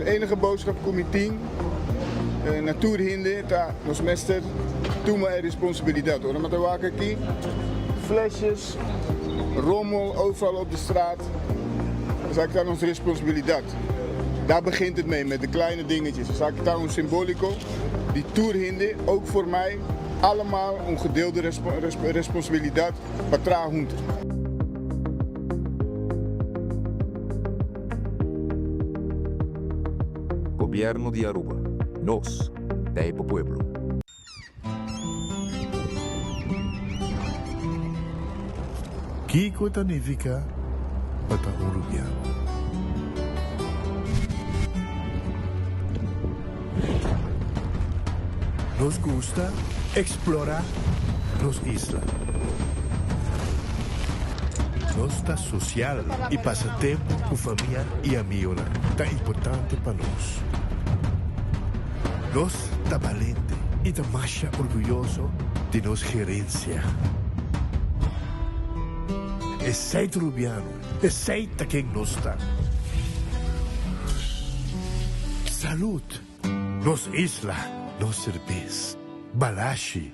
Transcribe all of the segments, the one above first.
Enige boodschap ku mi tin na tur hende ta nos mester tuma e responsabilidat. Ora mi ta wak aki, flesjes, rommel overal op de straat, esaki ta nos responsabilidat. Daar begint het mee, met de kleine dingetjes. Esaki ta un simbolico di tur hende, ook voor mij, allemaal un gedeelde responsabilidat pa traha hunto. Gobierno di Aruba, nos ta e pa pueblo. Kiko ta nifiká pa ta un rubiano? Nos gusta eksplorá nos isla. Nos ta sosial i pasa tempu ku famia i amigonan ta importante pa nos. Nos ta balente i ta masha orguyoso di nos gerensia. Esei ta Rubiano, esei ta ken nos ta. Salud! Nos isla, nos serbes. Balashi.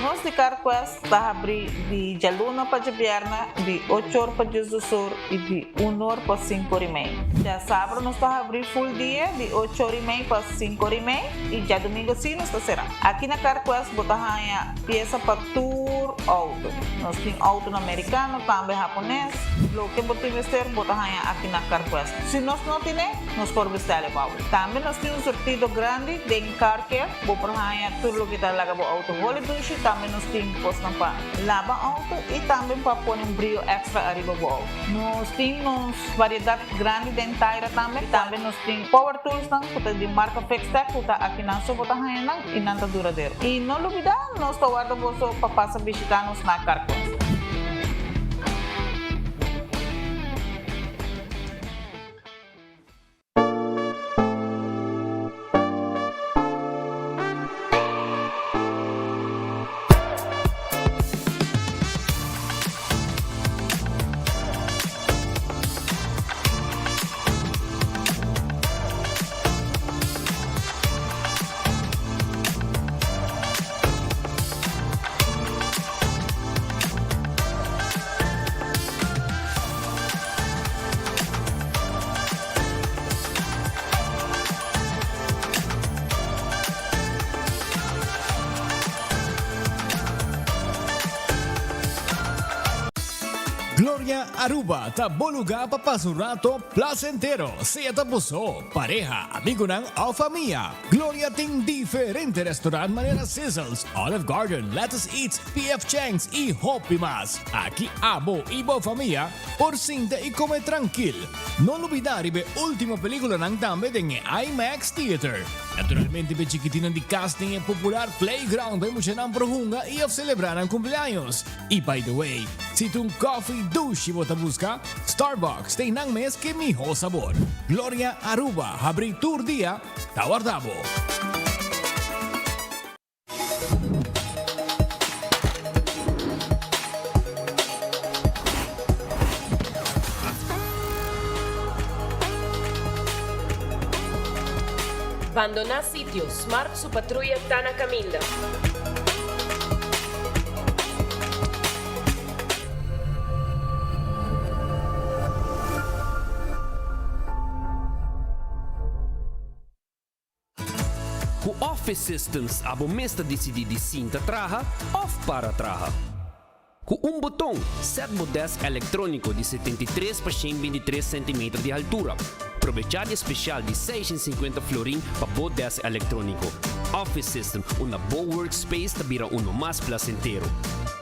Nos di CarQuest ta habri di djaluna pa djabièrnè di ocho or pa diesdos or i di un or pa sinku or i mei. Djasabra nos ta habri full dia di ocho or i mei pa sinku or i mei i djadumingu si nos ta será. Aki na CarQuest bo ta haña piesa pa tur outo. Nos tin outonan merikano, tambe hapones. Loke bo tin mester bo ta haña aki na CarQuest. Si nos no tine, nos por bestèl e pa bo. Tambe nos tin un surtido grandi den car care. Bo por haña tur loke ta laga bo outo holi dushi. Tambe nos tin kosnan pa laba outo i tambe pa pone un brio extra ariba bo outo. Nos tin nos variedat grandi den taira tambe. Tambe nos tin power toolsnan ku ta di marka Fixtech ku ta akinan so bo ta haña nan i nan ta duradero. I no lubida nos ta warda boso pa pasa bishita nos na Carquest. Gloria Aruba ta bo lugar pa pasa un rato placentero, sea ta bo so, pareha, amigonan of famia. Gloria tin diferente restaurant manera Sizzles, Olive Garden, Lettuce Eats, PF Chang's y hopi mas. Aki abo y bo famia por sinta y come trankil. No lubida riba e ultimo peliculanan tambe den e IMAX Theater. Naturalmente p'e chikitinnan di cas tin e popular playground pa e muchanan por hunga y of celebra nan cumpleaños. Y by the way, si ta un coffee dushi bo ta busca, Starbucks ta einan mes ke miho sabor. Gloria Aruba habri tur dia ta warda bo. Bandoná sitio, Smart su patruya ta na kaminda. Ku Office Systems abo mes ta disidí di sinta traha òf para traha. Ku un boton, sèt bo dèsk elektróniko di 73 pa 123 sentimeter di haltura. Probechá di e spesial di 650 florin pa bo dèsk elektróniko. Office System, unda bo workspace ta bira uno mas plasentero.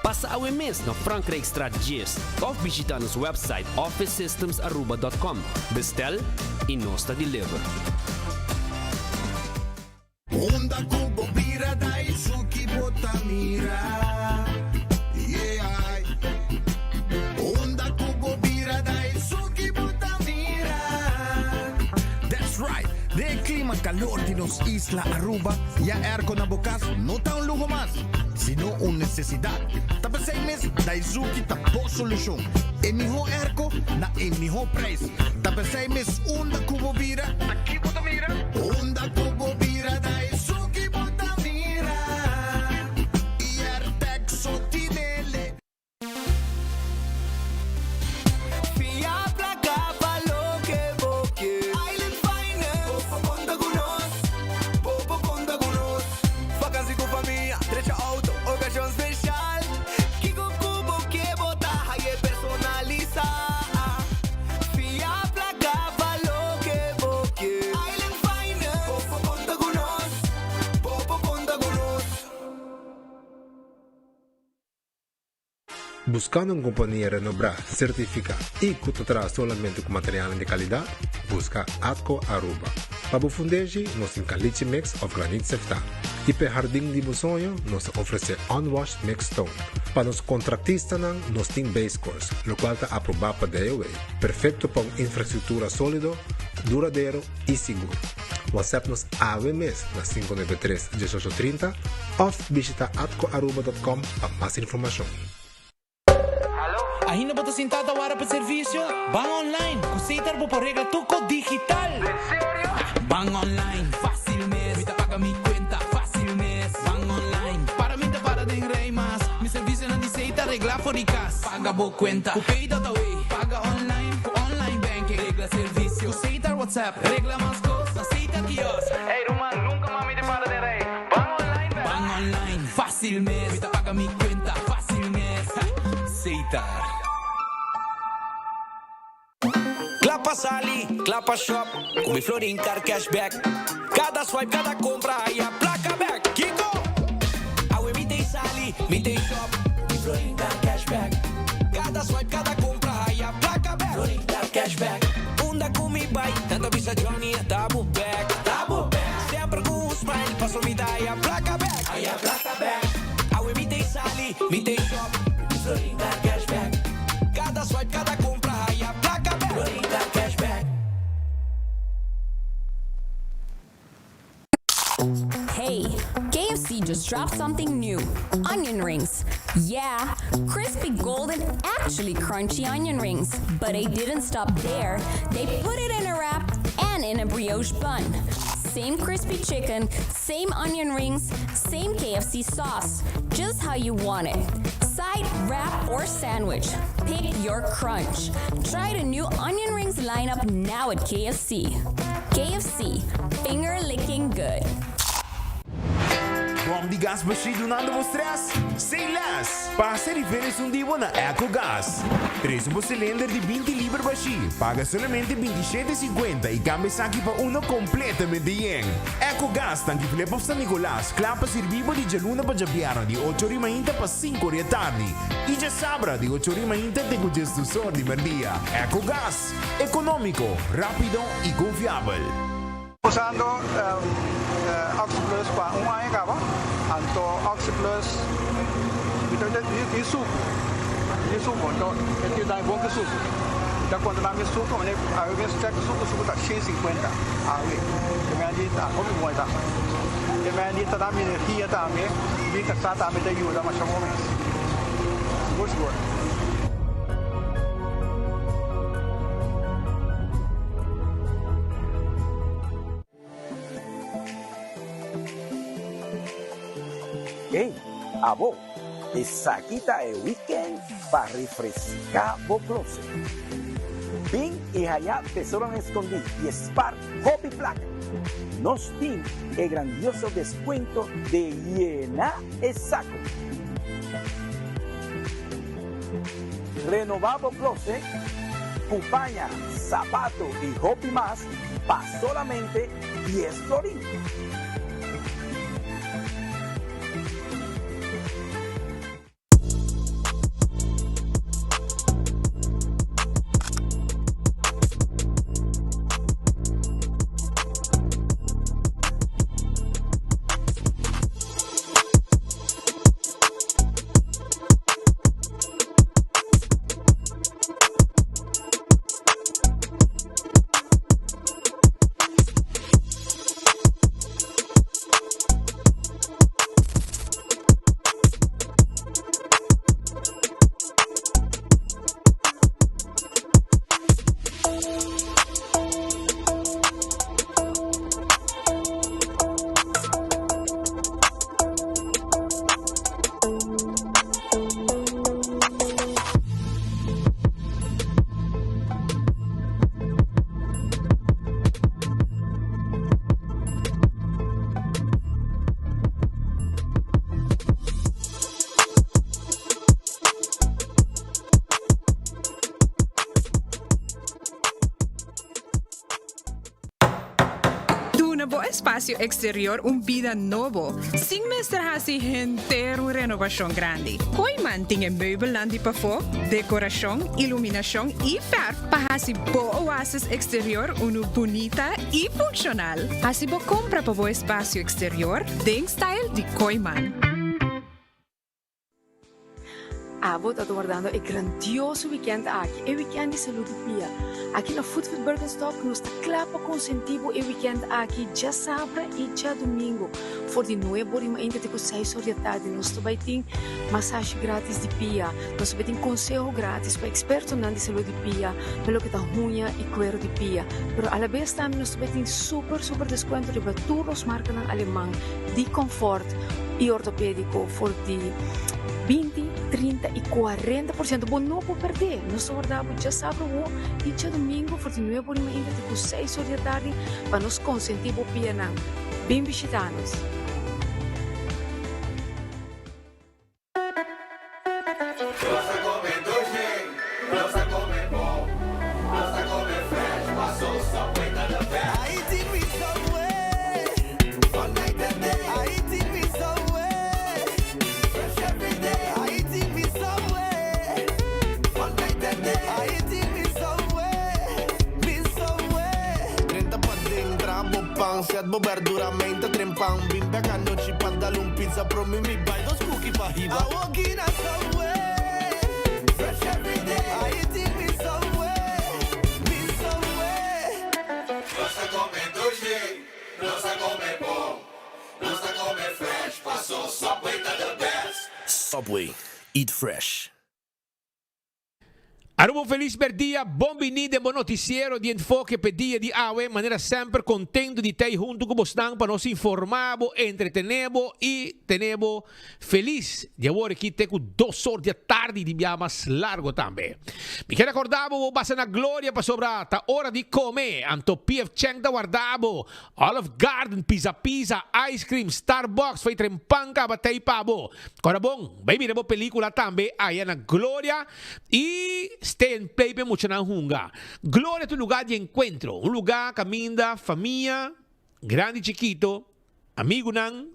Pasa awe mes na Frankrijkstraat 10 òf bishitá nos wèpsait officesystemsaruba.com. Bestèl i nos ta deliver. Unda ku bo bira da esun ki bo ta mira, yeah. Unda ku bo bira da esun ki bo ta mira. That's right! Den e klima kalor di nos isla Aruba, ya airco na bo kas no ta un luho mas. sino un nesesidat. Ta p'esei mes Daizuki ta bo solushon. E mihó airco na e mihó preis. Ta p'esei mes unda ku bo bira, ta ki bo ta mira? Unda ku bo bira Daizuki bo ta mira. I Airtec so tinele. Fia placa pa loke bo ke. Island Finance. Bo por conta cu nos. Bo por conta cu nos. Vakantie cu famia, drecha auto, ocasion special. Kico cu bo ke bo ta haye personalisa. Fia placa pa loke bo ke. Island Finance. Bo por conta cu nos. Bo por conta cu nos. Buscando un compania renombra, certifica y cu ta traha solamente cu materialnan di calidad? Busca Atco Aruba. Pa bo fundeshi, nos tin caliche mix of granit sefta. Y p'e hardin di bo soño, nos ta ofrece unwashed mixed stone. Pa nos contractistanan, nos tin base course, locual ta aproba pa DOW. Perfecto pa un infrastructura solido, duradero y sigur. WhatsApp nos awe mes na 593 1830 of bishita atcoaruba.com pa mas informacion. Ainda bo ta sinta ta wara pa servicio? Ban online! Cu Setar bo por regla tur cos digital! En serio? Ban online, facil mes! Mi ta paga mi cuenta, facil mes! Ban online, para mi ta para den rij mas! Mi servicionan di Setar regla for di cas! Paga bo cuenta cu Pay.awe! Paga online cu online banking! Regla servicio cu Setar WhatsApp! Regla mas cos na Setar Kiosk! Ey ruman, nunca mas mi ta para den rij! Ban online bek! Ban online, facil mes! Mi ta paga mi cuenta, facil mes! Setar. Kla pa sali, kla pa shop, ku mi Florin Card Cashback. Kada swipe, kada kompra, haya plaka bek. Kiko? Awe mi t'ei sali, mi t'ei shop, mi Florin Card Cashback. Kada swipe, kada kompra, haya plaka bek. Florin Card Cashback. Unda ku mi bai, nan ta bisa Johnny, ta bo bek. Ta bo bek. Semper ku un smile, paso mi ta haya plaka bek. Haya plaka bek. Awe mi t'ei sali, mi t'ei shop, mi Florin Card Cashback. Kada swipe, kada kompra, haya plaka bek. Florin Card Cashback. Hey, KFC just dropped something new. Onion rings. Yeah, crispy golden, actually crunchy onion rings. But they didn't stop there. They put it in a wrap and in a brioche bun. Same crispy chicken, same onion rings, same KFC sauce. Just how you want it. Side, wrap, or sandwich. Pick your crunch. Try the new onion rings lineup now at KFC. KFC, finger licking good. Bom di gas bashí dunando bo stress? Say less! Pasa riba esun di bo na Ecogas. Trese bo cilinder di 20 liber bashí, paga solamente 27,50 y cambia esaki pa uno completamente yen. Ecogas, tanki Flip of San Nicolas, kla pa sirbi bo di djaluna pa djabièrnè di ocho ori mainta pa sinku ori e tardi y djasabra di ocho ori mainta te ku djesdus or di merdia. Ecogas, economico, rapido y confiabel. Usando Oxyplus pa un aña caba, anto Oxyplus mi ta tin sucu, tin sucu, anto e tin dai bon cu sucu. Mi ta controla mi sucu, mane awe mes check sucu, sucu ta 150 awe, e mei di ta hopi bon e ta. E mei di ta da mi energia tambe, mi casa tambe ta yuda masha bon mes. Sigur sigur. Ey, abo, esaki ta e weekend pa refresca bo closet. Bin y haya tesoronan escondi y spar hopi placa. Nos tin e grandioso descuento de yena e saco. Renobá bo closet cu paña, sapato y hopi mas pa solamente 10 florin. espasio eksterior un bida nobo, sin mester hasi henter un renobashon grandi. Kooyman tin e meubelnan di pafó, dekorashon, iluminashon i fèrf pa hasi bo oasis eksterior unu bunita i funshonal. Hasi bo kompra pa bo espasio eksterior den style di Kooyman. Abo ta wardando e grandioso weekend aki, e weekend di Salud di Pia. Aki na Food Food Birkenstock nos ta kla pa konsentí bo e weekend aki djasabra i djadumingu. For di nuebe or di mainta te ku seis or di atardi nos ta bai tin masashi gratis di pia, nos ta bai tin konseho gratis pa ekspertonan di salud di pia pa loke ta huña i kuero di pia. Pero alabes tambe nos ta bai tin super super deskuento riba tur nos markanan aleman di konfort i ortopediko for di 20, 30 i 40%. Bo no por perdé. Nos ta warda bo djasabra awo i djadumingu for di nuebe or di mainta te ku seis or di atardi pa nos konsentí bo pianan. Bin bishita nos! Nos ta come dushi, nos ta come bon, nos ta come fresh, paso Subway ta the best. I eating with Subway, all night and day. I eating with Subway, fresh every day. I eating with Subway, all night and day. I eating with Subway, with Subway. Drenta paden, traha bo pan, set bo berdura, meinta trempan. Bin bek anochi pa dal un pizza, promi mi bai dos cookie pa hiba. I walk in a Subway, fresh every day. I eating with Subway, with Subway. Nos ta come dushi, nos ta come bon, nos ta come fresh, paso Subway ta the best. Subway, eat fresh. Aruba un felis berdia, bon bini den bo noticiero di Enfoke p'e dia di awe. Manera semper contento di t'ey hunto cu bosnan pa nos informa bo, entretene bo y tene bo felis. Di awor aki te cu dos or di atardi di bia mas largo tambe. Mi kier acorda bo bo basa na Gloria pasobra ta ora di come, anto PF Chang ta warda bo, Olive Garden, Pizza Pizza, Ice Cream, Starbucks, fey tren pan caba t'ey pa bo. Cora bon, bay mira bo pelicula tambe aya na Gloria. I stay and play p'e muchanan hunga. Gloria ta un lugá di enkuentro, un lugá kaminda famia, grandi i chikito, amigunan,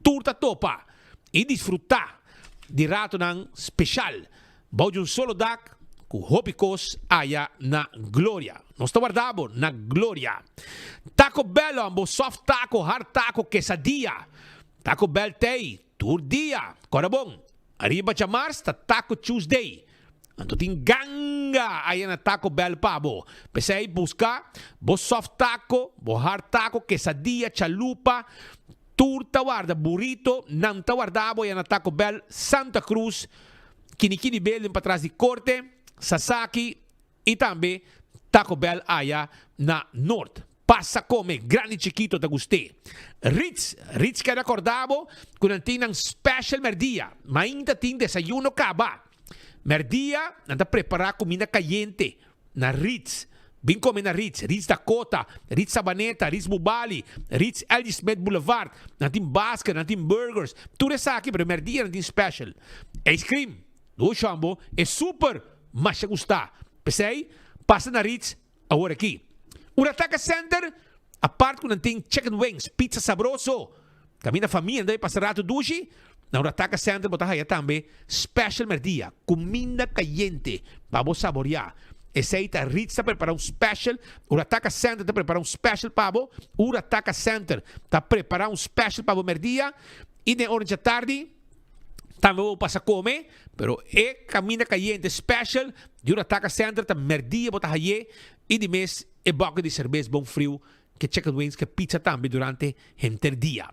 tur ta topa i disfrutá di ratonan speshal bou di un solo dak ku hopi kos aya na Gloria. Nos ta warda bo na Gloria. Taco Bell bo soft taco, hard taco, quesadilla. Taco Bell t'ei tur dia. Kòrda bon, Ariba djamars ta Taco Tuesday. Anto tin ganga aya na Taco Bell pa bo. P'esei buska bo soft taco, bo hard taco, quesadilla, chalupa, tur ta warda, burrito, nan ta warda bo aya na Taco Bell, Santa Cruz, Kinikini Building patras di Corte, Sasaki, I tambe Taco Bell aya na Noord. Pasa come, grandi chikito ta gust'é. Ritz, Ritz keda korda bo ku nan tin nan special merdia. Mainta tin desayuno kaba. Merdia nan ta prepara kuminda kayente na Ritz. Bin come na Ritz, Ritz Dakota, Ritz Sabaneta, Ritz Bubali, Ritz LG Smith Boulevard. Nan tin basket, nan tin burgers, tur esaki pero merdia nan tin special. Ice cream. Doshambo e super masha gusta. P'esei, pasa na Ritz awor aki. Urataka Center, apart ku nan tin chicken wings, pizza sabroso, kaminda famia nan ta bai pasa ratu dushi, na Urataka Center bo ta haya tambe special merdia, kuminda kayente pa bo saboria. Esei ta Ritz ta prepara un special, Urataka Center ta prepara un special pa bo, Urataka Center ta prepara un special pa bo merdia i den ora djatardi, Tambe bo pasa come, pero e caminda cayente special di un Ataka Center ta merdia bo ta haye y di mes e bucket di cerbes bon friu ke chicken wings ke pizza tambe durante henter dia.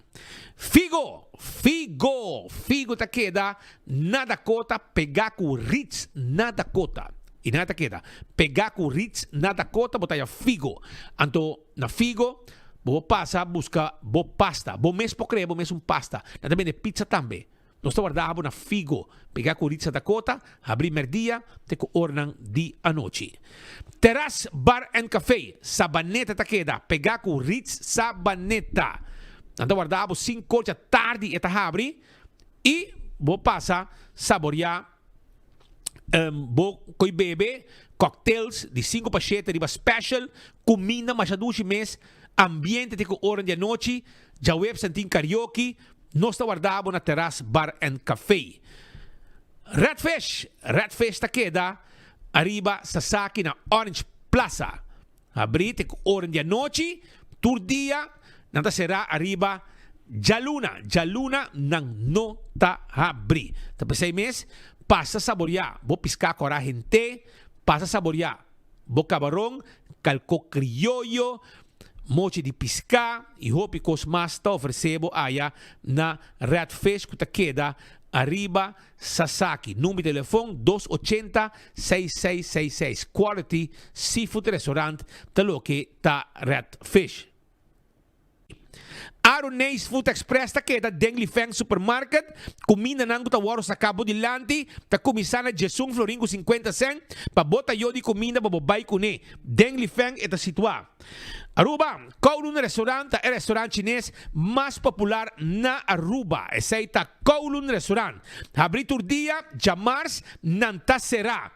Figo! Figo! Figo ta keda na Dakota pega cu Ritz na Dakota. Y nan ta keda pega cu Ritz na Dakota bo ta haya Figo. Anto Na Figo, bo por pasa buska bo pasta. Bo mes por krea bo mes un pasta. Nan ta bende pizza tambe. Nos ta warda bo na Figo, pega ku Ritza Dakota, habri merdia te ku oranan di anochi. Terras Bar and Café, Sabaneta ta keda pega ku Ritz Sabaneta. Nan ta warda bo sinku or djatardi e ta habri i bo pasa saboria. Bo koi bebe cocktails di sinku pa shete riba special, kuminda masha dushi mes. Ambiente te ku ora di anochi, djaweps nan tin karaoke, nos ta warda bo na Terras Bar and Café. Red Fish, Red Fish ta keda ariba Sasaki na Orange Plaza. Habrí te ku ora di anochi, tur dia nan ta será ariba djaluna, djaluna nan no ta habrí. Ta p'esei mes, pasa saboriá bo piská kòrá hent'é, pasa saboriá bo kabaron, kalkó krioyo, mochi di piská i hopi kos mas ta ofresé bo aya na Red Fish ku ta keda ariba Sasaki. Number di telefon, 280 6666. Quality Seafood Restaurant ta loke ta Red Fish. Aruneis Food Express ta keda den Lifeng Supermarket. Kumindanan ku ta wòrdu saká bo dilanti ta kuminsá na djesun florin ku sinkuenta sèn pa bo tayo di kuminda pa bo bai kuné. Den Lifeng e ta situá. Aruba, Kowloon Restaurant ta e restaurant chines mas popular na Aruba. Esei ta Kowloon Restaurant. Habrí tur dia, djamars nan ta será.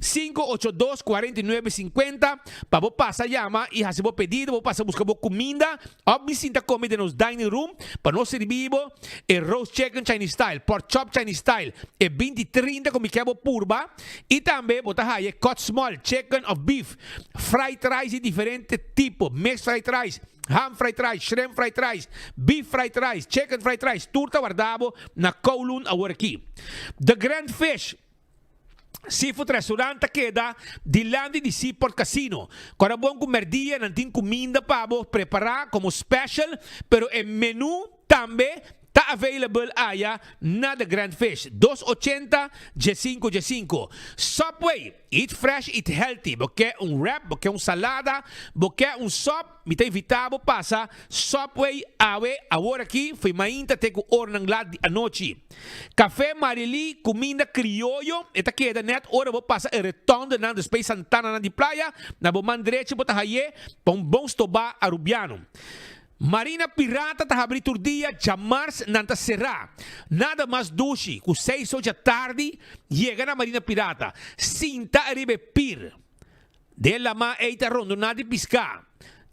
582 49 50 pa bo pasa yama y haci bo pedido, bo pasa busca bo cuminda of bin sinta come den nos dining room pa nos sirbi bo e roast chicken Chinese style, pork chop Chinese style, e binti 30 cu mi kier bo purba y tambe bo ta haya e cut small chicken of beef, fried rice di diferente tipo, mixed fried rice, ham fried rice, shrimp fried rice, beef fried rice, chicken fried rice, tur ta warda bo na Kowloon awor aki. The Grand Fish. Seafood Restaurant ta keda dilanti di Seaport Casino. Kora bon ku merdia nan tin kuminda pa bo prepará komo special, pero e menu tambe ta available aya na The Grand Fish, 280 15 15. Subway, eat fresh, eat healthy. Bo ke un wrap, bo ke un salada, bo ke un sop, Mi ta invitá bo pasa Subway awe awor aki fo'i mainta te ku oranan lat di anochi. Café Marily, kuminda krioyo, e ta keda nèt ora bo pasa e retondenan despues Santananan di Playa, na bo man drechi bo ta haye pa un bon stobá Arubiano. Marina Pirata ta habrí tur dia, djamars nan ta será. Nada mas dushi ku seis ocha tardi yega na Marina Pirata, sinta ariba e pir. Den lamá ei ta rondoná di piská,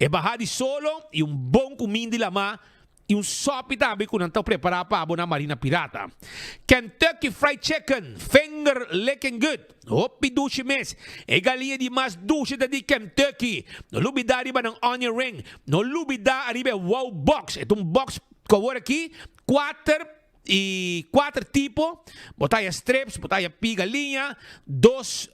e bahá di solo i un bon kuminda di lamá i un sòpi tambe ku nan ta prepará pa bo na Marina Pirata. Kentucky Fried Chicken, finger licking good, hopi dushi mes. E galiña di mas dushi ta di Kentucky. No lubidá riba nan onion ring. No lubidá ariba e wow box. E ta un box ku awor aki kuater i kuater tipo. Bo ta haya strips, bo ta haya pi galiña, dos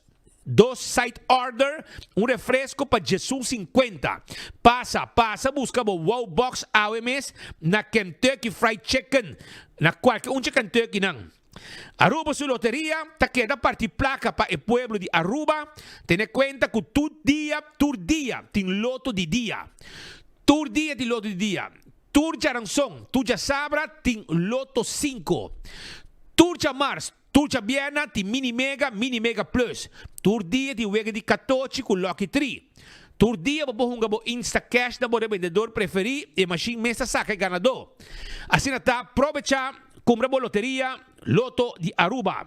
Dos side order, un refresco pa 11.50. Pasa, pasa busca bo wow box awe mes na Kentucky Fried Chicken, na cualke un dje Kentucky nan. Aruba su loteria ta keda parti placa pa e pueblo di Aruba, tene cuenta cu tur dia, tur dia tin loto di dia. Tur dia tin loto di dia. Tur djaranson, tur djasabra tin loto cinco. Tur djamars, Tur djabièrnè tin Mini Mega, Mini Mega Plus. Tur dia tin wega di katochi ku Lucky Tree. Tur dia bo por hunga bo Instacash na bo rebendedor preferí i e mashin mes ta saka e ganadó. Asina ta, probechá, kumpra bo loteria Loto di Aruba.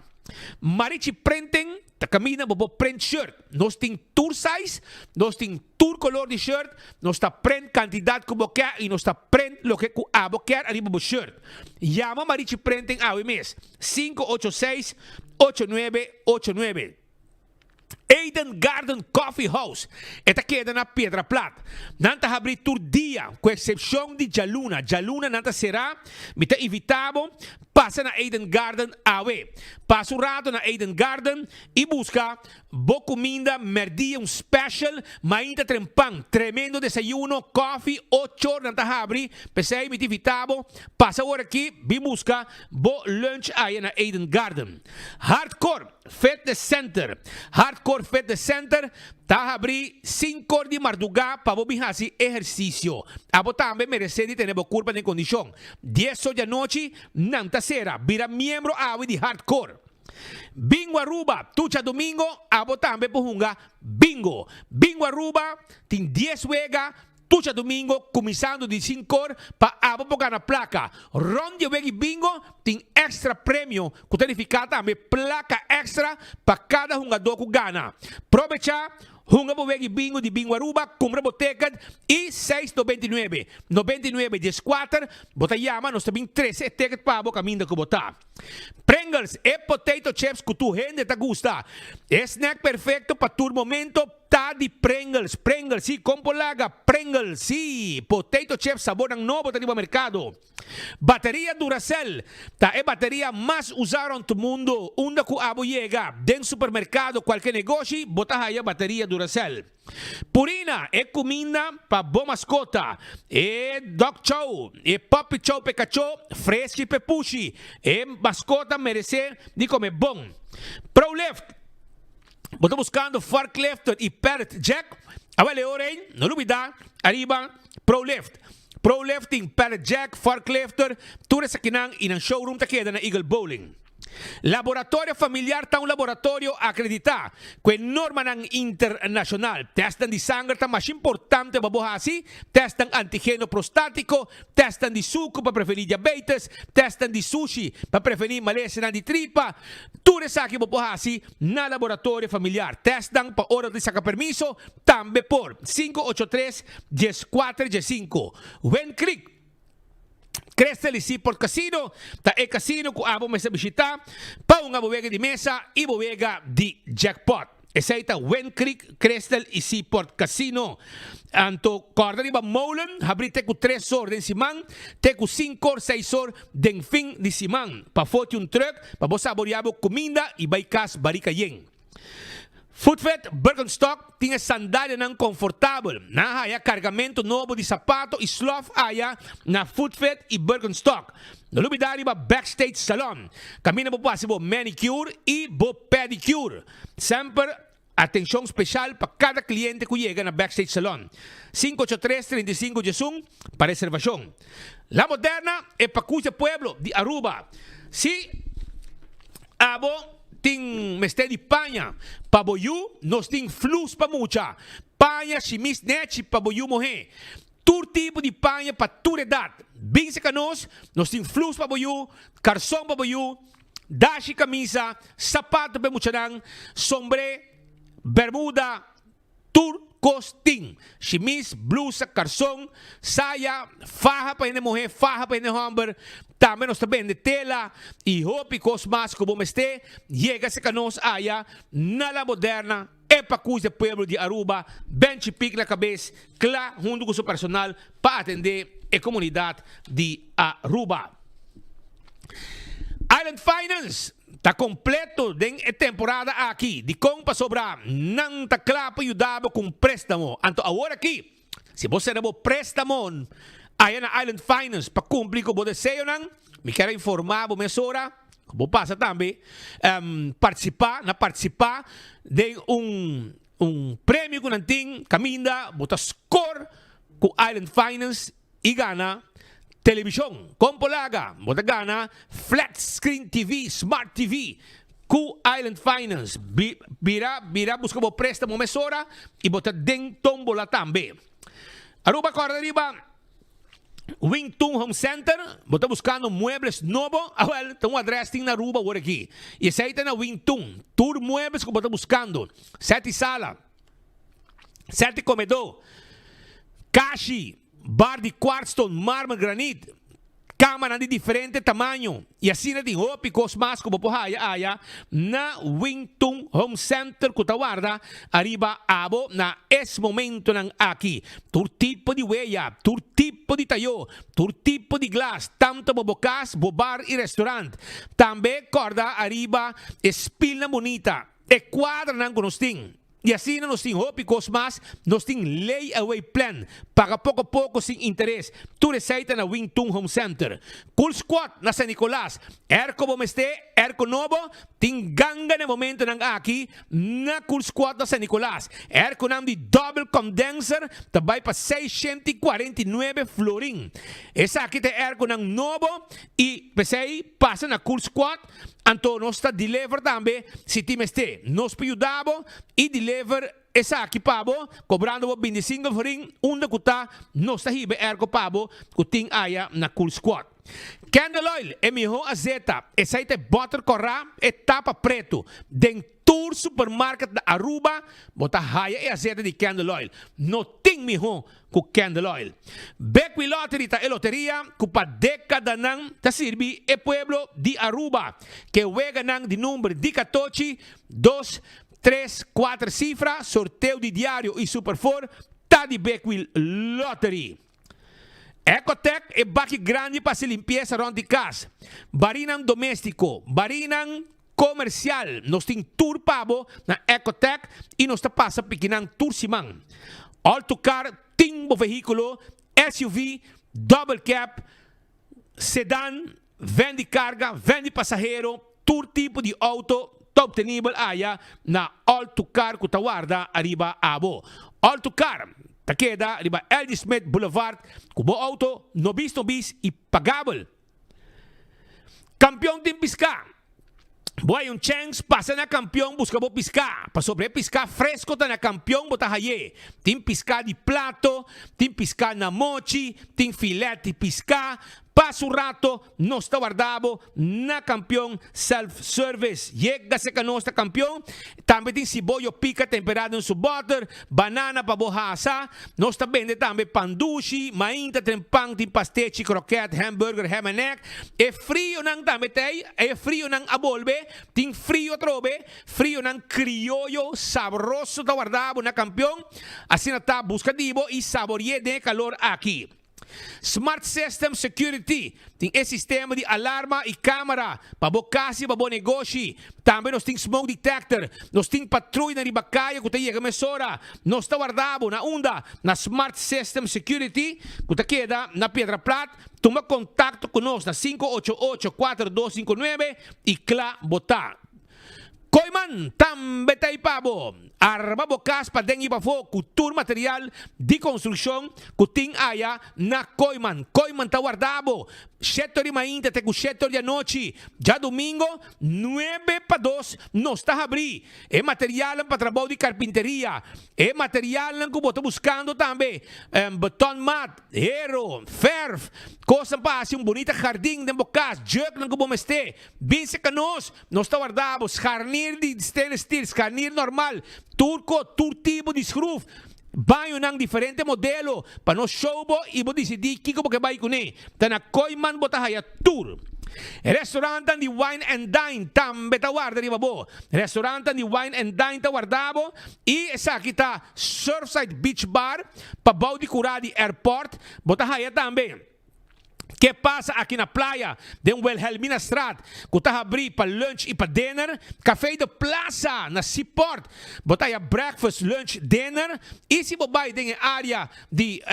Marichi Printing ta kaminda bo por print shirt. Nos tin tur size, nos tin tur color di shirt, nos ta print cantidad cu bo kier y nos ta print loke cu abo kier ariba bo shirt. Yama Marichi Printing awe mes, 586 8989. Eden Garden Coffee House, e ta keda na Piedra Plat. Nan ta habri tur dia, cu excepcion di djaluna. Djaluna nan ta cera. Mi ta invita bo pasa na Eden Garden awe. Pasa un rato na Eden Garden y busca Bo kuminda mèrdia un special, mainta trempan, tremendo desayuno, koffie, ochor nan ta habri, p'esei mi ta invita bo, pasa awor aki, bin buska bo lunch aya na Eden Garden. Hardcore Fitness Center Hardcore Fitness Center ta habri sinkor di mardugá pa bo bin hasi ehersisio. Abo tambe meresé di tene bo kurpa den kondishon. Dies or di anochi nan ta sera. Bira miembro awe di Hardcore. Bingo Aruba, tur djadomingo abo tambe por hunga bingo. Bingo Aruba tin dies wega tur djadomingo kuminsando di sinkor pa abo por gana plaka. Rond di e wega di bingo tin extra premio ku ta nifiká tambe plaka extra pa kada hungadó ku gana. Probecha! Hunga bo wega y bingo di Bingo Aruba, cumpra bo ticket y seis 99, 99 14 bo ta yama nos ta bin trece e ticket pa bo caminda cu bo ta. Pringles, e potato chips cu tur hende ta gusta. E snack perfecto pa tur momento ta di Pringles. Pringles, si, con por laga? Pringles, si, potato chips sabornan nobo ta riba mercado. Bateria Duracell ta e bateria mas usa rond mundo. Unda cu abo yega, den supermercado, cualke negoshi, bo ta haya bateria Duracell. Purina, e cuminda pa bo mascota. E dog chow, e puppy chow p'e cacho, freschi p'e pushi. E mascota merece di come bon. Prolift, bo ta buscando forklifter y pallet jack? Awel e ora ey, no lubida, ariba Prolift. Pro Lifting, Pallet Jack, Forklifter, tur esakinan y nan showroom ta keda na Eagle Bowling. Laboratorio Familiar ta un laboratorio acredita cu e normanan internacional. Testnan di sanger ta masha importante pa bo haci, testnan antigeno prostatico, testnan di sucu pa preveni diabetes, testnan di sushi pa preveni malesanan di tripa. Tur esaki bo por haci na Laboratorio Familiar. Testnan pa ora di saca permiso Tambe por, sinku ocho tres, 14 diesinku. Wind Creek, Crystal y Seaport Casino ta e casino cu abo mester bishita pa hunga bo wega di mesa y bo wega di jackpot. Esey ta Wind Creek, Crystal y Seaport Casino. Anto corda riba Molen habri te cu tres or den siman te cu sinku or seis or den fin di siman. Pafo tin un truck pa bo saboria bo cuminda y bay cas barica yen. Footfit Birkenstock tin e sandalianan konfortabel. Nan a haya kargamentu nobo di sapato i slof aya na Footfit i Birkenstock. No lubidá riba Backstage Salon, kaminda bo por hasi bo manicure i bo pedicure. Semper atenshon speshal pa kada kliente ku yega na Backstage Salon. 583 35 11 pa reservashon. La Moderna e pakus e pueblo di Aruba. Si abo. Tin mester di paña pa bo yu, nos tin flus pa mucha, paña shimis nechi pa bo yu muhé, tur tipo di paña pa tur edat. Bin serka nos, nos tin flus pa bo yu, karson pa bo yu, dashi kamisa, sapato pa e muchanan, sombré, bermuda, Tur kos tin, shimis, blusa, karson, saya, faha pa hende muhé, faha pa hende hòmber. Tambe nos ta bende tela i hopi kos mas ku bo mester. Yega serka nos aya na La Moderna, e pakus de pueblo di Aruba, Benchi Pik na kabes, kla huntu ku su personal pa atendé e komunidat di Aruba. Island Finance. Ta completo den e temporada aki. Dicon? Pasobra nan ta cla pa yuda bo cu un prestamo. Anto awor aki, si bo cera bo prestamo aya na Island Finance pa cumpli cu bo deseonan, mi kier a informa bo mesora cu bo pasa tambe participa na participa den un un premio cu nan tin caminda bo ta score cu Island Finance i gana televishon. Kon por laga? Bo ta gana flat screen TV, smart TV ku Island Finance. Bira bira buska bo prestamo mesora i bo ta den tombola tambe. Aruba kòrda riba Wing Tun Home Center, bo ta buskando muebles nobo? Awèl, ta un adrès tin na Aruba awor aki. I esei ta na Wing Tun. Tur muebles ku bo ta buskando, sèt i sala. Sèt di komedó, kashi, bar di kwartstone, marmer, granit, kamanan di diferente tamaño i asina tin hopi kos mas ku bo por haya aya na Wing Tun Home Center ku ta warda ariba abo na es momentonan aki. Tur tipo di weya, tur tipo di tayó, tur tipo di glas, tanto pa bo kas, bo bar i restaurant. Tambe kòrda ariba e spilnan bunita, e kuadranan ku nos tin. I asina nos tin hopi kos mas, nos tin lay away plan, paga poko poko sin interes, tur esei ta na Wing Tun Home Center. Cool Squad na San Nicolas, airco bo mester, airco nobo, tin ganga na e momentonan aki na Cool Squad na San Nicolas. Airconan di double condenser ta bai pa 649 florin. Esaki ta e airconan nobo i p'esei pasa na Cool Squad. Anto nos ta deliver tambe si tin mester. Nos por yuda bo y deliver esaki pa bo cobrando bo 25 florin unda cu ta nos ta hiba e airco pa bo cu tin aya na Cool Squad. Candle Oil, e mihó azeta, esei ta e bòter kòrá, e tapa pretu. Den tur supermarket na Aruba bo ta haya e azeta di Candle Oil. No tin mihó ku Candle Oil. Bekwee Lottery ta e loteria ku pa dekadanan ta sirbi e pueblo di Aruba. Ke weganan di number di katochi, dos, tres, kuater sifra, sorteo di diario i Super Four ta di Bekwee Lottery. Ecotec e baki grandi pa hasi limpiesa rond di kas, barinan domestiko, barinan komersial. Nos tin tur pa bo na Ecotec i nos ta pasa pikinan tur siman. All to Car tin bo vehíkulo, SUV, double cab, sedan, van di karga, van di pasahero, tur tipo di outo ta obtenibel aya na All to Car ku ta warda ariba abo. All to Car ta keda riba LG Smith Boulevard ku bo outo nobis nobis i pagabel. Kampion tin piská. Bo hay un chèns pasa na Kampion buska bo piská, pasobra e piská fresko ta na Kampion bo ta hay'é. Tin piská di plato, tin piská na mochi, tin filèt di piská. Pasa un rato Nos ta warda bo na Kampion Self Service. Yega serka nos ta Kampion. Tambe tin siboyo pika tempera den su bòter, banana pa bo hasa. Nos ta bende tambe pan dushi, mainta tren pan, tin pastechi, kroket, hamburger, ham and egg. E frionan tambe ta ei. E frionan a bolbe. Tin frio atrobe. Frionan krioyo sabroso ta warda bo na Kampion. Asina ta buska di bo i sabori'é den e kalor aki. Smart System Security tin e sistema di alarma y camera pa bo cas y pa bo negoshi. Tambe nos tin smoke detector. Nos tin patruya riba caya cu ta yega mesora. Nos ta warda bo na unda? Na Smart System Security cu ta keda na Piedra Plat. Tuma contacto cu nos na 588 4259 y cla bo ta. Kooiman tambe ta ei pa bo. Arma bo kas paden i pafó ku tur material di konstrukshon ku tin aya na Kooiman. Kooiman ta warda bo shete or di mainta te ku shete or di anochi. Djadumingo nuebe pa dos nos ta habrí. E materialnan pa trabou di karpinteria, e materialnan ku bo ta buskando tambe, betonmat, hero, fèrf, kosnan pa hasi un bunita hardin den bo kas, jùknan ku bo mester, bin serka nos. Nos ta warda bo scharnier di stainless steel, scharnier normal, tur ko, tur tipo di schroef, bañonan diferente modelo pa nos show bo y bo dicidi kico bo ke bay cune. Ta na Kooiman bo ta haya tur. Restaurantan di Wine and Dine tambe ta warda riba bo. Restaurantan di Wine and Dine ta warda bo y esaki ta Surfside Beach Bar pa bou di cura di airport. Bo ta haya tambe. Ke pasa aki na playa den Wilhelminastraat ku ta habrí pa lunch i pa dinner? Café de Plaza na Seaport bo ta haya breakfast, lunch, dinner. I si bo bai den e área di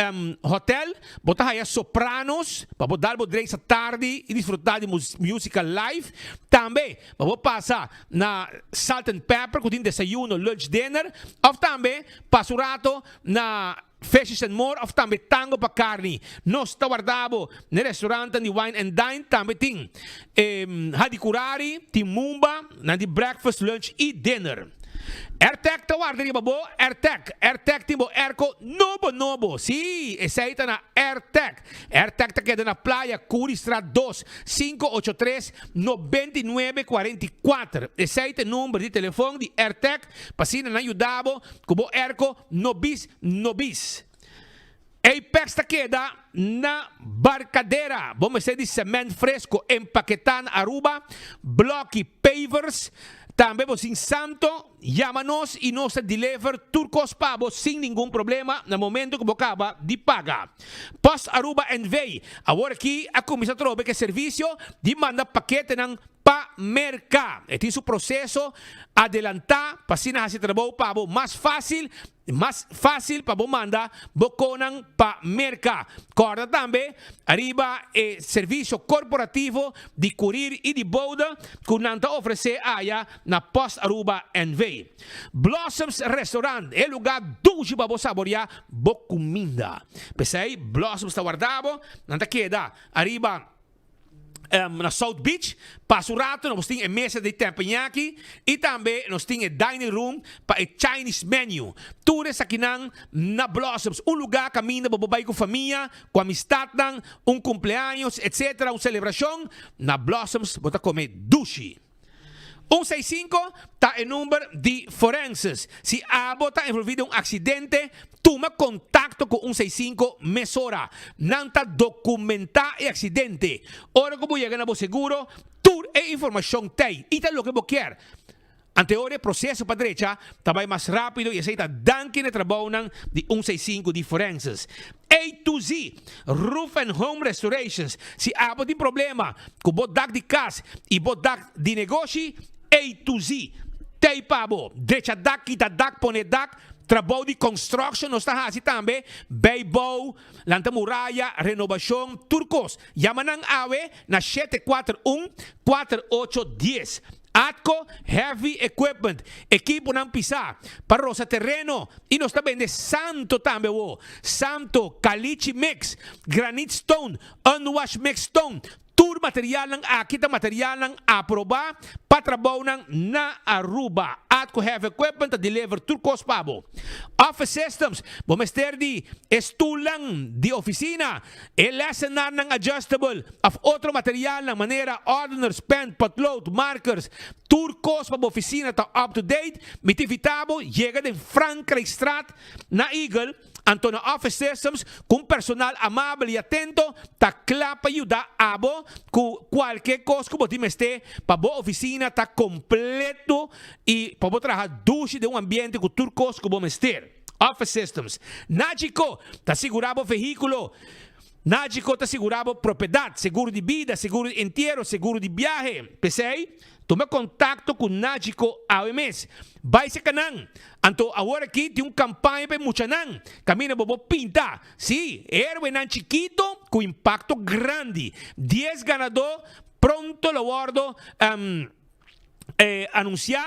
hotel bo ta haya Sopranos pa bo dal bo drinks atardi i disfrutá di músika live. Tambe pa bo pasa na Salt and Pepper ku tin desayuno, lunch, dinner òf tambe pasa un rato na Fishes and More of tambe Tango pa Carni. Nos ta warda bo n'e restaurantan di Wine and Dine. Tambe tin Hadicurari, tin Mumba, nan di breakfast, lunch y dinner. Airtec ta warda riba bo, Airtec. Airtec tin bo airco nobo nobo. Sí, esey ta na Airtec. Airtec ta keda na Playa, Curiestraat dos, 583 99 44. Esey ta e number di telefon di Airtec pa asina nan yuda bo Ku bo erko no bis no bis. Apex ta keda na Barcadera. Bo mester di cement fresco empaketá na Aruba, bloki, pavers. Tambe bo sin santo, yama nos i nos ta deliver tur kos pa bo sin ningun problema na momento ku bo kaba di paga. Post Aruba NV. Awor aki a kuminsá trobe ku e servisio di manda paketenan pa Merka. E tin su proseso adelantá pa asina hasi trabou pa bo mas fásil, mas fásil pa bo manda bo konan pa Merka. Kòrda tambe ariba e servisio korporativo di kurir i di bode ku nan ta ofresé aya na Post Aruba NV. Blossoms Restaurant, e lugá dushi pa bo saboriá bo kuminda. P'esei Blossoms ta warda bo, nan ta keda ariba. Na South Beach, pasa un rato nos tin e mesa di teppanyaki y tambe nos tin e dining room pa e Chinese menu. Tur esakinan na Blossoms, un lugar caminda bo por bay cu famia, cu amistadnan, un cumpleaños etc. Un celebracion, na Blossoms bo ta come dushi. Un seis sinku ta e number di forenses. Si abo ta envolvi den un accidente, tuma contacto cu un seis sinku mesora. Nan ta documenta e accidente. Ora cu bo yega na bo seguro, tur e informacion t'ey y ta loke bo kier. Anteor e proceso pa drecha ta bay mas rapido y esey ta danki na e trabounan di un seis sinku di forenses. A to Z, Roof and Home Restorations, Si abo tin problema cu bo dak di cas y bo dak di negoshi, A to Z t'ey pa bo. Drecha dak, kita dak, pone dak, trabou di construction nos ta haci tambe, bijbouw, lanta muraya, renobacion, tur cos. Yama nan awe na 741 4810. Atco Heavy Equipment, ekiponan pisá pa rosa tereno i nos ta bende santo tambe awo. Santo, caliche mix, granite stone, unwash mix stone, tur materialnan aki ta materialnan aprobá pa trabounan na Aruba. Atco Heavy Equipment ta deliver tur kos pa bo. Office Systems, bo mester di e stulnan di oficina, E lessenarnan adjustable of otro materialnan manera ordeners, pen, potlood, markers, tur kos pa bo oficina ta up to date, mi ta invita bo yega den Frankrijkstraat na Eagle, anto na Office Systems ku un personal amabel y atento ta kla pa yuda abo ku kualke kos ku bo tin mester pa bo oficina ta kompleto y pa bo traha dushi den un ambiente ku tur kos ku bo mester. Office Systems. Nagico ta sigurá bo vehíkulo. Nagico ta sigurá bo propiedat, seguro di bida, seguro di entiero, seguro di biahe. P'esei, tuma kontakto ku Nagico awe mes. Bai serka nan. Anto awor aki tin un kampaña pa e muchanan. Kaminda bo por pinta. Sí, héroenan chikito ku impakto grandi. Dies ganadó pronto lo wòrdu. Anuncia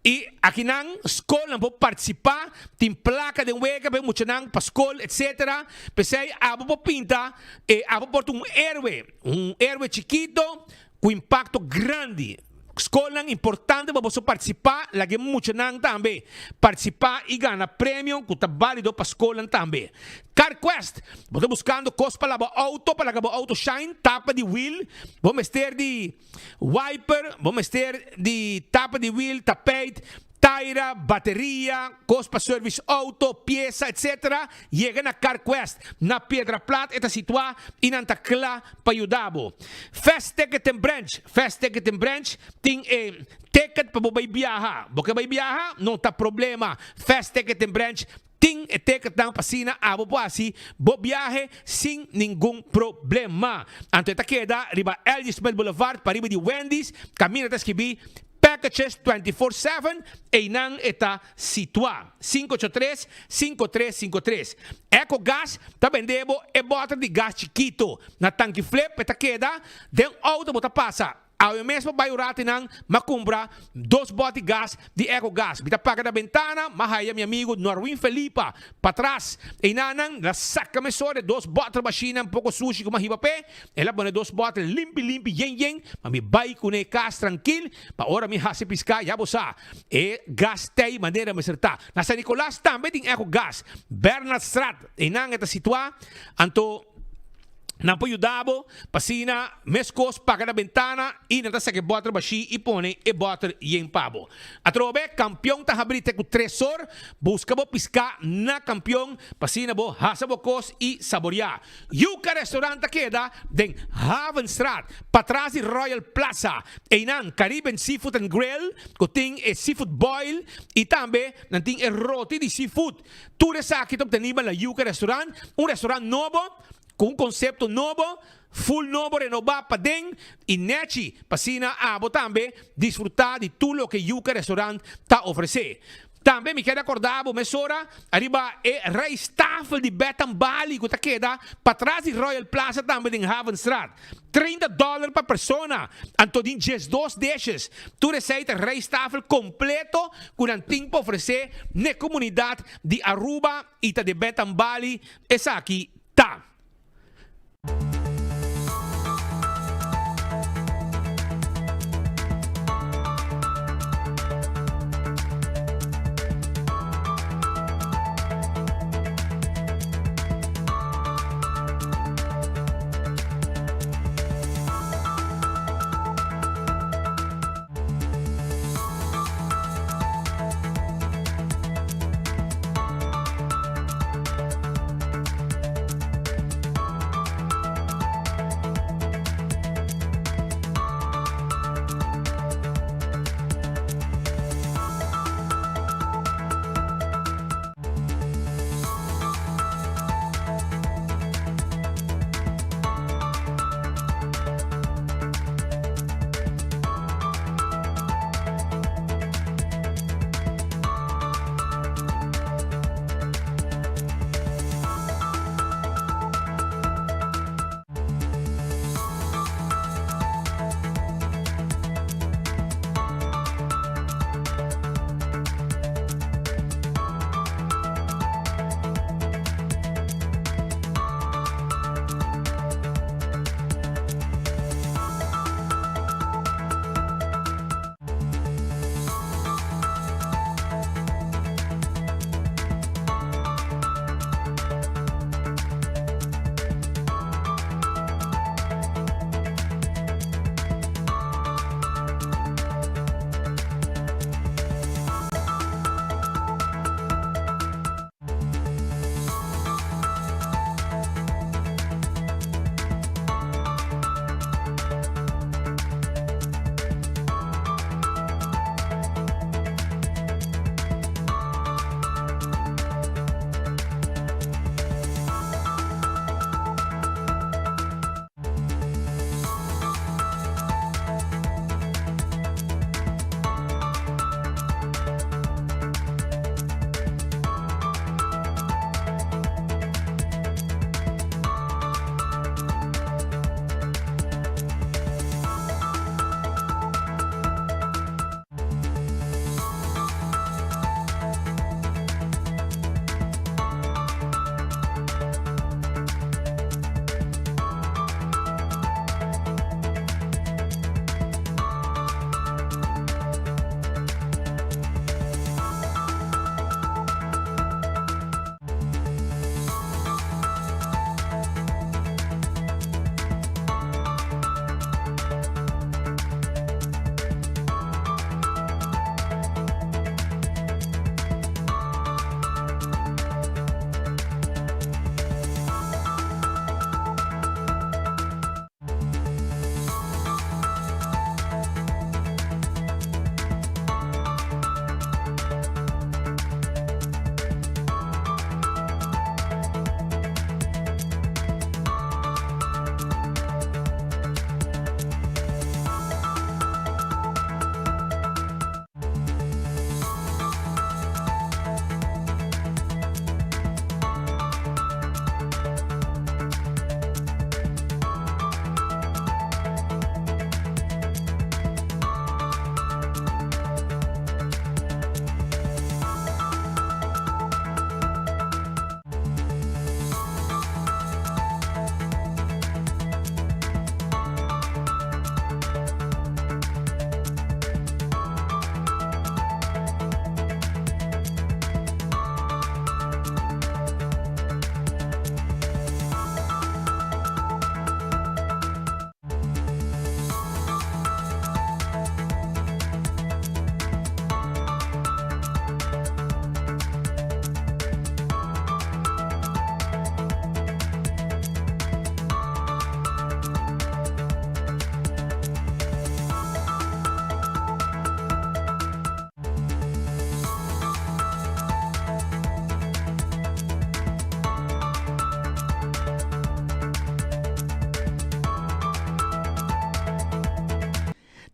y akinan scolnan por participa, tin placa den wega pa e muchanan pa scol etc. P'esey abo por pinta e abo por ta un héroe, un héroe chikito cu impacto grandi. Scolnan importante pa boso participa, laga e muchanan tambe participa y gana premio cu ta valido pa scolnan tambe. CarQuest, bo ta buscando cos pa laba auto, pa laga bo auto shine, tapa di wiel, bo mester di. Wiper, bo mester di tapa di wiel, tapijt, taira, bateria, kos pa service auto, piesa etc. Yega na CarQuest na Piedra Plat e ta situá i nan ta kla pa yuda bo. Fast Ticket and Branch, Fast Ticket and Branch tin e ticket pa bo bai biaha. Bo ke bai biaha? No ta problema. Fast Ticket and Branch Tin e teketnan pa asina abo por hasi bo biahe sin ningun problema. Anto e ta keda riba L. Smith Boulevard pariba di Wendy's, kaminda ta skibí Packages 24 seven, einan e ta situá. 583 5353. Ecogas ta bende bo e bòter di gas chikito. Na Tanki Flip e ta keda, den outo bo ta pasa. Awe mes pa bai un rati nan m'a cumpra dos boti gas di Eco Gas. Mi ta paga na bentana, m'a haya mi amigo Norwin Felipa patras. Eynan nan la saca mesora e dos boter bashinan poco sushi cu m'a hiba p'e. El a pone dos boter limpi limpi yen yen pa mi bai cune cas trankil pa ora mi haci pisca ya bo sa e gas t'ey manera mester ta. Na San Nicolas tambe tin Eco Gas. Bernardstraat eynan e ta situa. Anto. Nan por yuda bo pa asina meskos paga na bentana i nan ta saka e bòter bashí i pone e bòter yen pa bo. Atrobe, Kampion ta habrí te ku tres or. Buska bo piská na Kampion pa asina bo hasa bo kos i saboriá. Yuka Restaurant ta keda den Havenstraat, patras di Royal Plaza. Einan Caribbean Seafood and Grill ku tin e seafood boil i tambe nan tin e roti di seafood. Tur esaki ta obtenibel na Yuka Restaurant, un restaurant nobo ku un konsepto nobo, full nobo renobá paden i nèchi pa asina abo tambe disfrutá di tur loke Yuka Restaurant ta ofresé. Tambe mi keda kòrda bo mesora ariba e rijsttafel di Betan Bali ku ta keda patras di Royal Plaza tambe den Havenstraat. 30 dòler pa persona, anto tin 12 dishes. Tur esei ta rijsttafel kompleto ku nan tin pa ofresé n'e komunidat di Aruba i ta di Betan Bali esaki ta.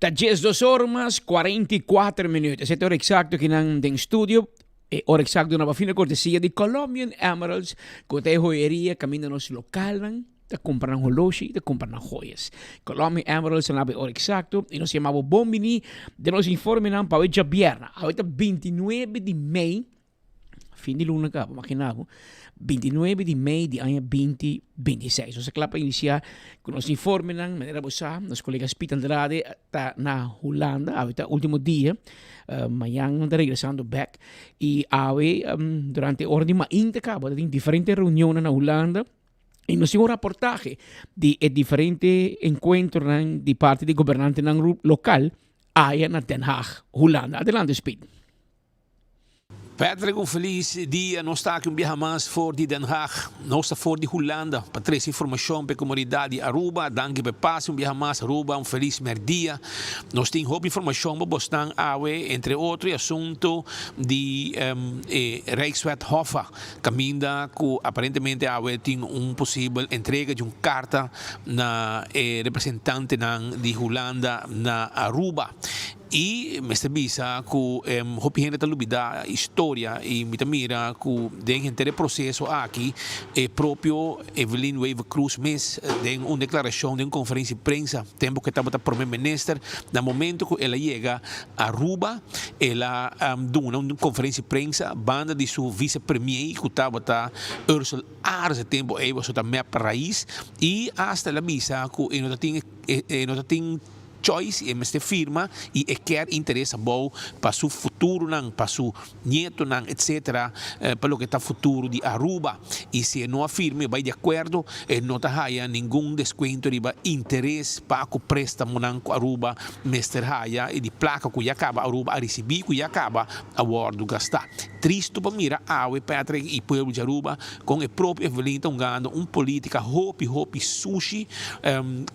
Ta 12 or mas 44 minuut. Esei ta ora exacto ki nan den studio. E ora exacto na bafina cortesia di Colombian Emeralds, cu ta e joyeria caminda nos localnan ta cumpra nan holoshi, ta cumpra nan joyas. Colombian Emeralds ta na e ora exacto y nos yama bo bon bini den nos informenan pa awe djabièrnè. Awe ta 29 di mei. Fin di luna kaba, imagina bo. 29 di mei di aña 2026. Nos a kla pa inisiá ku nos informenan. Manera bo sa, nos kolega Speed Andrade ta na Hulanda. Awe ta último dia. Uh, mañan nan ta regresando bek. I awe, um, durante ora di mainta kaba, ta tin diferente reunionnan na Hulanda. I nos tin un raportahe di e diferente enkuentronan di parti di gobernantenan lokal aya na Den Haag, Hulanda. Adelante, Speed. Patrick un felis dia, nos ta aki un biaha mas for di Den Haag, nos ta for di Hulanda pa trece informacion pa e comunidad di Aruba, danki pa e pase un biaha mas Aruba, un felis merdia, nos tin hopi informacion pa bosnan awe, entre otro e asunto di e Rijkswet Hoffa, caminda cu aparentemente awe tin un posibel entrega di un carta na e representantenan di Hulanda na Aruba. I mester bisa ku hopi hende ta lubidá historia i mi ta mira ku den henter e proseso aki e propio Evelyn Wever Croes mes den un deklarashon den un konferensia di prensa tempu ku e tabata prome minister na momento ku el a yega Aruba el a duna un konferensia di prensa banda di su vise premier ku tabata Ursel Arends e tempu ei pasobra ta mep rais i asta el a bisa ku e no ta tin e no ta tin Choice e mester firma y e kier interes abou pa su futuronan, pa su nietonan etc. Pa loke ta futuro di Aruba. Y si e no a firma y bay di acuerdo e no ta haya ningun descuento riba interes pa cu prestamonan cu Aruba mester haya y di placa cu ya caba Aruba a ricibi cu ya caba a wordo gasta. Tristo pa mira awe Patrick y pueblo di Aruba con e propio Evelyn ta hungando un politica hopi hopi sushi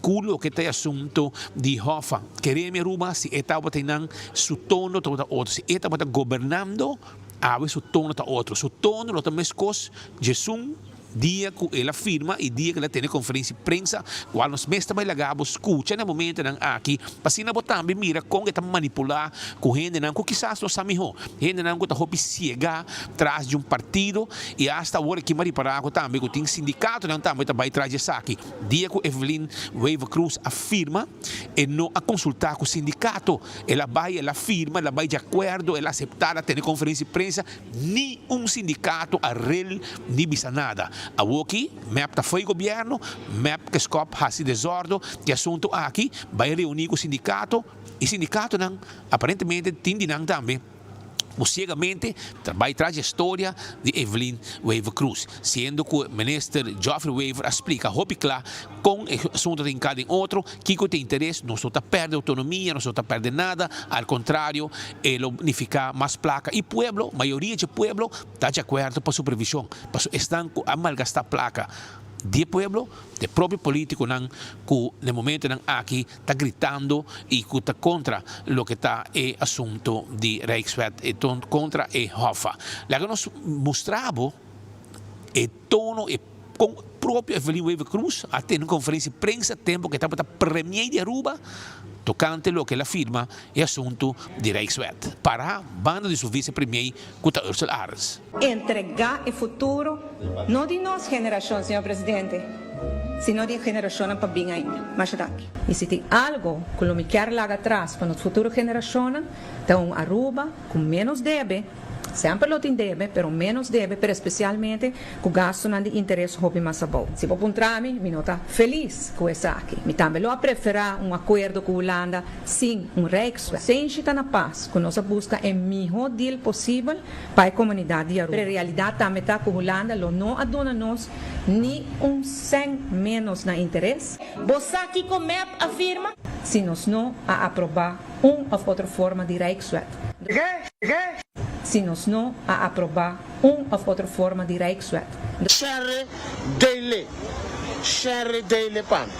cu loke ta e asunto di Hoffa. Kere mi Aruba si e tabata einan su tono tabata otro, si e tabata gobernando awe su tono ta otro, su tono lo ta mescos djesun dia cu el a firma y dia cu el a tene conferencia di prensa cual nos mes ta bay laga bo scucha na e momentonan aki pa asina bo tambe mira con e ta manipula cu hendenan cu kisas no sa miho, hendenan cu ta hopi ciega tras di un partido y hasta awor aki mi a ripara cu tambe cu tin sindicatonan tambe ta bay tras di esaki. Dia cu Evelyn Wever-Croes a firma e no a consulta cu sindicato, el a bay, el a firma, el a bay di acuerdo, el a acepta, el a tene conferencia di prensa, Ni un sindikato a rel ni bisa nada. Awoki mep ta fo'i gobierno, mep ke skop hasi desordo di asunto aki, bai reuni ku sindikato i sindikatonan aparentemente tin di nan tambe ku siegamente ta bai tras di e storia di Evelyn Wever-Croes, siendo ku Minister Geoffrey Wever a splika hopi kla Kon e asuntu ta hinká den otro? Kiko ta e interes? Nos no ta pèrdè outonomia, nos no ta pèrdè nada, al kontrario e lo nifiká mas plaka i pueblo, mayoria dje pueblo ta di akuerdo pa supervishon, pasobra esnan ku a malgastá plaka di e pueblo ta e propio politikonan ku na e momentonan aki ta gritando i ku ta kontra loke ta e asuntu di Rijkswet, e kontra e Hoffa. Laga nos mustra bo e tono, e. Con propio Evelyn Wever Croes a tene un conferencia di prensa tempo cu e tabata premier di Aruba tocante loke el a firma e asunto di Rijkswet para banda di su vice premier cu ta Ursel Arends. Entregá e futuro no di nos generacion, señor Presidente, sino di e generacionnan pa bin ainda. Masha danki. Y si tin algo cu lo mi kier laga atras pa nos futuro generacionnan, ta un Aruba cu menos debe, Semper lo tin debe, pero ménos debe, pero espesialmente ku gastunan di interes hopi mas abou. Si bo puntra mi, mi no ta felis ku esaki. Mi tambe lo a preferá un akuerdo ku Hulanda sin un Rijkswet. Senshi ta na pas ku nos a buska e mihó deal posibel pa e komunidat di Aruba. Pero e realidat tambe ta ku Hulanda lo no a duna nos ni un sèn ménos na interes. Bo sa kiko mep a firma? Si nos no a aprobá un òf otro forma di Rijkswet. Si nos no a aprobá un òf otro forma di Rijkswet. Sherry Daily Sherry Daily pa mi.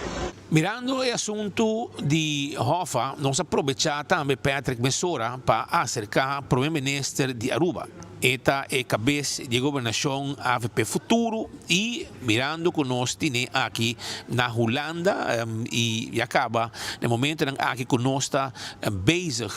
Mirando e asuntu di Hoffa, nos a probechá tambe Patrick mesora pa aserká Prome Minister di Aruba. E ta e kabes di e gobernashon avp Futuro i mirando ku nos tine aki na Hulanda i ya kaba na e momentonan aki ku nos ta bezig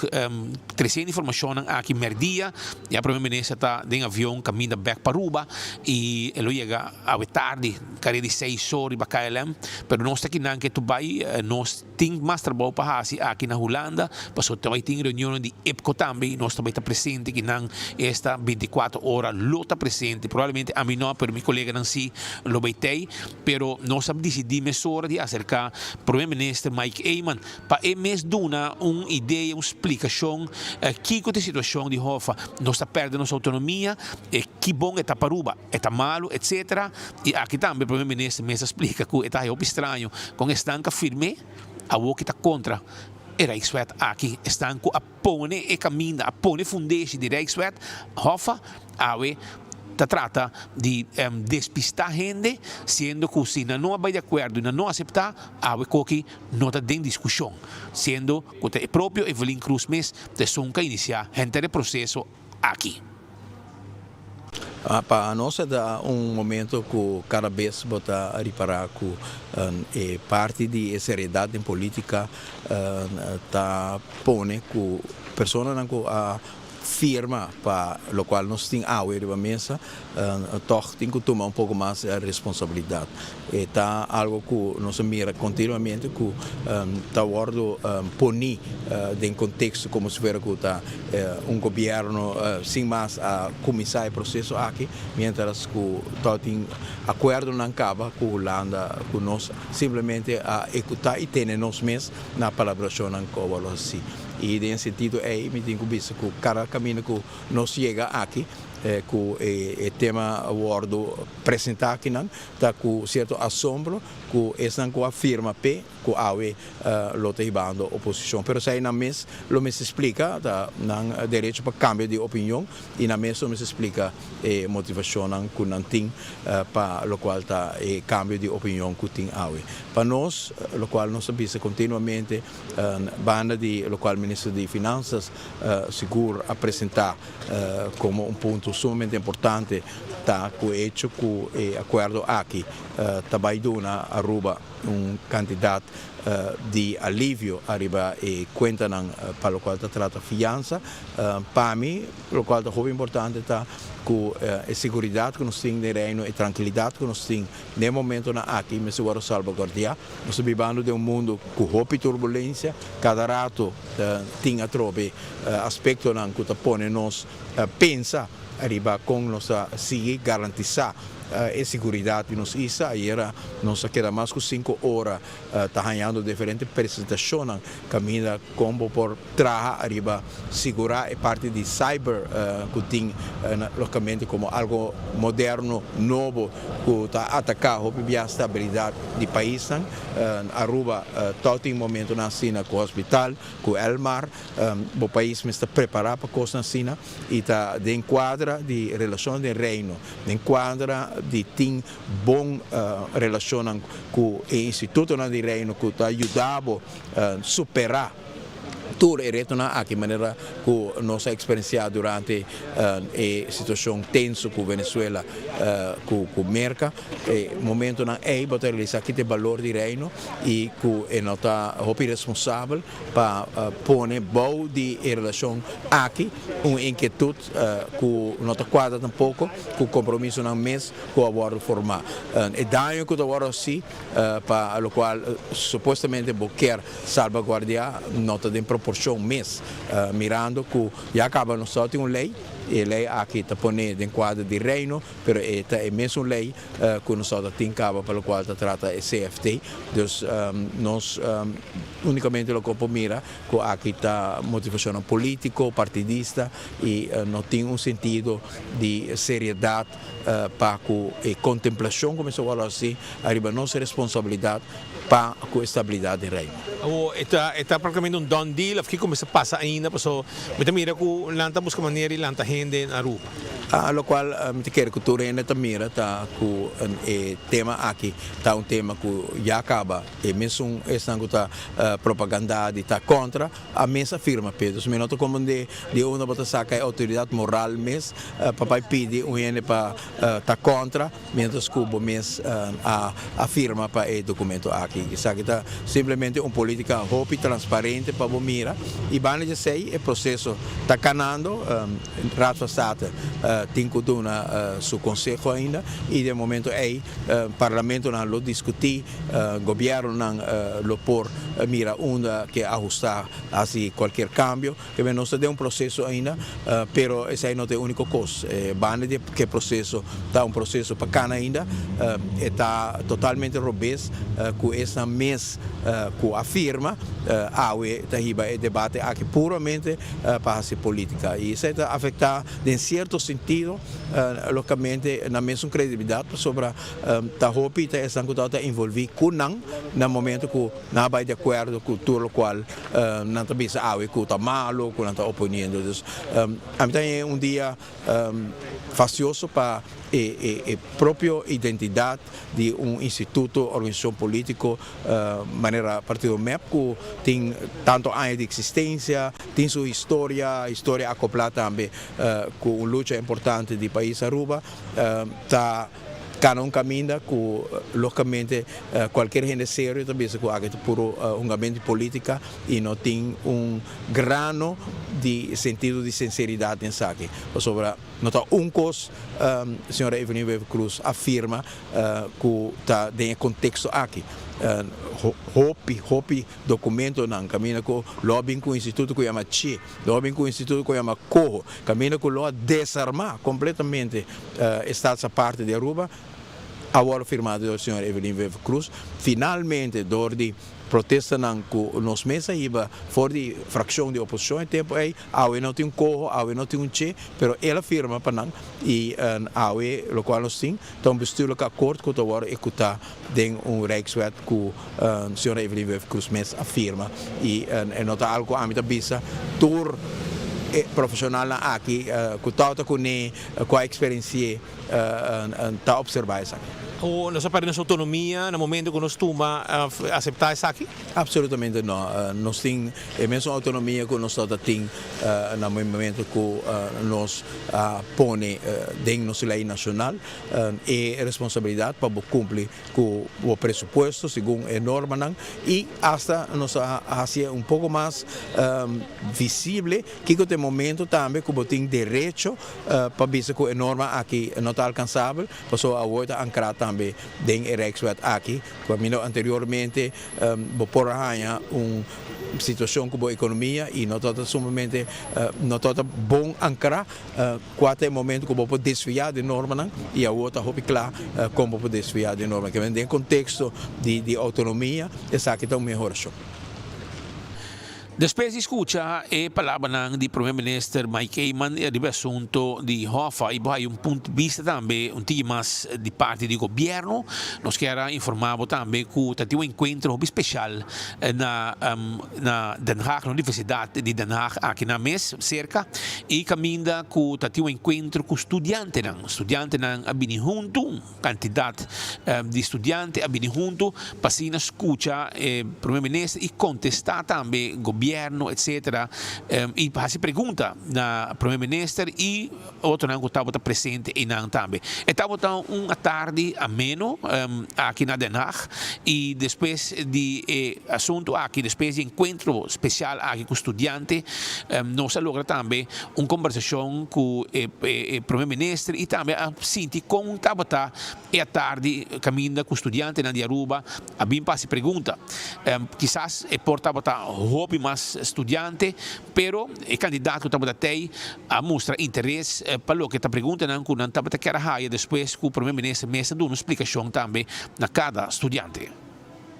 tresiendo informashonnan aki mèrdia ya Prome Minister ta den avion kaminda bèk pa Aruba i e lo yega awe tardi kare di seis or riba KLM pero nos ta kinan ke tu bai nos Tin mas trabou pa hasi aki na Hulanda, pasobra ta bai tin reunionnan di IPCO tambe i nos ta bai ta presente kinan esta bintikuater ora lo ta presente. Probablemente ami no, pero mi koleganan si lo bai tei. Pero nos a disidí mesora di aserká Prome Minister Mike Eman pa e mes duna un idea, un splikashon kiko ta e situashon di Hoffa. Nos ta pèrdè nos outonomia, ki bon e ta pa Aruba, e ta malu, etsetera. I aki tambe Prome Minister mes a splika ku e ta hopi straño kon esnan ku a firm'é awor ki ta kontra e Rijkswet aki. Esnan ku a pone e kaminda, a pone fundeshi di Rijkswet, Hoffa, awe ta trata di despistá hende, siendo ku si nan no a bai di akuerdo i nan no aseptá, awe koki no ta den diskushon, siendo ku ta e propio Evelyn Cruz mes ta esun ku a inisiá henter e proseso aki. Pa nos e ta un momento cu cada bes bo ta ripara cu e parti di e seriedad den politica ta pone cu personanan cu a firma pa locual nos tin awe riba mesa tog tin cu tuma un poco mas responsabilidad. E ta algo cu nos a mira continuamente cu ta wordo poni den contexto como si fuera cu ta un gobierno sin mas a cuminsa e proceso aki, mientras cu tabatin acuerdonan caba cu Hulanda cu nos simplemente a ehecuta y tene nos mes na palabracionnan cu a wordo haci. Y den e sentido ey mi tin cu bisa cu cada caminda cu nos yega aki cu e tema a wordo presenta akinan ta cu cierto asombro cu esnan cu a firma p'e cu awe lo ta hibando oposicion. Pero esey nan mes lo mester splica, ta nan derecho pa cambia di opinion y nan mes lo mester splica e motivacionnan cu nan tin pa locual ta e cambio di opinion cu tin awe. Pa nos, locual nos ta bisa continuamente banda di locual Minister di Finanzas sigur a presenta como un punto sumamente importante ta cu e hecho cu e acuerdo aki ta bay duna Aruba un cantidad di alivio ariba e cuentanan pa locual ta trata fiansa. Pa mi locual ta hopi importante ta cu e seguridad cu nos tin den Reino, e trankilidad cu nos tin den e momentonan aki mester worde salvaguardia. Nos ta bibando den un mundo cu hopi turbulencia, cada rato tin atrobe aspectonan cu ta pone nos pensa riba con nos ta sigui garantisa e seguridad di nos isla. Ayera nos a keda mas cu cinco ora ta hañando diferente presentacionnan caminda con bo por traha ariba sigura e parti di cyber cu tin logicamente como algo moderno, nobo cu ta ataca hopi bia stabilidad di paisnan. Aruba tog tin momentonan asina cu hospital, cu Elmar. Bo pais mester prepara pa cosnan asina y ta den cuadra di relacionnan den Reino, den cuadra di tin bon relacionnan cu e institutonan di Reino cu ta yuda bo supera tur e retonan aki manera cu nos a experiencia durante e situacion tenso cu Venezuela cu Merca. E momentonan ey bo ta realisa ki ta e balor di Reino y cu e no ta hopi responsabel pa pone bou di e relashon aki un inkietut ku no ta kuadra tampoko ku kompromisonan mes ku a wòrdu formá. E daño ku ta wòrdu hasi pa lokual supuestamente bo kier salbaguardiá no ta den proporshon mes, mirando ku ya kaba nos ta tin un lei, e lei aki ta pone den kuadro di Reino, pero e ta e mesun lei ku nos ta tin kaba pa lokual ta trata e CFT. Dus nos unikamente loke por mira ku aki ta motivashonnan politiko, partidista i no tin un sentido di seriedat pa ku e kontemplashon ku mester wòrdu hasi ariba nos responsabilidat pa ku e stabilidat den Reino. Awor e ta e ta praktikamente un done deal of kiko mester pasa ainda paso mi ta mira ku nan ta buska manera di lanta hende na Aruba. Locual mi ta kere cu tur hende ta mira ta cu e tema aki ta un tema cu ya caba e mesun esnan cu ta propaganda di ta contra a mes a firma p'e. Dus mi no ta comprende di unda bo ta saca e autoridad moral mes pa bay pidi un hende pa ta contra mientras cu bo mes a firma pa e documento aki. Esaki ta simplemente un politica hopi transparente pa bo mira y banda di esey e proceso ta canando. Raad van State tin cu duna su conseho ainda y den momento ey parlamentonan lo discuti, gobiernonan lo por mira unda ke ahusta haci cualkier cambio. Keme nos ta den un proceso ainda, pero esey no ta e unico cos. Banda di ke proceso ta un proceso pa cana ainda, e ta totalmente robes cu esnan mes cu a firma awe ta hiba e debate aki puramente pa haci politica y esey ta afecta den cierto sentido logicamente nan mesun credibilidad pasobra ta hopi ta esnan cu tabata envolvi cu nan na momento cu nan a bay di acuerdo cu tur locual nan ta bisa awe cu ta malo cu nan ta oponiendo. Dus ami ta haña un dia fastioso pa e propio identidad di un instituto, organisacion politico manera partido mep cu tin tanto aña di existencia, tin su historia, historia acopla tambe cu un lucha importante di pais Aruba, ta cana un caminda cu logicamente cualkier hende serio ta bisa cu aki ta puro hungamento di politica y no tin un grano di sentido di sinceridad den esaki, pasobra no ta un cos señora Evelyn Wever Croes a firma cu ta den e contexto aki. Hopi, hopi documentonan caminda cu lo a bin cu un instituto cu yama Che, lo a bin cu un instituto cu yama Coho, caminda cu lo a desarma completamente e Staatsaparte di Aruba, a wòrdu firmá dor señor Evelyn Wever Croes. Finalmente dor di protestanan ku nos mes a hiba for di frakshon di oposishon e tempu ei, awe no tin un koho, awe no tin un che, pero el a firma pa nan i awe lokual nos tin ta un bestuurlijk akkoord ku ta wòrdu ehekutá den un Rijkswet ku señor Evelyn Wever Croes mes a firma i e no ta algu ku ami ta bisa tur e profeshonalnan aki ku tabata kuné ku a eksperensi'é. ta observa esaki. O nos a perde nos autonomia na momento cu nos tuma acepta esaki? Absolutamente no. Nos tin e mesun autonomia cu nos tabata tin na momento cu nos a pone den nos ley nacional e responsabilidad pa bo cumpli cu bo presupuesto segun e normanan y hasta nos a haci'e un poco mas visible Kiko ta e momento tambe ku bo tin derecho pa bisa ku e norma aki no ta alkansabel, pasobra awor ta ankrá tambe den e Rijkswet aki, ku kaminda anteriormente bo por a haña un situashon ku bo ekonomia i no tabata sumamente no tabata bon ankrá kua ta e momento ku bo por desviá di normanan i awor ta hopi kla kon bo por desviá di normanan. Den e konteksto di outonomia esaki ta un mehorashon. Despues di scucha e palabranan di Prome Minister Mike Eman riba e asunto di Hoffa y bo haya un punto di bista tambe un tiki mas di parti di gobierno, nos kier a informa bo tambe cu ta tin un encuentro hopi special na na Den Haag, na Universidad di Den Haag aki nan mes cerca y caminda cu ta tin un encuentro cu studiantenan. Studiantenan a bini hunto. Kantidat di studiante a bini huntu pa asina skucha e Prome Minister i kontestá tambe gobièrnu etsetera i hasi pregunta na Prome Minister i otronan ku tabata presente einan tambe. E tabata un atardi ameno aki na Den Haag i despues di e asuntu aki, despues di e enkuentro spesial aki ku studiante nos a logra tambe un kombersashon ku e Prome Minister i tambe a sinti kon tabata e atardi kaminda ku studiantenan di Aruba a bin pa hasi pregunta. Kisas e por tabata hopi mas studiante, pero e kandidat ku tabata tei a mustra interes pa loke ta preguntanan ku nan tabata kier a haya despues ku Prome Minister mes a duna un splikashon tambe na kada studiante.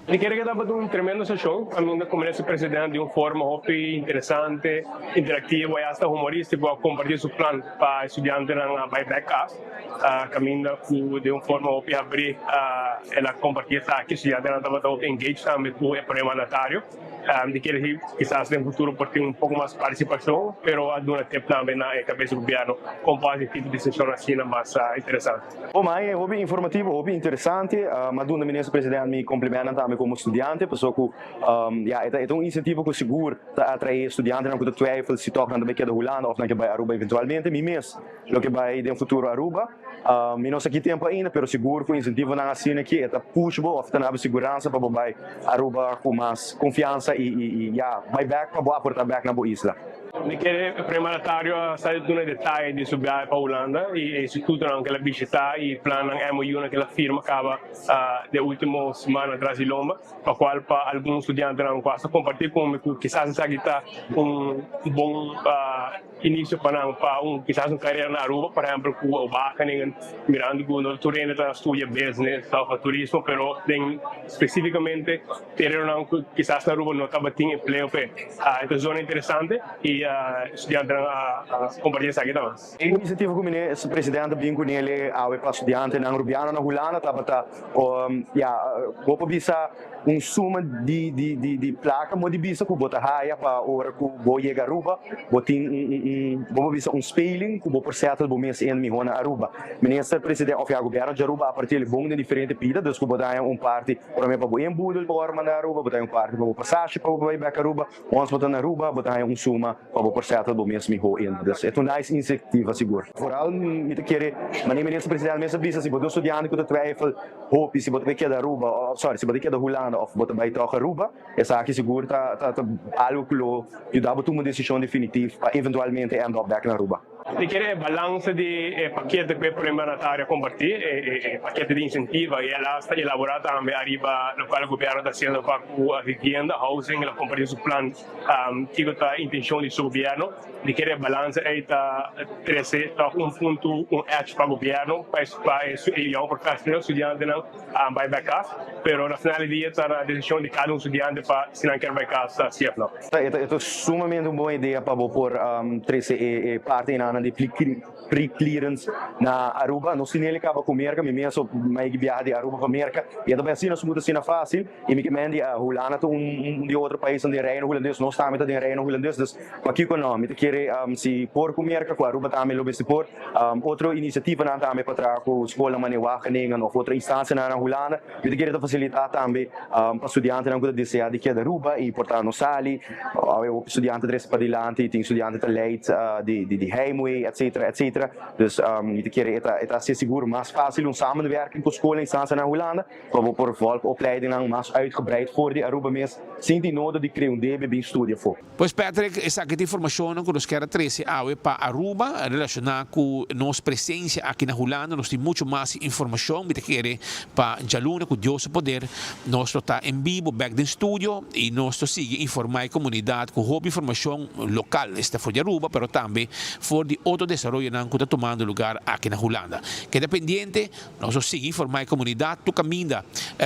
Mi kere ku tabata un tremendo seshon kaminda ku Minister President di un forma hopi interesante, interaktivo i asta humoristiko a kompartí su plan pa e studiantenan a bai bèk kas. Kaminda ku den un forma hopi habrí el a kompartí esaki. Studiantenan tabata hopi engaged tambe ku e prome mandatario. Di kere si kisas den futuro por tin un poko mas partisipashon, pero a duna tip tambe na e kabes di gobièrnu kon por hasi tipo di seshon asina mas interesante. Bo mai e hopi informativo, hopi interesante. M'a duna Minister President mi complimentnan tambe como studiante, paso cu ya e ta e ta un incentivo cu sigur ta atrae studiantenan cu ta twijfel si toch nan ta bay keda Hulanda of nan ke bay Aruba eventualmente. Mi mes lo ke bay den futuro Aruba. Mi no sa ki tempo ainda, pero sigur cu incentivonan asina aki e ta push bo of ta na bo siguransa pa bo bay Aruba cu mas confiansa y y ya bay bek pa bo aporta bek na bo isla. Mi kere e premandatario a sa di duna detaye di su biahe pa Hulanda y e institutonan ku el a bishita y plannan MOU-nan ku el a firma kaba den ultimo simannan tras di lomba, pa cual pa algun studiantenan ku hasta comparti ku mi ku kisas esaki ta un bon inicio pa nan pa un kisas un carera na Aruba, por ehempel ku Wageningen, mirando ku no tur hende ta studia business of turismo pero den specificamente Terenonan ku kisas na Aruba no tabatin empleo p'e. E ta zona interesante i studiantenan a kompartí esaki tambe. E inisiativa ku Minister Presidente a bin ku nele awe pa studiantenan Rubiano na Hulanda tabata ya bo por bisa un suma di di di di plaka mo di bisa ku bo ta haya pa ora ku bo yega Aruba bo tin un un un bo por bisa un speling ku bo por settle bo mes in miho na Aruba. Minister Presidente of ya Gobierno di Aruba a parti el bon den diferente pida dus ku bo ta haya un parti Prome pa bo inboedel pa wòrdu manda Aruba, bo ta haña un parti pa bo pasashi pa bo bai bèk Aruba. Ons bo ta na Aruba, bo ta haña un suma pa bo por sètel bo mes mihó in. Dus e ta un nice inisiativa sigur. Vooral mi ta kere, manera Minister Presidente mes a bisa, si bo ta un studiante ku ta twijfel hopi si bo ta bai keda Aruba òf sorry si bo ta keda Hulanda òf bo ta bai tòg Aruba, esaki sigur ta ta algu ku lo yuda bo tuma un desishon definitif pa eventualmente end up bèk na Aruba. Mi kere e balansa di e pakete ku e Prome Mandatario a kompartí, e pakete di insentiva i el asta elaborá tambe ariba lokual gobièrnu ta hasiendo pa ku vivienda, housing, el a kompartí su plan kiko ta intenshon di su gobièrnu. Mi kere e balansa ei ta trese tòg un punto, un edge pa gobièrnu pa e young professional, studiantenan bai bai kas, pero na final di dia ta na desishon di kada un studiante pa si nan kier bai kas si òf no. E ta sumamente un bon idea pa bo por trece e parti enanan di pre-clearance na Aruba. Nos tin el caba cu Merca, mi mes a mei biaha di Aruba pa Merca y e ta bay asina smooth, asina facil. Y mi ke men di Hulanda ta un di otro paisnan den Reino Hulandes, nos tambe ta den Reino Hulandes, dus pakico no? Mi ta kere si por cu Merca, cu Aruba tambe lo mester por. Otro iniciativanan tambe pa traha cu scolnan manera Wageningen of otro instancianan na Hulanda. Mi ta kere ta fasilitá tambe pa studiantenan ku ta deseá di keda Aruba i por ta no sali. Awe hopi studiante ta trese padilanti, tin studiante ta leid di heimwee etcetera etcetera. Dus mi ta kere e ta e ta hasié sigur mas fásil un samenwerking ku skol en instansia na Hulanda pa bo por volg opleidingnan mas uitgebreid for di Aruba mes sin tin nodo di krea un debe bin studia afó. Pues Patrick, esaki ta informacionnan cu nos kier a trece awe pa Aruba relaciona cu nos presencia aki na Hulanda. Nos tin mucho mas informacion, mi ta kere pa djaluna cu Dios su poder nos lo ta en bibo bek den studio y nos lo sigui informa e comunidad cu hopi informacion local, esta for di Aruba pero tambe for di otro desaroyonan cu ta tumando lugar aki na Hulanda. Keda pendiente. Nos lo sigui informá e komunidat tur kaminda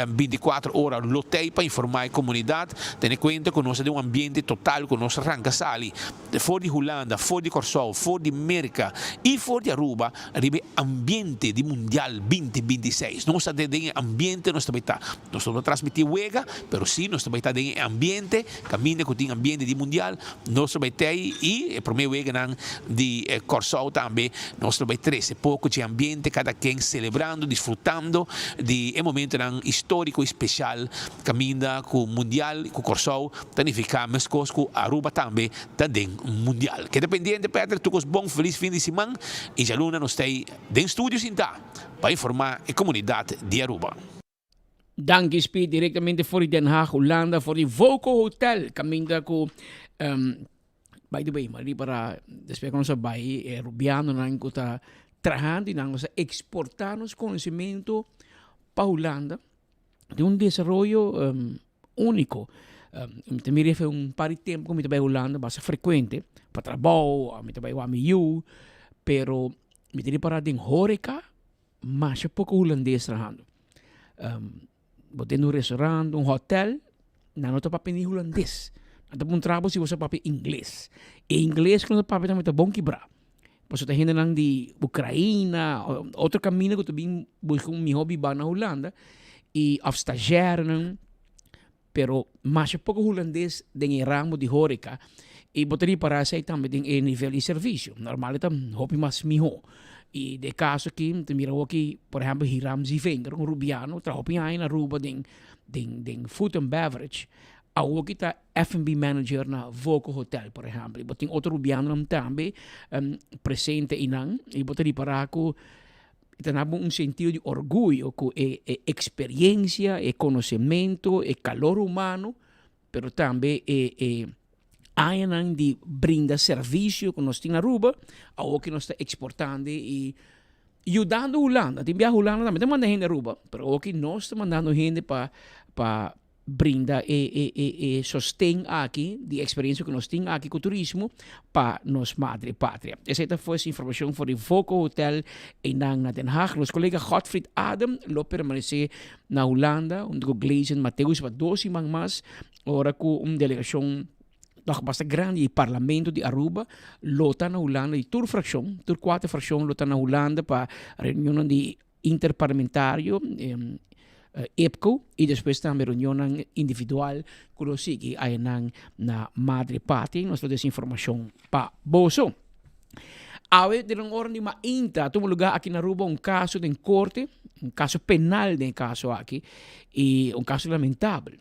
bintikuater ora lo tei pa informá e komunidat. Tene kuenta ku nos ta den un ambiente total ku nos ranka sali for di Hulanda, for di Kòrsou, for di Merka i for di Aruba riba e ambiente di Mundial binti 26. Nos ta den e ambiente nos ta bai ta. Nos no ta transmití wega, pero sí nos ta bai ta den e ambiente kaminda ku tin ambiente di Mundial. Nos lo bai tei i e promé weganan di Kòrsou tambe nos lo bai trese poko dje ambiente, kada ken selebrando, disfrutando di e momentonan históriko i speshal kaminda ku Mundial ku Kòrsou ta nifiká meskos ku Aruba tambe ta den Mundial. Keda pendiente Patrick, tur kos bon, felis fin di siman i djaluna nos ta ei den studio sintá pa informá e komunidat di Aruba. Danki Speed directamente for di Den Haag, Hulanda, for di Voco Hotel, caminda cu um, by the way, maar para después cu nos a bai, e Rubianonan cu ta trahando y nan nos a exporta nos conocimiento pa Hulanda, di un desaroyo um, unico. Um, mi ta mira un par di tempo cu mi ta bai Hulanda basta frecuente, pa trabou, mi ta bai wak mi yu, pero mi ta ripara den horeca, Masha poko hulandes trahando. Bo den un restaurant, un hotel, nan no ta papia ni hulandes. Nan ta puntra bo si bo sa papia ingles. E ingles ku nan ta papia tambe ta bon kibrá. Pasobra ta hendenan di Ukraina, otro kaminda ku ta bin buska un mihó bibá na Hulanda i òf stazjèrnan. Pero masha poko hulandes den e ramo di horeca y bo ta ripara esey tambe den e nivel di servicio. Normal e ta hopi mas miho. Y den e caso aki mi ta mira hoki por ehempel Hiram Zievinger, un Rubiano, traha hopi aña na Aruba den den den food and beverage, awoki ta F&B manager na Voco Hotel por ehempel. Y bo tin otro Rubianonan tambe presente eynan y bo ta ripara cu E ta na bo un sentido di orguyo ku e e eksperiencia, e konosementu, e kalor humano, pero tambe e e añanan di brinda servisio ku nos tin na Aruba, awor ku nos ta eksportando i yudando Hulanda. Tin biaha Hulanda tambe ta manda hende Aruba, pero awor ku nos ta mandando hende pa pa brinda e e e e sosten aki di experiencia ku nos tin aki ku turismo pa nos madre patria. Esei ta fues informacion for di Voco Hotel einan na Den Haag. Nos colega Godfried Adem lo permanece na Hulanda hunto ku Gleison Mateus pa dos siman mas ora ku un delegacion tòg basta grandi di Parlamento di Aruba lo ta na Hulanda di tur fraccion, tur kuater fraccion lo ta na Hulanda pa reunionnan di interparlamentario, IPCO, y despues tambe reunionnan individual cu lo sigui ayanan na Madre Patria. Nos lo des informacion pa boso. Awe den un ora di mainta a tuma lugar aki na Aruba un caso den corte, un caso penal den e caso aki, y un caso lamentabel.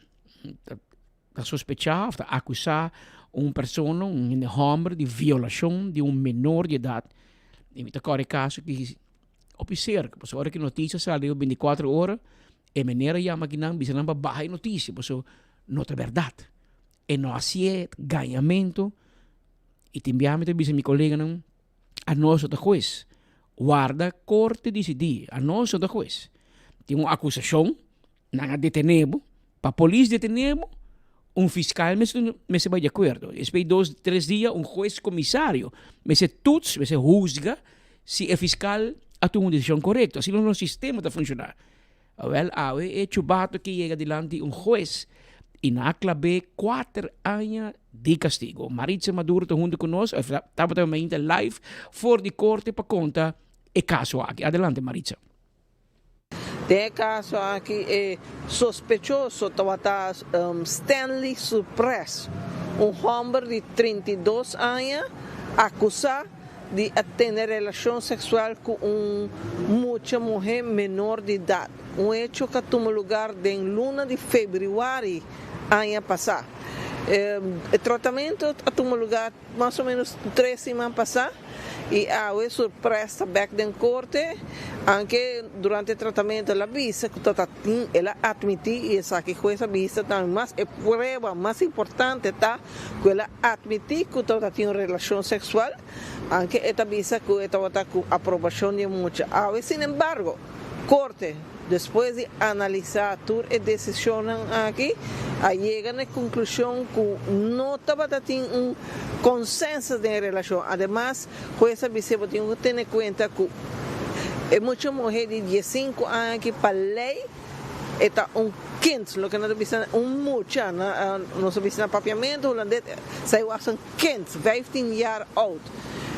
Ta sospecha of ta acusa un persona, un hende homber di violacion di un menor di edad. Y mi ta corre e caso aki hopi cerca, pasobra ora ki noticia sali riba binticuatro ora, e meneer a yama akinan bisa nan pa baha e noticia, pasobra no ta berdad. E no hacié gañamento y tin biaha mi ta bisa mi coleganan, anos no ta hues, warda corte dicidi, anos no ta hues. Tin un acusacion, Nan a detené bo. Pa polis detené bo, un fiskal mester mester bai di akuerdo. Despues di dos, tres dia un hues komisario mester toets, mester husga si e fiskal a tuma un desishon korekto. Asina nos sistema ta funshoná. Awèl, awe e chubato ke yega dilanti un hues i nan a klab'é kuater aña di kastigo. Maritza Maduro ta huntu ku nos, tabata mainta live for di korte pa konta e kaso aki. Adelante Maritza. Den e kaso aki e sospechoso tabata Stanley Surpres, un hòmber di 32 aña akusá di a tene relashon seksual ku un mucha muhé menor di edat, un hecho ku a tuma lugar den luna di febrüari aña pasá. E tratamentu a tuma lugar mas o ménos tres siman pasá. Y awe Surpres ta bek den corte, aunke durante e tratamento el a bisa cu ta tin, el a admiti y esaki huez a bisa tambe mas e prueba mas importante ta cu el a admiti cu tabata tin un relacion sexual, aunke e ta bisa cu e tabata cu aprobacion di e mucha. Awe sinembargo, Corte, despues di analisá tur e desishonnan aki, a yega na e konklushon ku no tabata tin un konsensus den e relashon. Ademas, hues a bis'é bo tin ku tene kuenta ku e mucha muhé di diesinku aña aki pa lei e ta un kind, loke nan ta bisa un mucha, nos ta bisa na papiamentu hulandes, zij was een kind, vijftien jaar oud.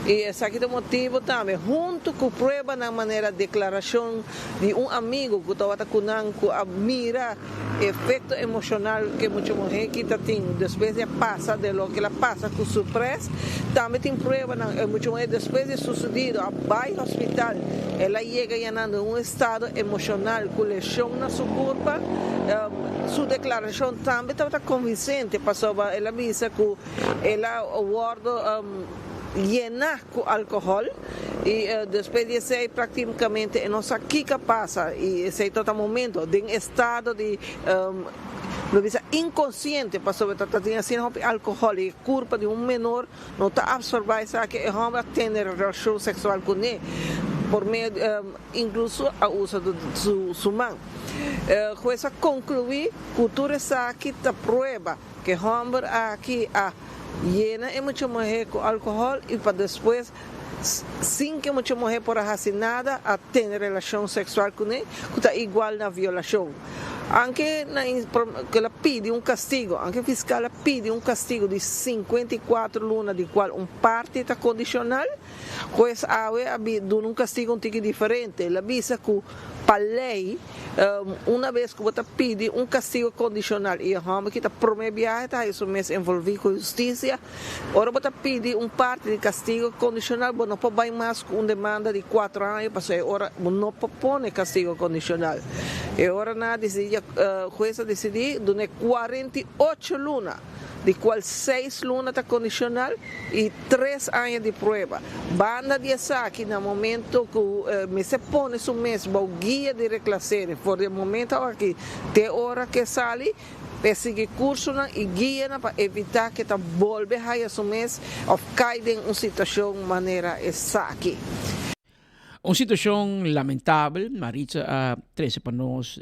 I esaki ta motibu tambe, huntu ku pruebanan manera deklarashon di un amigu ku tabata ku nan ku a mira efekto emoshonal ku e mucha muhé ki ta tin despues di a pasa de loke el a pasa ku su pres. Tambe tin pruebanan e mucha muhé despues di susudido a bai hospital, el a yega yanan den un estado emoshonal ku leshon na su kurpa. Su deklarashon tambe tabata konvinsente pasobra el a bisa ku El a wordo yena cu alcohol y despues di esey practicamente e no sa kico a pasa y esey ta ta momento den estado di lo bisa inconsciente pasobra ta ta tin asina hopi alcohol y e curpa di un menor no ta absorba esaki e homber a tene relacion sexual cune por medio incluso a usa su man. Hues a conclui cu tur esaki ta prueba. Ke hòmber aki a yena e mucha muhé ku alkohòl i pa despues, sin ke mucha muhé por a hasi nada, a tene relashon seksual kuné, ku ta igual na violashon. Anke na ku el a pidi un kastigo, anke fiskal a pidi un kastigo di 54 luna di kual un parti ta kondishonal, hues awe a duna un kastigo un tiki diferente. El a bisa ku pa lei una bes ku bo ta pidi un kastigo kondishonal i e hòmber ki ta promé biahe ta haña su mes envolví ku hustisia, Ora bo ta pidi un parti di castigo condicional bo no por bay mas cu un demanda di cuatro aña pasobra e ora bo no por pone castigo condicional. E ora nan a dicidi hues a dicidi dun'e 48 luna di cual seis luna ta condicional y tres aña di prueba. Banda di esaki na momento cu mester pone su mes bou guia di reclasering for di e momento aki te ora cu e sali, P'e sigui kursonan i guianan pa evitá ke ta bolbe haya su mes òf kai den un situashon manera esaki. Un situashon lamentabel, Maritza a trese pa nos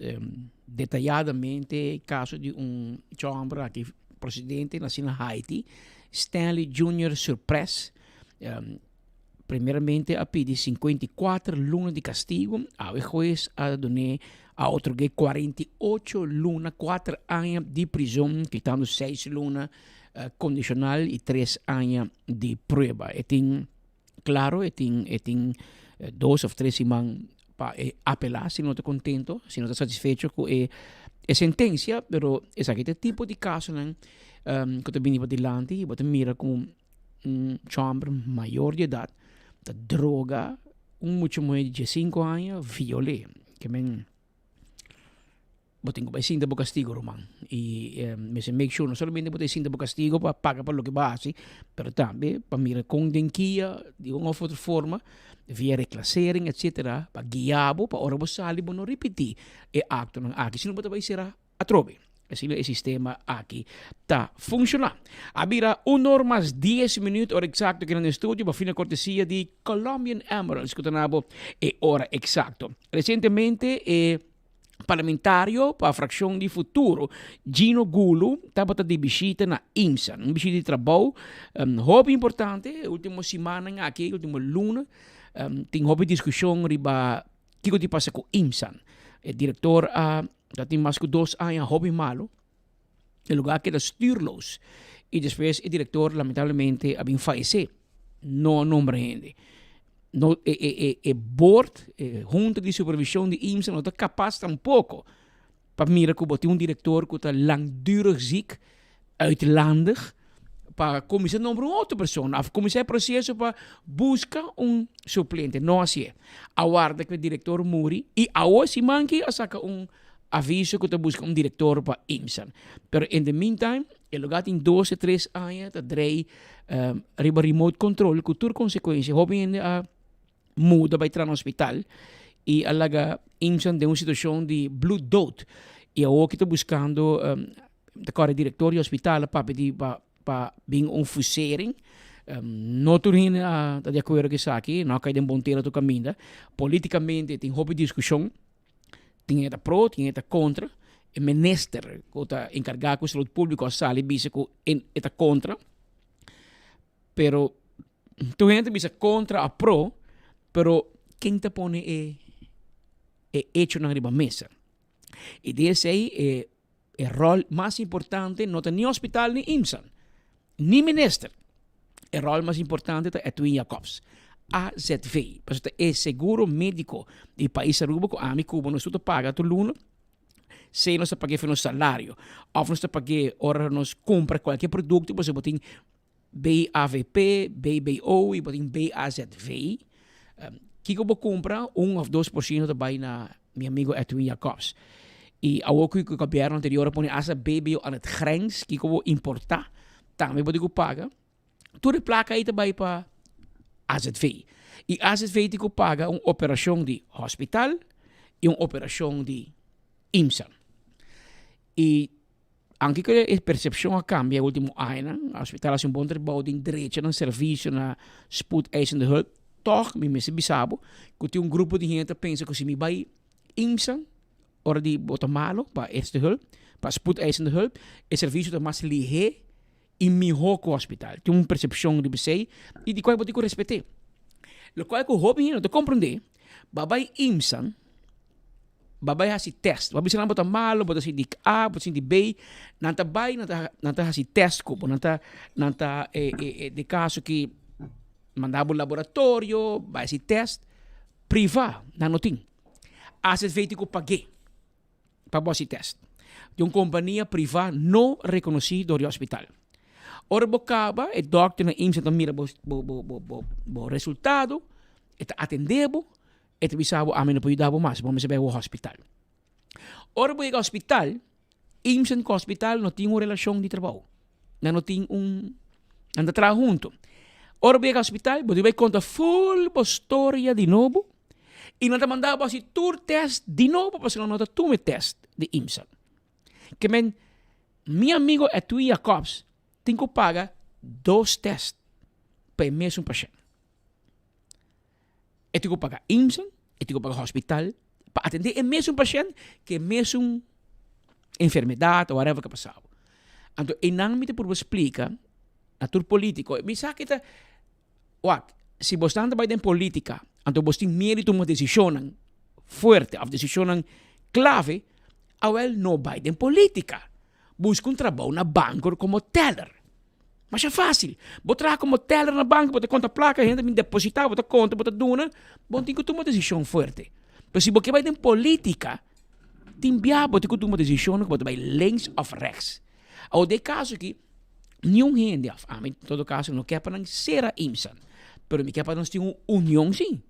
detayadamente e kaso di un chòmber aki prosedente nasi na Haiti, Stanley Junior Surpres. Primeramente a pidi 54 luna di castigo, awe hues a dun'é a otorg'é 48 luna, kuater aña di prizon, kitando seis luna condicional y tres aña di prueba. E tin, claro, e tin, e tin dos of tres siman pa e apelá si no ta contento, si no ta satisfecho cu e e sentencia, pero esaki ta e tipo di casonan cu ta bini padilanti y bo ta mira cu Un chòmber mayor di edat ta droga un mucha muhé di diesinko aña viol'é. Ke men bo tin ku bai sinta bo kastigo ruman. I mester make sure no solamente bo ta sinta bo kastigo pa paga pa loke bo a hasi, pero tambe pa mira kon den kia di un òf otro forma via reklasering etsetera pa guia bo pa ora bo sali bo no ripití e aktonan aki sino bo ta bai sera Atrobe, asina e sistema aki ta funciona. A bira un or mas dies minuut, ora exacto aki na studio, pa fina cortesia di Colombian Emeralds cu ta na bo e ora exacto. Recientemente e parlamentario pa fraccion di Futuro, Gino Gulu, tabata di bishita na IMSA. Un bishita di trabou hopi importante, e ultimo simannan aki, e ultimo luna, tin hopi discusion riba Kiko tin pasa ku IMSAN? E direktor a ta tin mas ku dos aña hopi malu. E lugar a keda stuurloos. I despues e direktor lamentablemente a bin fayesé. No a nombra hende. No, e, e, e, e board, e hunta di supervision di IMSAN no ta kapas tampoko pa mira ku bo tin un direktor ku ta langdurig ziek, uitlandig, pa kuminsá nombra un otro persona òf kuminsá e proseso pa buska un suplente. No hasié. A warda ku e direktor muri i awor siman aki a saka un aviso ku ta buska un direktor pa IMSA. Pero in the meantime e lugar tin dos o tres aña ta drei riba remote control ku tur konsekuensia. Hopi hende a muda bai traha na hospital y a laga IMSAN den un situacion di bloeddood. Y awor ki ta buscando, ta corre director di hospital a papia di pa pa bin un fusering. No tur hende a ta di acuerdo cu esaki, no a cay den bon tera tur caminda. Politicamente tin hopi discusion, tin hende ta pro, tin hende ta contra. E minister cu ta encarga cu salud publico a sali bisa cu e ta contra. Pero tur hende ta bisa kontra a pro, pero ken ta pone e e echonan riba mesa? I di esei e e ròl mas importante no ta ni hospital ni IMSA, ni minister. E ròl mas importante ta Edwin Jacobs, AZV, pasobra ta e seguro médiko di pais Aruba ku ami ku bo nos tur ta paga tur luna. Sea nos ta pag'é for nos salario òf nos ta pag'é ora nos kumpra kualke produkto pasobra bo tin BAVP, BBO y bo tin BAZV. Kiko bo cumpra, un of 2% ta bay na mi amigo Edwin Jacobs. Y awor cu e gobierno anterior a pone hasta BBO aan het grens, kiko bo importa, tambe bo tin cu paga. Tur e placa ahí ta bay pa AZV. Y AZV tin cu paga un operacion di hospital y un operacion di IMSA. Y Anke ku e persepshon a kambia e ultimo añanan, hospital a hasi un bon trabou den drecha nan servisio na spoedeisende hulp, tòg mi mester bisa bo ku tin un grupo di hende ta pensa ku si mi bai IMSA ora di bo ta malo pa eerste hulp, pa spoedeisende hulp, e servisio ta mas lihé i mihó ku hospital. Tin un persepshon riba esei i di kual bo tin ku respet'é. Lokual ku hopi hende no ta komprondé, bo a bai IMSA. Bo a bai hasi test. Bo a bisa nan bo ta malo, bo ta sinti A, bo ta sinti B. Nan ta bai, nan ta, nan ta hasi test ku bo. Nan ta, nan ta e, e, e, den kaso ki manda bo laboratorio, bai hasi test. Priva, nan no tin. AZV tin ku pag'é pa bo hasi test. Di un kompania priva no rekonosí dor di hospital. Ora bo kaba, e dòkter na IMSA ta mira bo, bo, bo, bo, bo, bo resultado, e ta atendé bo, E ta bisa bo, ami no por yuda bo mas, bo mester bai hospital. Ora bo yega hospital, IMSA ku hospital no tin un relashon di trabou. Nan no tin un, nan ta traha huntu. Ora bo yega hospital, bo tin bai konta ful bo storia di nobo i nan ta manda bo hasi tur tèst di nobo pasobra nan no ta tuma e tèst di IMSA. Ke men, mi amigo Edwin Jacobs tin ku paga dos tèst pa e mesun pashènt. E tin ku paga IMSA, e tin ku paga hospital pa atendé e mesun pashènt ku e mesun enfermedat o whatever ku a pasado. Anto einan mi ta purba splika na tur polítiko, mi sa ke ta, wak, si bosnan ta bai den polítika, anto bos tin miedu di tuma desishonnan fuerte òf desishonnan klave, awèl no bai den polítika. Buska un trabou na banko komo teller. Masha fácil. Bo traha komo teller na banko, bo ta konta plaka, hende ta bin depositá, bo ta konta, bo ta duna, bo no tin ku tuma desishon fuerte. Pero si bo ke bai den polítika, tin bia bo tin ku tuma desishonnan ku bo ta bai links òf rèks. Awor den e kaso aki, niun hende, òf ami en todo kaso, no ke pa nan sera IMSA. Pero mi ke pa nos tin un union sí.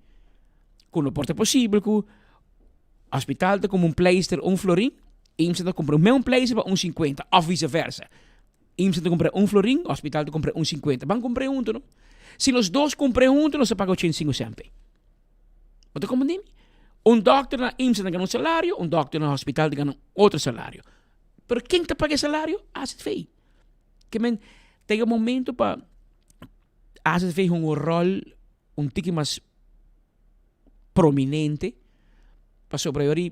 Ku no por ta posibel ku hospital ta kumpra un pleister un florin, IMSA ta kumpra un pleister pa un sinkuenta, òf vise vèrsa. IMSA ta kumpra un florin, hospital ta kumpra un sinkuenta. Ban kumpra huntu no. Si nos dos kumpra huntu nos ta paga ochenta i sinku sèn p'e. Bo ta komprendé mi? Un dòkter na IMSA ta gana un salario, un dòkter na hospital ta gana un otro salario. Pero ken ta paga e salario? AZV. Ke men ta yega momento pa AZV hunga un ròl un tiki mas prominente pasobra yori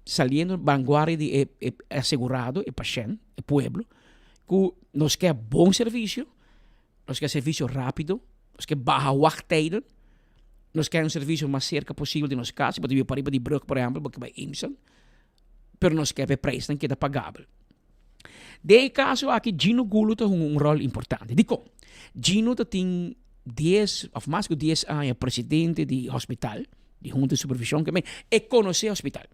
saliendo vanguardia di e e asegurado, e pashènt, e pueblo, ku nos ke bon servisio, nos ke servisio rápido, nos ke baha wachttijden, nos ke un servisio mas serka posibel di nos kas, si bo ta biba pariba di brug por ehèmpel bo ke bai Eemsel, pero nos ke pa e preisnan keda pagabel. Den e kaso aki Gino Gulo ta hunga un ròl importante. Dikon? Gino ta tin dies òf mas ku dies aña presidente di hospital, di hunta di supervishon, ke men e konosé hospital.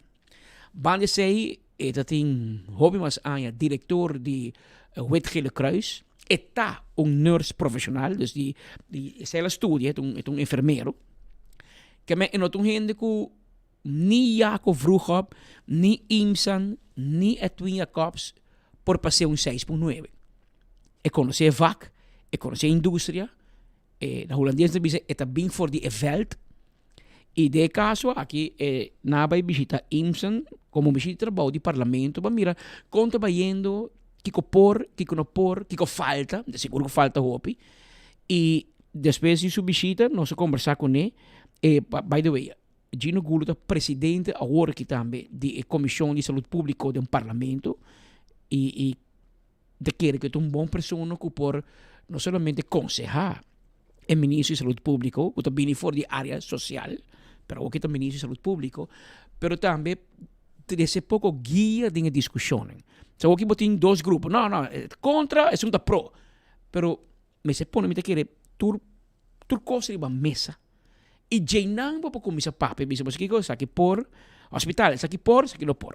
Banda esei e ta tin hopi mas aña direktor di Wit Gele Kruis. E ta un nurse profeshonal, dus di di esei el a studia, e ta un e ta un enfermero. Ke men e no ta un hende ku ni Jaco Vroegop, ni Imsan, ni Edwin Jacobs por pas'é un seis pun nuebe. E konosé e vak, e konosé e industria, e na hulandes nan ta bisa e ta bin for di e vèlt. I den e kaso aki e nan a bai bishita Imsan komo bishita di trabou di parlamento pa mira kon ta bayendo, kiko por, kiko no por, kiko falta, de sigur ku falta hopi. I despues di su bishita nos a kombersá kuné, e by the way, Gino Gulo ta presidente awor aki tambe di e Komishon di Salud Públiko den Parlamento i i ta kere ku e ta un bon persona ku por no solamente konsehá e Ministro di Salud Públiko ku ta bini for di área sosial, pero awor ki ta Ministro di Salud Públiko, pero tambe trese poko guia den e diskushonnan. So awor ki bo tin dos grupo, no no kontra esun ta pro, pero mester pone mi ta kere tur tur kos riba mesa. I djeinan bo por kuminsá papia i bisa bo kiko esaki por, hospital esaki por, esaki no por,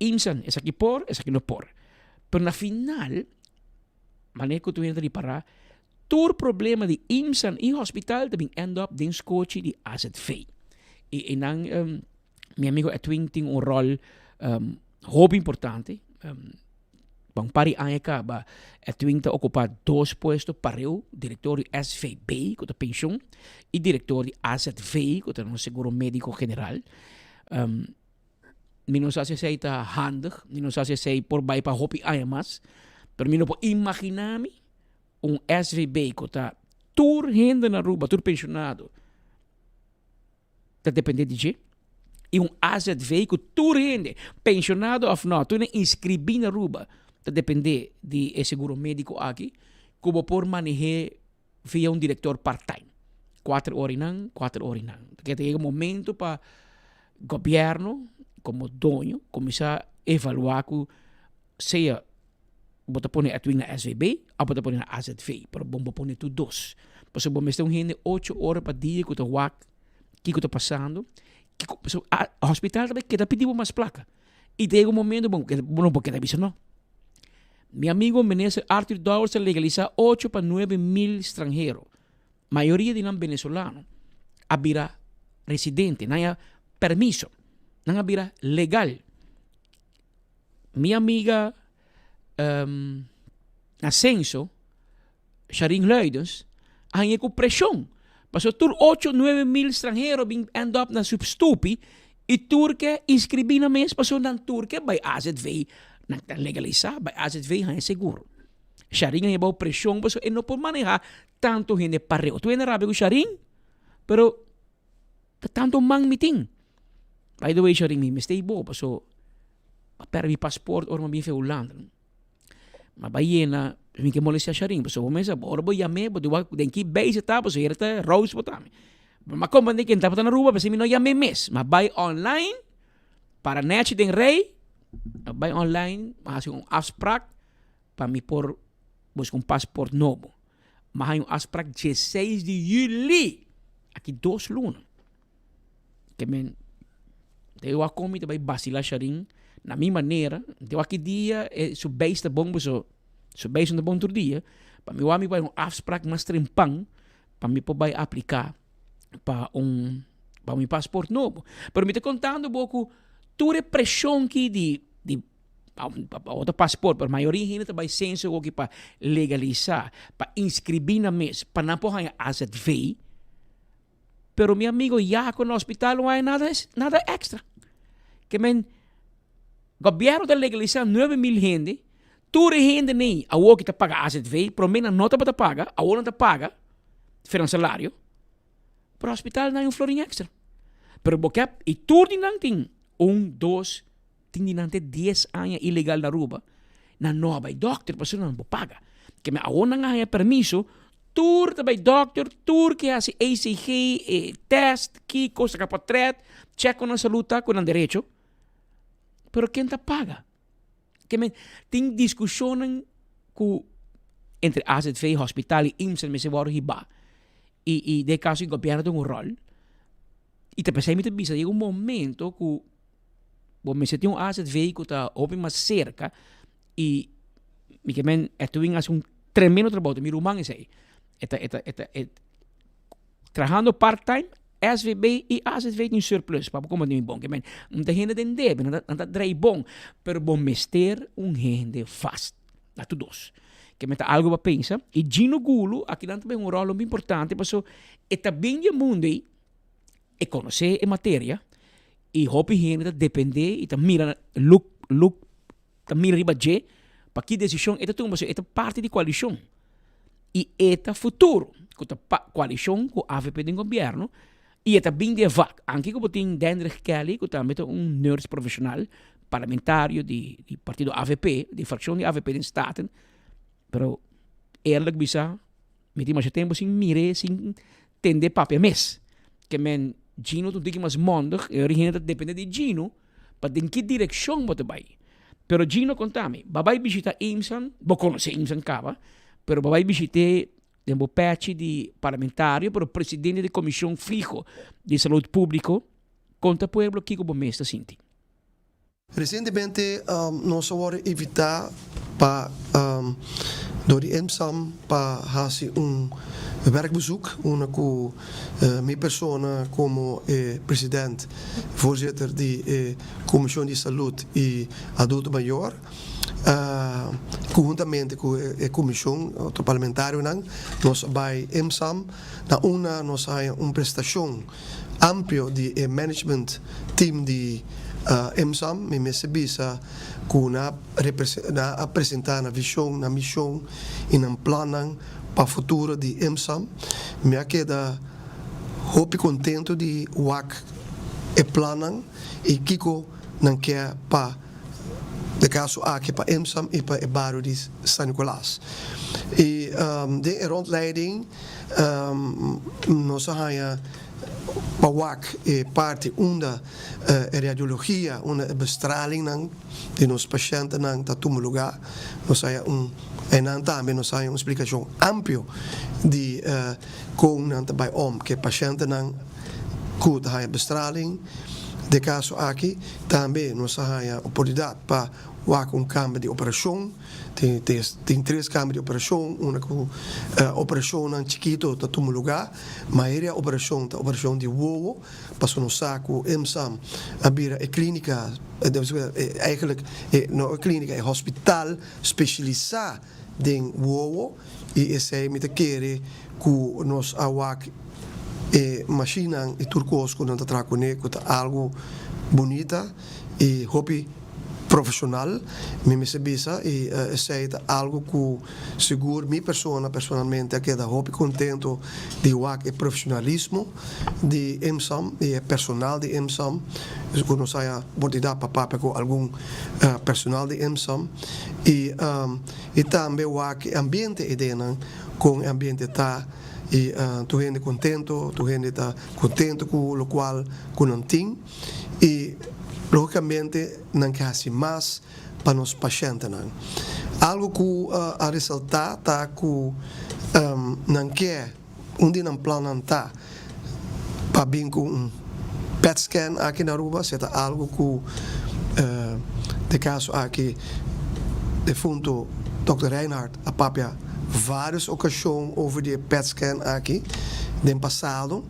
IMSA esaki por, esaki no por. Pero na final, manera ku tur hende ta ripará, tur problema di IMSA i hospital ta bin end up den skochi di AZV. I einan mi amigo Edwin tin un ròl hopi importante. Pa un par di aña kaba Edwin ta okupá dos puesto pareu, direktor di SVB ku ta penshun i direktor di AZV ku ta nos seguro médiko general. Mi no sa si esei ta handig, mi no sa si esei por bai pa hopi aña mas, pero mi no por imaginá mi un SVB ku ta tur hende na Aruba, tur penshunado, ta depende di dje. I un AZV ku tur hende, penshonado òf nò, tur hende inskribí na Aruba ta depende di e seguro médiko aki ku bo por maneh'é via un direktor part time. Kuater ora einan, kuater ora einan. Pasobra ta yega momento pa gobièrnu. komo doño kuminsá evaluá ku sea bo ta pone Edwin na SVB òf bo ta pone na AZV, pero bo bo pone tur dos. Pasobra bo mester un hende ocho ora pa dia ku ta wak kiko ta pasando, kiko pasobra hospital ta bai keda pidi bo mas plaka i ta yega un momento bo bo no por keda bisa no. Mi amigo minister Arthur Dowers a legalisa ocho pa nuebe mil stranhero. Mayoria di nan venezolano a bira residente, nan a permiso, nan a bira legal. Mi amiga um, Ascenso, Sharin Luidens, a haña ku preshon. Pasobra tur ocho, nuebe mil stranhero bin end up na su stupi i tur ke inskribí nan mes pasobra nan tur ke bai AZV, nan ta legalisá, bai AZV haña seguro. Sharin a yebao preshon pasobra e no por manehá tantu hende pareu. Tur hende rabia ku Sharin, pero ta tantu man mi tin. By the way Sharin, mi mester bo paso a pèrdè mi pasport ora mi a bin for Hulanda. Mi a bai yena, mi ke molestia Sharin pasobra bo mester ora bo yam'é bo di wak den ki base e ta pasobra hende ta rous bo tambe. Mi a komprendé ku e tabata na Aruba p'esei mi no yam'é mes. Mi a bai online para nèchi den rei, mi a bai online mi a hasi un afsprak pa mi por buska un pasport nobo. Mi a haña un afsprak dieseis di juli, aki dos luna. Ke men, te wak kon mi ta bai basila Sharin na mi manera, te wak ki dia e su beis ta bon paso su beis no ta bon tur dia, pa mi wak mi bai un afsprak mas trempan pa mi por bai aplika pa un pa mi pasport nobo. Pero mi ta kontando bo ku tur e preshon ki di di pa otro pasport, pero mayoria hende ta bai censo awoki pa legalisa, pa inscribi nan mes, pa nan por haña AZV. Pero mi amigo Jaco na hospital no haña nada, nada extra. Ke men, gobierno ta legalisa 9000 hende, tur e hende nei awoki ta paga AZV, prome nan no tabata paga, awor nan ta paga, for nan salario, pero hospital no haña un florin extra. Pero bo ke, y tur di nan tin un, dos, Tin di nan te dies aña ilegal na Aruba, nan no a bai dokter pasobra nan no por paga. Ke men awor nan a haña permiso, tur ta bai dokter, tur ke hasi ECG, e test, kiko, saka potret, chek kon nan salud ta ku nan derecho. Pero ken ta paga? Ke men tin diskushonnan ku entre AZV, hospital i IMSA mester wòrdu hibá. I i den e kaso gobièrnu tin un ròl. I ta p'esei mi ta bisa yega un momento ku bo mester tin un azv ku ta hopi mas serka i mi ke men Edwin hasi un tremendo trabou ta mi ruman esei e ta e ta e ta e trahando part time SVB i azv tin surplus pa bo komo tin bon ke men no ta hende den debe nan ta nan ta drei bon pero bo mester un hende vast na tur dos ke men ta algu pa pensa i Gino Gulo akinan ta bin un ròl hopi importante paso e ta bin di e mundo ei. E konosé e materia i hopi hende ta dependé i ta mira look look ta mira riba dje pa ki desishon e ta tuma pasobra e ta parti di koalishon i e ta futuro ku ta koalishon ku avp den gobièrnu i e ta bin di e vak anke ku bo tin Dendrich Kelly ku tambe ta un nurse profeshonal parlamentario di di partido avp di frakshon di avp den Staten pero eerlijk bisa mi tin masha tempu sin mir'é sin tende papia mes. Ke men Gino ta un tiki mas mondig, e ora hende ta depende di Gino pa den ki direkshon bo ta bai. Pero Gino konta mi, bo a bai bishita Imsan, bo konosé Imsan kaba, pero bo a bai bishit'é den bo pèchi di parlamentario, pero presidente di komishon fiho di salud públiko, konta pueblo kiko bo mes ta sinti. Resientemente nos a wòrdu invitá pa dor di IMSAM pa hasi un werkbezoek unda ku mi persona komo e president, voorzitter, di e Komishon di Salud i Adulto Mayor konhuntamente ku e komishon otro parlamentarionan nos a bai IMSAM na unda nos a haña un prestashon amplio di e management team di IMSAM, mi mester bisa ku nan a presenta nan vision, nan mision i nan plannan pa futuro di IMSAM. Mi a keda hopi kontentu di wak e plannan i kiko nan ke pa de kaso aki pa IMSAM i pa e bario di San Nicolas. I den e rondleiding nos a haña. pa wak e parti unda e radiologia, unda e bestralingnan di nos pashentenan ta tuma lugá. Nos haya un, einan tambe nos haya un splikashon amplio di kon nan ta bai om ku e pashentenan ku ta haya bestraling. Den kaso aki tambe nos a haya oportunidat pa wak un kamber di operashon. Tin tin tres kamber di operashon, unda ku operashonnan chikito ta tuma lugá. Mayoria operashon ta operashon di wowo, pasobra nos sa ku EMSAM a bira e klínika, eigenlijk no e klínika, e hospital spesialisá den wowo i esei mi ta kere ku nos a wak e mashinnan i tur kos ku nan ta traha kuné ku ta algu bunita i hopi profeshonal mi mester bisa i esei ta algu ku sigur mi persona personalmente a keda hopi kontento di wak e profeshonalismo di EMSAM i e personal di EMSAM ku nos haya oportunidat pa papia ku algun personal di EMSAM i i tambe wak e ambiente eidenan kon e ambiente ta i tur hende kontento tur hende ta kontento ku lokual ku nan tin i logikamente nan ke hasi mas pa nos pashentenan. Algu ku a resaltá ta ku nan ke un di nan plannan ta pa bin ku un pet scan aki na Aruba, si ta algu ku den kaso aki defunto Dòkter Reinhard a papia vários okashon over di e pet scan aki den pasado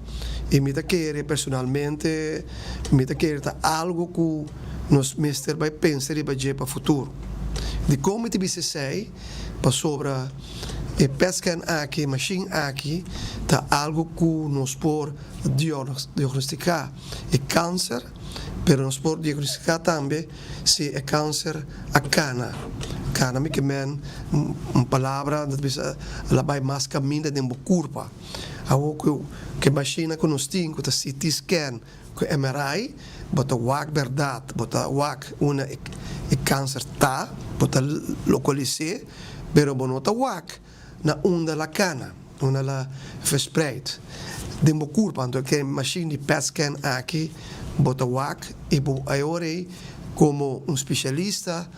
i mi ta kere personalmente mi ta kere ta algu ku nos mester bai pensa riba dje pa futuro. Dikon mi ta bisa esei? Pasobra e pet scan aki, e mashin aki, ta algu ku nos por diagnostiká e kanser, pero nos por diagnostiká tambe si e kanser a kana. Kana mi ke men un palabra ta bisa el a bai mas kaminda den bo kurpa. Awor ku e mashinnan ku nos tin ku ta CT scan, Ku MRI bo ta wak bèrdat, bo ta wak unda e kanser ta, bo ta lokalis'é, pero bo no ta wak na unda la kana, unda la verspreid den bo kurpa. Anto ke mashin di PET scan aki bo ta wak i bo e ora ei komo un spesialista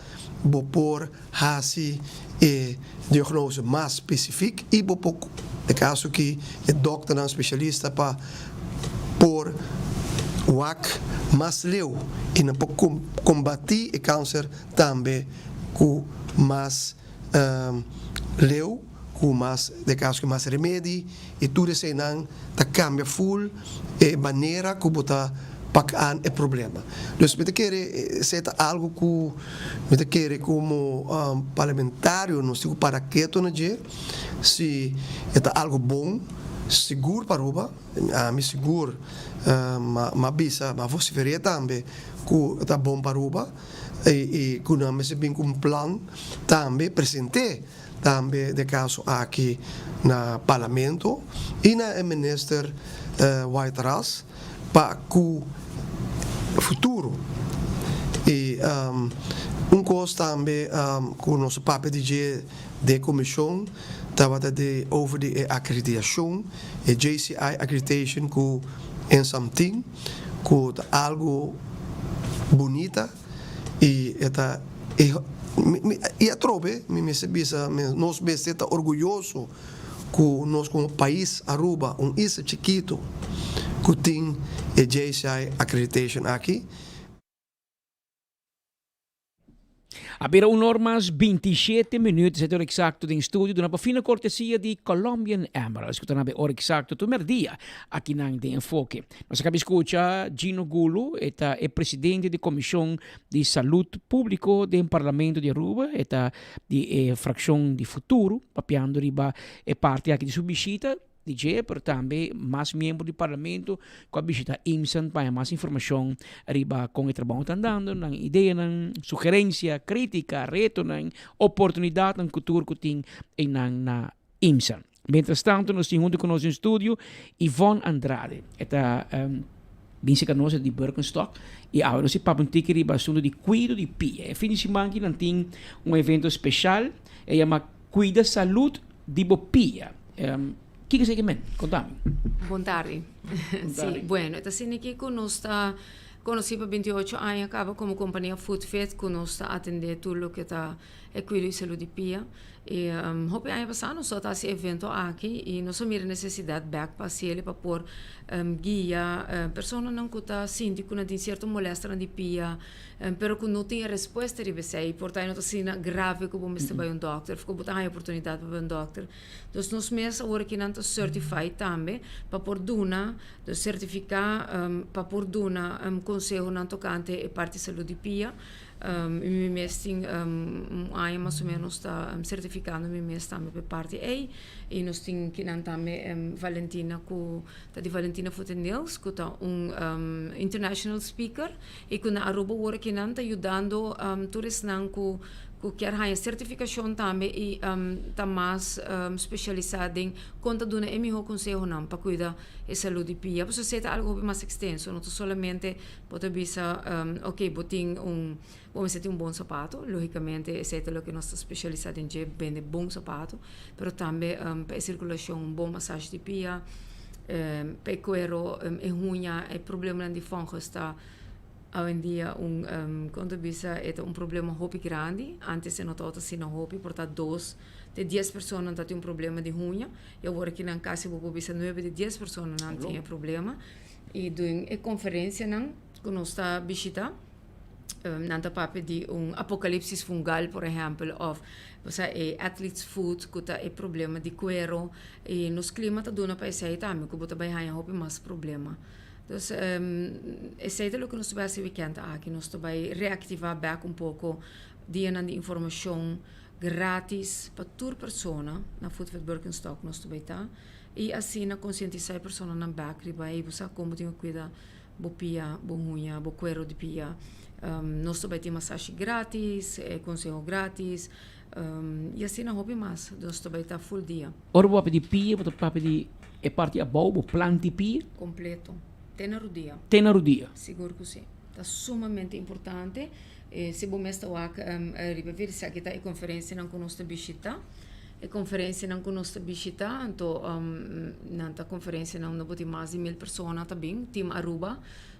bo por hasi e diagnose mas spesifik i bo por, e kaso ki e dòkternan spesialista pa por wak mas leu i nan por kombatí e kanser tambe ku mas leu, ku mas, den kaso ki mas remedi i tur eseinan ta kambia ful e manera ku bo ta pak aan e problema. Dus mi ta kere esei ta algu ku mi ta kere komo parlamentario nos tin ku para keto na dje si e ta algu bon sigur pa Aruba, ami sigur m'a bisa m'a vosifer'é tambe ku ta bon pa Aruba i ku nan mester bin ku un plan tambe present'é. Tambe den caso aki na Parlamento y na e Minister White Ras pa cu futuro. Y un cos tambe cu nos a papia di dje den e comision tabata di over di e acreditacion, e JCI accreditation cu Ensam tin, cu ta algo bunita. I e ta e i atrobe mi mester bisa nos mester ta orguyoso ku nos komo pais Aruba un isla chikito ku tin e JCI accreditation aki. A bira un or mas bintishete minuut, esei ta ora eksakto den studio duna pa fina kortesia di Colombian Emeralds ku ta na be ora eksakto tur merdia akinan den Enfoke. Nos a kaba di skucha Gino Gulo, e ta e presidente di Komishon di Salud Públiko den Parlamento di Aruba, e ta di e frakshon di Futuro, papiando riba e parti aki di su bishita di dje, pero tambe mas miembro di Parlamento ku a bishita IMSAN pa haña mas informashon riba kon e trabou ta andando, nan ideanan, sugerensia, krítika, retonan, oportunidatnan ku tur ku tin einan na IMSAN. Mientras tanto nos tin hunto cu nos den studio Yvonne Andrade. E ta bin cerca nos di Birkenstock y awe nos tin papia un tiki riba asunto di cuido di pia. E fin di siman aki nan tin un evento special, e yama Cuida Salud di bo Pia. Kiko esei ke men? Konta mi. Bon tardi. Sí, bueno, e ta asina aki ku nos ta konosí pa 28 aña kaba komo kompania Foodfit ku nos ta atendé tur loke ta e kuido i salud di pia. I hopi aña pasá nos tabata hasi e evento aki i nos a mira nesesidat bèk pa hasiel pa por guia personanan ku ta sinti ku nan tin sierto molèsternan di pia pero ku no tin e respuesta riba esei. Por ta e no ta asina grave ku bo mester bai un dòkter òf ku bo ta haña oportunidat pa bai un dòkter. Dus nos mes awor aki nan ta certified tambe pa por duna, dus certifica pa por duna consehonan tocante e parti salud di pia. Y mi mes tin un aña mas o menos ta certificando mi mes tambe pa e parti ey. Y nos tin kinan tambe Valentina cu ta di Valentina Foot and Nails cu ta un international speaker y cu na Aruba awor aki nan ta yudando tur esnan cu cu kier haña certificacion tambe y ta mas specialisa den con ta duna e miho consehonan pa cuida e salud di pia. Pasobra esey ta algo hopi mas extenso, no ta solamente bo ta bisa ok bo tin un bo mester tin un bon sapato, logicamente esey ta loke nos ta specialisa den dje, bende bon sapato, pero tambe pa e circulacion un bon masashi di pia, pa e cuero, e huña, e problemanan di fungus ta. Awendia un kon ta bisa e ta un problema hopi grandi. Antes e no tabata asina hopi, por ta dos te dies personanan ta tin un problema di huña y awor aki nan casi bo por bisa nuebe di dies personanan tin e problema. Y den e conferencianan cu nos ta bishita nan ta papia di un apocalipsis fungal por ehempel of bo sa e athlete's foot cu ta e problema di cuero y nos clima ta duna pa esey tambe cu bo ta bay haña hopi mas problema. Dus esei ta loke nos ta bai hasi wikènt aki. Nos ta bai reaktivá bèk un poko dianan di informashon gratis pa tur persona na Foodfit Birkenstock nos ta bai ta. I asina konsientisá e personanan bèk riba ei bo sa kon bo tin ku kuida bo pia, bo huña, bo kuero di pia. Nos ta bai tin masashi gratis, konseho gratis i asina hopi mas. Nos ta bai ta ful dia. Ora bo papia di pia, bo ta papia di e parti abou, bo planta di pia? Completo. Te na rudia. Te na rudia. Sigur cu si. Ta sumamente importante. Si bo mes ta wak riba vir esaki ta e conferencianan cu nos ta bishita. E conferencianan cu nos ta bishita, anto nan ta conferencianan unda bo tin mas di mil persona ta bin, Team Aruba.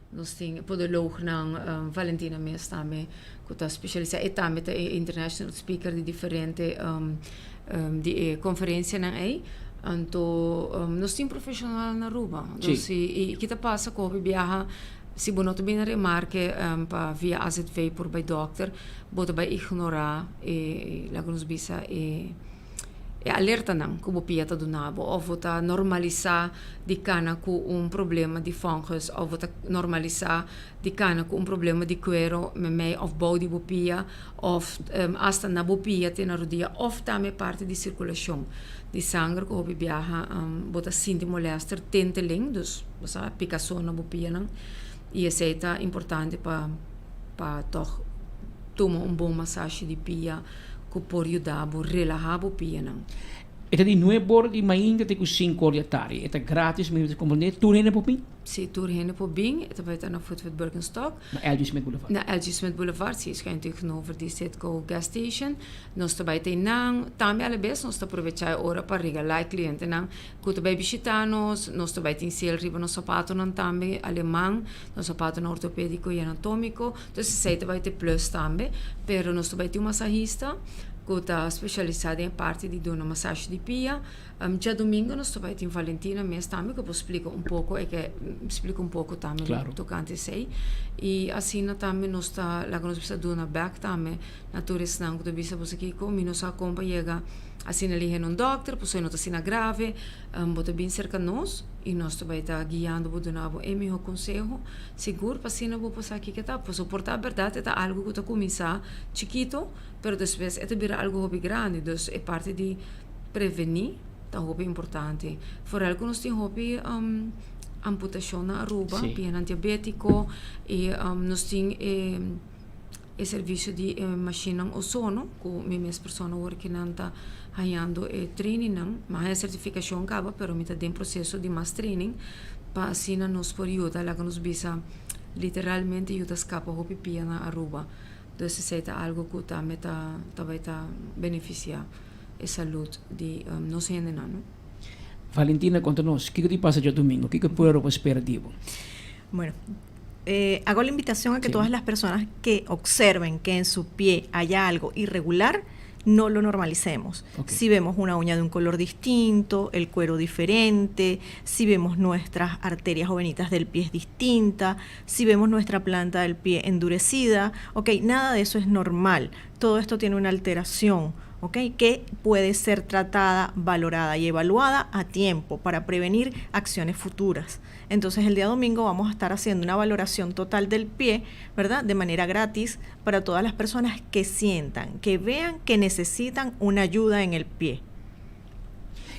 Nos tin e podoloognan Valentina mes tambe cu ta specialisa. E tambe ta e international speaker di diferente di e conferencianan ey. Anto nos tin profesional na Aruba. Dus y ki ta pasa cu hopi biaha si bo no ta bini remarke pa via AZV por bay dokter bo ta bay ignora e laga nos bisa e E alertanan ku bo pia ta duna bo òf bo ta normalisá di kana ku un problema di fungus òf bo ta normalisá di kana ku un problema di kuero meimei òf bou di bo pia òf asta na bo pia te na rodia òf tambe parti di sirkulashon di sanger ku hopi biaha bo ta sinti molèster tinteling dus bo sa pikason na bo pianan i esei ta importante pa pa tòg tuma un bon masashi di pia. ku por yuda bo relahá bo pianan. E ta di nuebe ora di mainta te ku sinku ora di atardi. E ta gratis, mi ta komprendé. Tur hende por bin? Sí, tur hende por bin. E ta bai ta na Footfoot Birkenstock. Na LG Smith Boulevard. Na LG Smith Boulevard, sí, schuin tegenover di Citgo Gas Station. Nos ta bai ta einan. Tambe alabes nos ta aprovechá e ora pa regalá e klientenan ku ta bai bishitá nos. Nos ta bai tin sale riba nos sapatonan tambe, aleman, nos sapatonan ortopédiko i anatómiko. Entonces esei ta bai te plus tambe, pero nos ta bai tin un masahista ku ta spesialisá den e parti di duna masashi di pia. Djadumingu nos ta bai tin Valentina mes tambe ku por splika un poko, e ke splika un poko tambe tokante esei. I asina tambe nos ta laga nos bisa duna bèk tambe na tur esnan ku ta bisa boso kiko mi no sa kon pa yega asina lihe na un dòkter pasobra no ta asina grave. Bo ta bin serka nos i nos ta bai ta guiando bo duna bo e mihó konseho. Sigur pa asina bo por sa kiko ta. Pasobra por ta bèrdat e ta algu ku ta kuminsá chikito, pero despues e ta bira algu hopi grandi. Dus e parti di prevení ta hopi importante. Foral ku nos tin hopi amputashon na Aruba, pianan diabétiko i nos tin e e servisio di e mashinnan ozono ku mi mes persona awor ki nan ta hañando e trainingnan. Mi a haña sertifikashon kaba pero mi ta den proseso di mas training pa asina nos por yuda laga nos bisa literalmente yuda skapa hopi pia na Aruba. Dus esei ta algo ku tambe ta ta bai ta benefisiá e salud di nos hendenan no. Valentina konta nos, kiko di pasa djadumingu? Kiko e pueblo por spera di bo? Bueno, eh, hago la invitación a que todas las personas que observen que en su pie haya algo irregular, no lo normalicemos. Si vemos una uña de un color distinto, el cuero diferente, si vemos nuestras arterias o venitas del pie distinta, si vemos nuestra planta del pie endurecida, ok, nada de eso es normal. Todo esto tiene una alteración. ¿ok? que puede ser tratada, valorada y evaluada a tiempo para prevenir acciones futuras. Entonces el día domingo vamos a estar haciendo una valoración total del pie, ¿verdad? De manera gratis para todas las personas que sientan, que vean que necesitan una ayuda en el pie.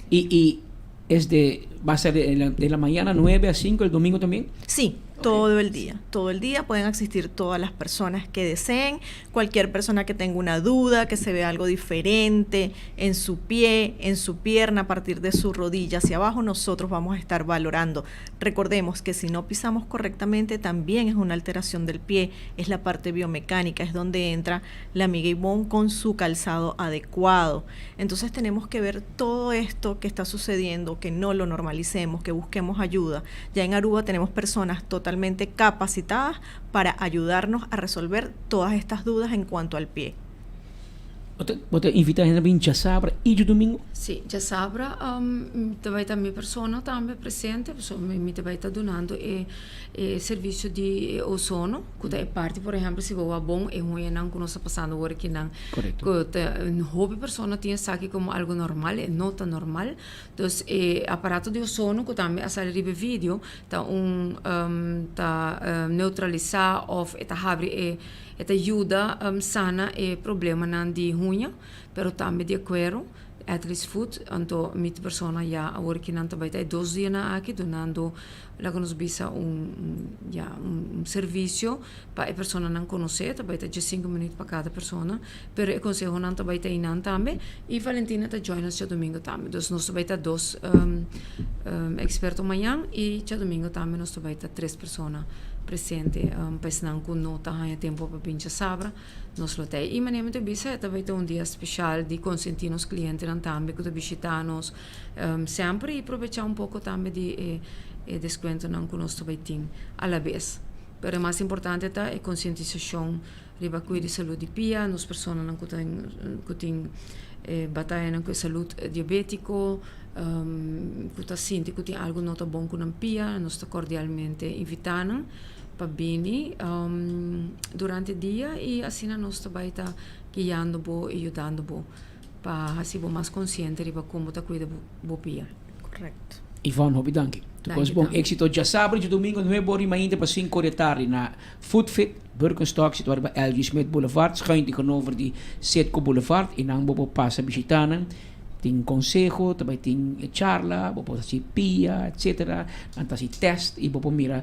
Y, y es de, va a ser de la mañana 9 a 5 el domingo también? Sí, todo el día. Todo el día pueden asistir todas las personas que deseen. Cualquier persona que tenga una duda, que se vea algo diferente en su pie, en su pierna, a partir de su rodilla hacia abajo, nosotros vamos a estar valorando. Recordemos que si no pisamos correctamente, también es una alteración del pie, es la parte biomecánica, es donde entra la amiga Ivonne con su calzado adecuado. Entonces tenemos que ver todo esto que está sucediendo, que no lo normalicemos, que busquemos ayuda. Ya en Aruba tenemos personas totalmente capacitadas para ayudarnos a resolver todas estas dudas en cuanto al pie. Bo ta invitá hende bin djasabra i djadumingu? Sí, djasabra um, ta bai ta mi persona tambe presente, so mi, mi ta bai ta dunando e, e servisio di ozono, ku ta e parti, por ehempel, si bo wak bon e huñanan ku nos ta pasando awor akinan, Korekto. ku ta hopi persona tin esaki komo algu normal, e no ta normal. Dus e aparato di ozono ku tambe a sali riba e video ta un ta neutralisá òf e ta habri e e ta yuda sana e problemanan di huña pero tambe di e kuero, athlete's foot, anto mi persona ya awor ki nan ta bai ta e dos dianan aki dunando laga nos bisa un ya un servisio pa e personanan konosé ta bai ta diesinku minüt pa kada persona pero e konsehonan ta bai ta einan tambe i Valentina ta join nos djadumingu tambe dus nos ta bai ta dos eksperto mañan i djadumingu tambe nos ta bai ta tres persona presente pa esnan ku no ta haña tempu pa bin djasabra nos lo ta ei i manera mi ta bisa e ta bai ta un dia speshal di konsentí nos klientenan tambe ku ta bishitá nos semper i probechá un poko tambe di e e deskuentonan ku nos ta bai tin alabes pero e mas importante ta e konsientisashon Riba cuido di salud di pia, nos personanan cu ta cu tin e batayanan cu e salud diabetico, cu ta sinti cu tin algo no ta bon cu nan pia, nos ta cordialmente invita nan pa bini durante dia y asina nos ta bay ta guiando bo y yudando bo pa haci bo mas consciente riba con bo ta cuida bo pia. Correcto. Yvonne, hopi danki. Tu Danki cos bon. tambe. Exito djasabra y djadomingo nuebe ora y mainta pa cinco ora di tardi na Food Fit, Birkenstock, situá riba LG Smith Boulevard, schuin tegenover di Citgo Boulevard. Y nan bo por pasa bishita nan. Tin conseho, ta bay tin charla, bo por haci pia, etcetera. Nan ta haci test y bo por mira.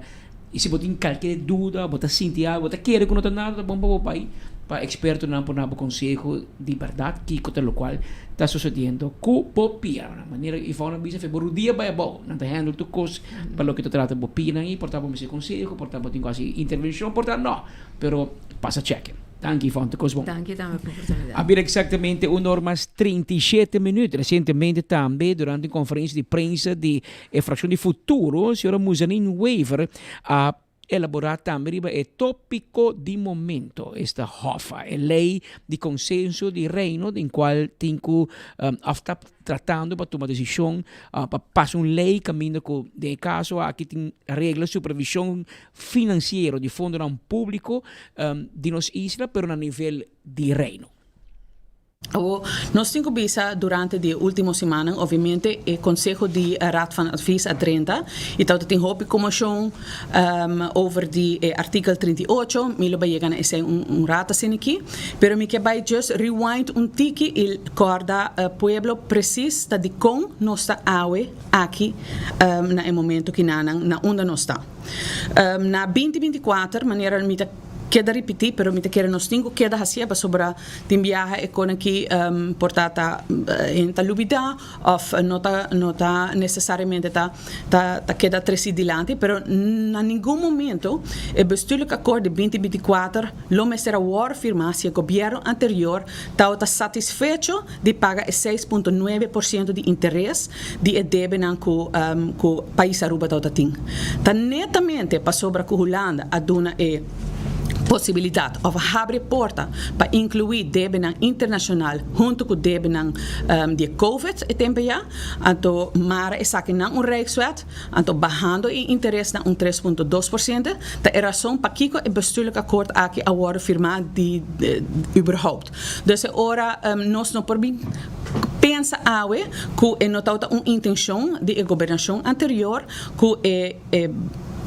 Y si bo tin kalke duda, bo ta sinti algo, bo ta kere ku no ta nada, ta bon pa bo bai pa ekspertonan por duna bo konseho di bèrdat kiko ta lokual ta sosediendo ku bo pianan. Manera Yvonne a bisa, fe bo rudia bai abou, nan ta handle tur kos pa loke ta trata bo pianan ei, por ta bo mester konseho, por ta bo tin ku hasi intervenshon, por ta no, pero pasa chèke. Danki Yvonne, tur kos bon. Danki tambe pa oportunidat. A bira eksaktamente un or mas 37 minüt. Resientemente tambe durante un konferensia di prensa di E frakshon di Futuro, señora Muzanin Wever, a elaborá tambe riba e tópiko di momento, esta Hoffa, e lei di konsenso di Reino den kual tin ku òf ta tratando pa tuma desishon pa pasa un lei kaminda ku den e kaso aki tin regla supervishon finansiero di fondonan públiko di nos isla pero na nivel di Reino. Awor, nos tin ku bisa durante di e último simannan, obviamente e konseho di Raad van Advies a drenta i tabata tin hopi komoshon over di e artikel 38, mi lo bai yega na esei un rato asina aki, pero mi ke bai just rewind un tiki i kòrda pueblo presis ta dikon nos ta awe aki na e momento kinanan na unda nos ta. Na binti 24, manera mi ta. keda ripití, pero mi ta kere nos tin ku keda hasié pasobra tin biaha e kon aki por ta ta hende ta lubidá òf no ta no ta nesesariamente ta ta ta keda tresí dilanti, pero na ningun momento e bestuurlijk akkoord di binti 24 lo mester a wòrdu firmá si e gobièrnu anterior tabata satisfecho di paga e 6.9% di interes di e debenan ku ku pais Aruba tabata tin. Ta netamente pasobra ku Hulanda a duna e posibilidat òf a habri e porta pa inkluí debenan internashonal huntu ku debenan di e covid e tempu ya, anto mara esakinan un Rijkswet, anto bahando e interes na un 3.2%, ta e rason pakiko e bestuurlijk akkoord aki a wòrdu firmá di überhaupt. Dus e ora nos no por bin pensa awe ku e no tabata un intencion di e gobernacion anterior ku e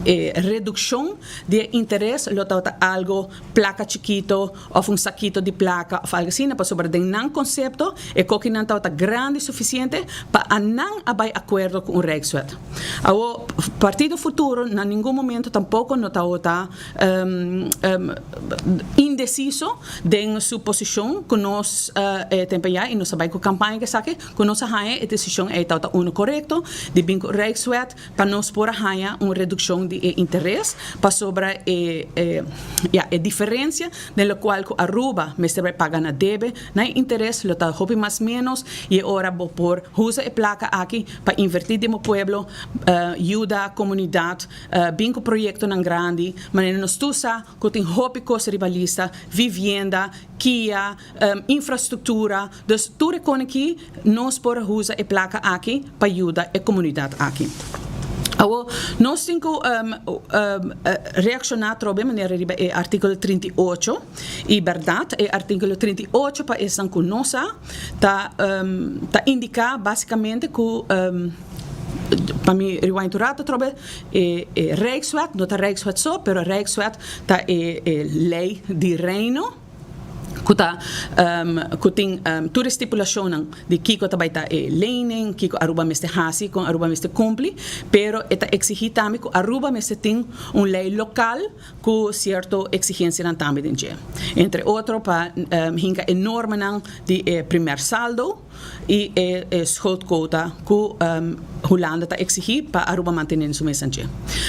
e reduccion di e interes lo tabata algo placa chikito of un sakito di placa of algo asina pasobra den nan concepto e kokinan tabata grandi suficiente pa a nan a bay acuerdo ku un Rijkswet. Awo Partido Futuro na ningun momento tampoco no tabata indeciso den su posicion cu nos e tempo ya y nos a bay cu campaña cu esaki cu nos a haya e decision ey tabata uno corecto di bin cu Rijkswet pa nos por a haya un reduccion di e interes pasobra e ya e diferencia den locual cu Aruba mester bay paga na debe na e interes lo ta hopi mas menos y e ora bo por usa e placa aki pa inverti den bo pueblo yuda comunidad Bin ku proyektonan grandi, manera nos tur sa ku tin hopi kos riba lista, vivienda, kia, infrastruktura, dus tur e kon aki nos por usa e plaka aki pa yuda e komunidat aki. Awor, nos tin ku reakshoná atrobe manera riba e artíkulo 38, i bèrdat e artíkulo 38 pa esnan ku no sa ta ta indiká básikamente ku Pa mi rewind un rato atrobe, e e Rijkswet, no ta Rijkswet so, pero Rijkswet ta e e ley di Reino ku ta ku tin tur e stipulashonnan di kiko ta bai ta e lening, kiko Aruba mester hasi, kon Aruba mester kumpli, pero e ta eksihí tambe ku Aruba mester tin un ley lokal ku sierto eksigensianan tambe den dje. Entre otro pa hinka e normanan di e primer saldo. i e schuldquota ku Hulanda ta eksigí pa Aruba mantené su mes anchi.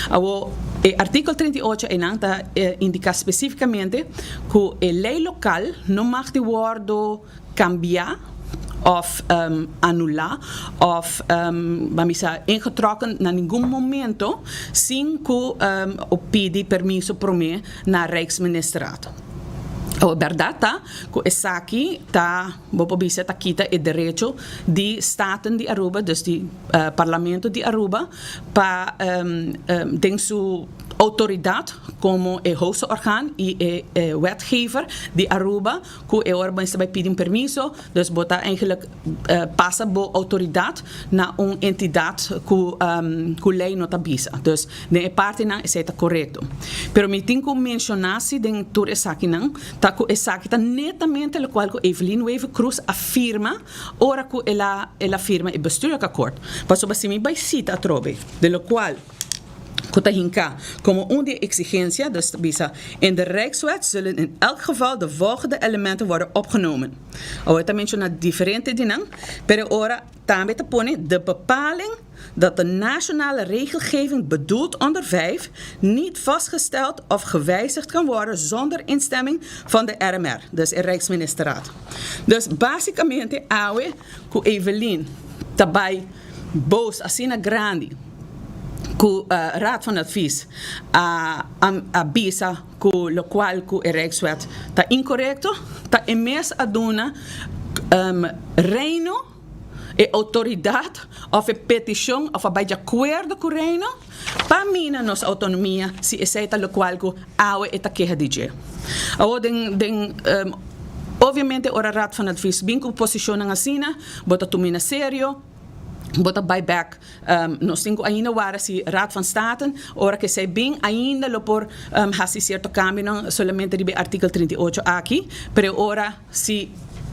Awor, e artíkulo 38 einan ta indiká spesífikamente ku e lei lokal no mag di wòrdu kambiá òf anulá òf ban bisa ingetrokken na ningun momento sin ku pidi permiso promé na Rijksministerraad. Awor, bèrdat ta ku esaki ta. Bo por bisa ta kita e derecho di Staten di Aruba, dus di Parlamento di Aruba, pa den su autoridad como e hoogste orgaan y e wetgever di Aruba, cu e ora bo mester bay pidi un permiso, dus bo ta eigenlijk pasa bo autoridad na un entidad cu cu ley no ta bisa. Dus den e partinan esey ta corecto. Pero mi tin cu menciona si den tur esakinan, Ta cu esaki ta netamente locual cu Evelyn Wever Croes a firma ora cu el a el a firma e bestuurlijk akkoord. Pasobra si mi bay cita atrobe den locual cu ta hinca como un di e exigencia, dus ta bisa, In de Rijkswet zullen in elk geval de volgende elementen worden opgenomen. Awor e ta menciona diferente di nan, pero e ora tambe ta pone de bepaling dat de nationale regelgeving bedoeld onder 5 niet vastgesteld of gewijzigd kan worden zonder instemming van de RMR, dus e Rijksministerraad. Dus basicamente awe cu Evelyn ta bay boos asina grandi cu Raad van Advies a a bisa cu locual cu e Rijkswet ta incorrecto, ta e mes a duna Reino e outoridat òf e petishon òf a bai di akuerdo ku Reino pa mina nos outonomia si esei ta lokual ku awe e ta keha di dje. Awor den den obviamente ora Raad van Advies bin ku posishonnan asina bo ta tumina serio, bo ta bai bèk. Nos tin ku ainda wara si Raad van State ora ku esei bin ainda lo por hasi sierto kambionan solamente riba e artikel 38 aki, pero e ora si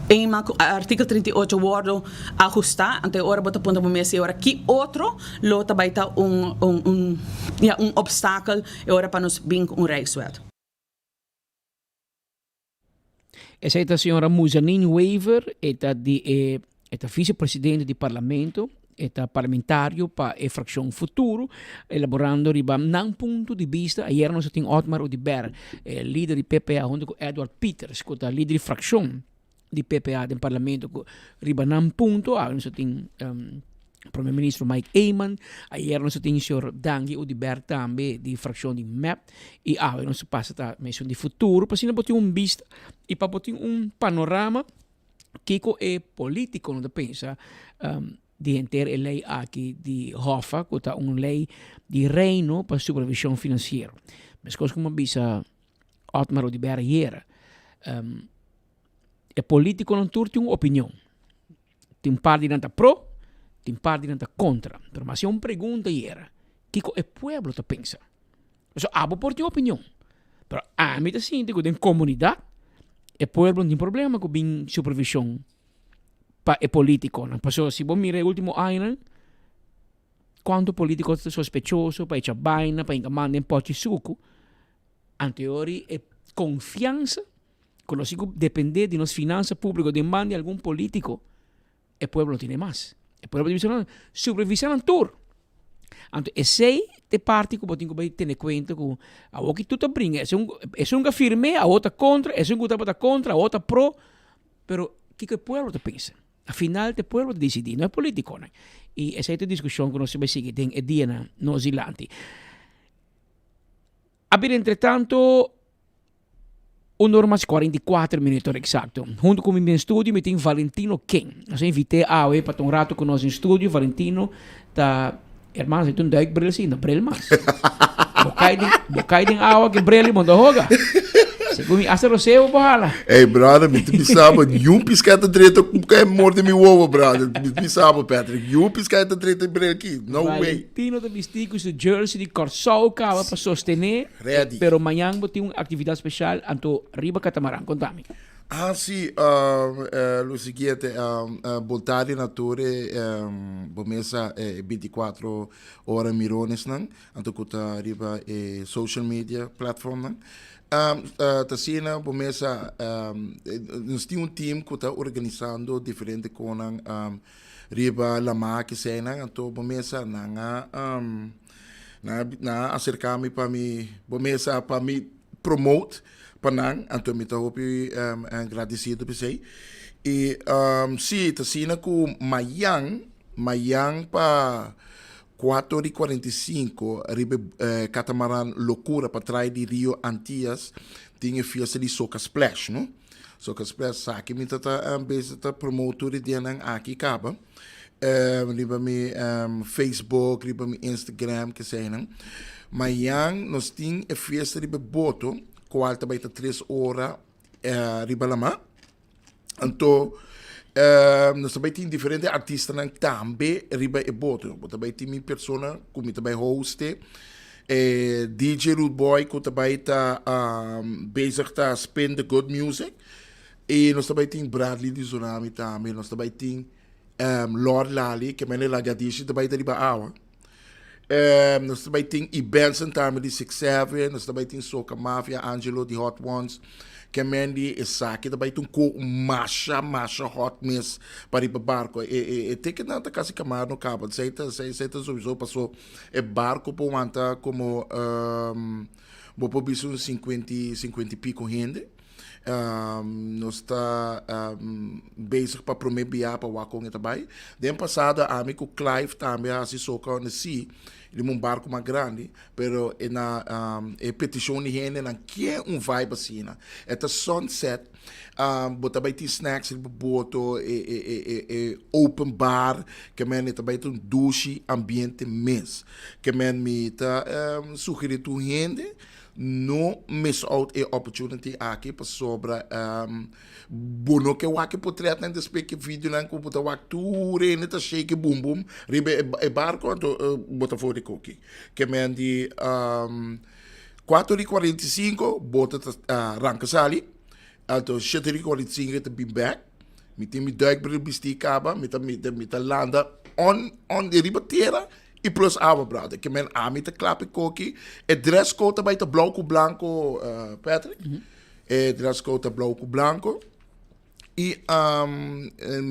eenmaal ku artikel 38 wordo ahusta, anto e ora bo ta puntra bo mes e ora ki otro lo ta bai ta un un ya un obstakel e ora pa nos bin ku un Rijkswet. Esei ta señora Muzanin Wever, e ta di e e ta vicepresidente di parlamento, e ta parlamentario pa e fraccion Futuro, elaborando riba nan punto di bista. Ayera nos a tin Otmar Oduber, e lider di PPA hunto cu Edward Pieters, cu ta lider di fraccion di PPA den parlamento cu riba nan punto. Awe nos a tin Prome Ministro Mike Eman, ayer nos a tin señor Dangui Oduber tambe di fraccion di mep y awe nos a pasa ta mesun di Futuro pa asina bo tin un bista y pa bo tin un panorama kiko e politiconan ta pensa di henter e ley aki di Hoffa cu ta un ley di Reino pa supervision financiero. Mescos como a bisa Otmar Oduber ayera, E politiconan tur tin un opinion. Tin un par di nan ta pro, tin un par di nan ta contra. Pero mi haci un pregunta ayera, kico e pueblo ta pensa? Pasobra abo por tin opinion, pero ami ta sinti cu den comunidad e pueblo no tin problema cu bin supervision pa e politiconan. Pasobra si bo mira e ultimo añanan, cuanto politico ta sospechoso pa echa baina, pa hinca man den pochi sucu, anteori e confiansa Cu nos tin cu depende di nos finansa publico den man di algun politico, e pueblo no tine mas. E pueblo tin bisa supervisa nan tur. Anto esey ta e parti cu bo tin cu bay tene cuenta cu awor ki tur ta bringa, esun esun cu a firme awor ta contra, esun cu tabata contra awor ta pro, pero kico e pueblo ta pensa? Al final ta e pueblo ta dicidi, no e politiconan. Y esey ta e discusion cu nos ta bay sigui den e dianan nos dilanti. A bira entretanto Un ora mas 44 minuut ora exacto. Hunto cu mi den studio mi tin Valentino King. Nos a invit'é awe pa ta un rato cu nos den studio. Valentino ta, hermano, si ta un duikbril si, no bril mas. Bo cay den, bo cay den awa cu e bril y bo no ta hoga. Segun mi, hasta rosé bo por hala. Hey brother, mi ta bisa bo, niun pisca ta drenta cu e morde mi wowo, brother. Mi ta bisa bo, Patrick, niun pisca ta drenta e bril aki. No way. Valentino ta bisti cu su jersey di Corsou caba pa sostené. Ready. Pero mañan bo tin un actividad special anto riba catamaran. Contami. Ah si, lo siguiente, Bolta di Nature bo mesa e binticuatro ora mironesnan anto cu ta riba e social media platformnan. Ta asina bo mesa nos tin un team cu ta organisando diferente conan riba lama keseinan anto bo mesa nan a Nan a acerca mi pa mi bo mesa pa mi promote pa nan, anto mi ta hopi gradecido p'esei. Y si, ta asina cu mayan, mayan pa cuatro ora y cuarenta y cinco riba e catamaran Locura pa trae di Rio Antillas tin e fiesta di Soca Splash, no? Soca Splash, esaki mi ta ta bezig ta promote tur e dianan aki caba. Riba mi Facebook, riba mi Instagram, keseinan. Mañan nos tin e fiesta riba e boto, kual ta bai ta tres ora riba lamá. Anto nos ta bai tin diferente artistanan tambe riba e boto. Bo ta bai tin mi persona ku mi ta bai hoste, e DJ Rude Boy ku ta bai ta bezig ta spin the good music. I nos ta bai tin Bradley di Tsunami tambe, nos ta bai tin Lord Lali, ke mene Lagadishi ta bai ta riba awa. Nos ta bai tin E Benson tambe di Six Seven, nos ta bai tin Soca Mafia, Angelo di Hot Ones, ke men di esaki ta bai ta un ko masha masha hot mes pa riba barko. E e e ticketnan ta kasi kamar no kaba, esei ta esei ta souiso paso e barko por wanta komo bo por bisa un sinkuenta i sinkuenta i piko hende. Nos ta bezig pa prome bia pa wak kon e ta bai. Den pasado ami ku Clive tambe a hasi soca on the sea riba un barco mas grandi, pero e na e peticion di hendenan kier un vibe asina. E ta sunset, bo ta bai tin snacks riba boto, e e e e open bar, ke men e ta bai ta un dushi ambiente mes. Ke men mi ta sugeri tur hende No miss out e opportunity aki pasobra bo no ke wak e potretnan despues ke videonan ku bo ta wak tur hende ta shake e bum bum riba e barko anto bo ta for di koki. Ke men di kuater i kuarenta i sinku bo ta ranka sali anto shete i kuarenta i sinku e ta bin bek. Mi tin mi duikbril bisti kaba mi ta mi ta landa on on riba tera. Y plus awa brother. Ke men ami ta klap e koki. E dress code ta bai ta blauw ku blanco, Patrick. E dress code ta blauw ku blanco. Y um,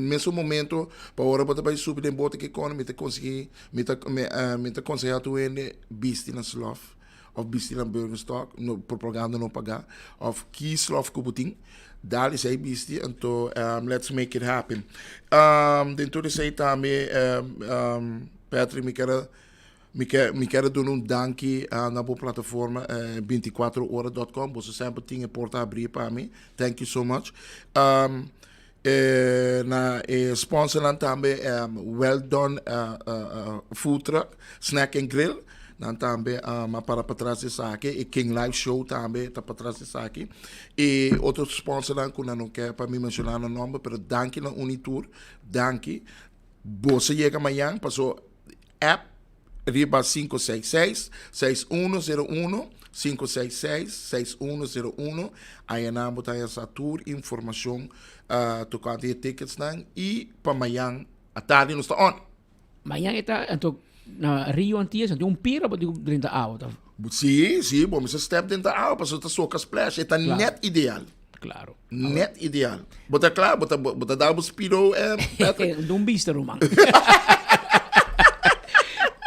mesun momento, pa ora bo ta bai subi den bote ke kono, mi ta konsegui, mi ta, mi, uh, mi ta konseha tur hende bisti na slof, of bisti na Birkenstock, no, propaganda no paga, of ki slof ku bo tin, dal esei bisti, anto um, let's make it happen. Um, den tur esei tambe, um, um, Patrick, mi kier a Mi ke mi kier duna un danki na bo plataforma 24 ora dot com. Boso semper tin e porta abrí pa mi. Thank you so much. Um, eh, na e sponsornan tambe um, Well Done uh, uh, uh, Food Truck, Snack and Grill. Nan tambe um, a para patras esaki. E King Live Show tambe ta patras esaki. E otro sponsornan ku nan no ke pa mi menshoná nan nomber, pero danki na Unitur. Danki. Boso yega mañan paso App riba 566 6101 566 6101 Ayanan bo ta haña sa tur informashon uh, tokante e ticketsnan i pa mañan atardi nos ta on. Mañan e ta anto na Rio Antillas anto un pira bo digo drenta awa ta. Sí, sí, bo mester step dentro awa pasobra ta soka splash, e ta Claro. net ideal. Claro. Net ideal. Bo ta kla? Bo ta, bo ta dal bo speedo, eh, Patrick? Dun bista, ruman.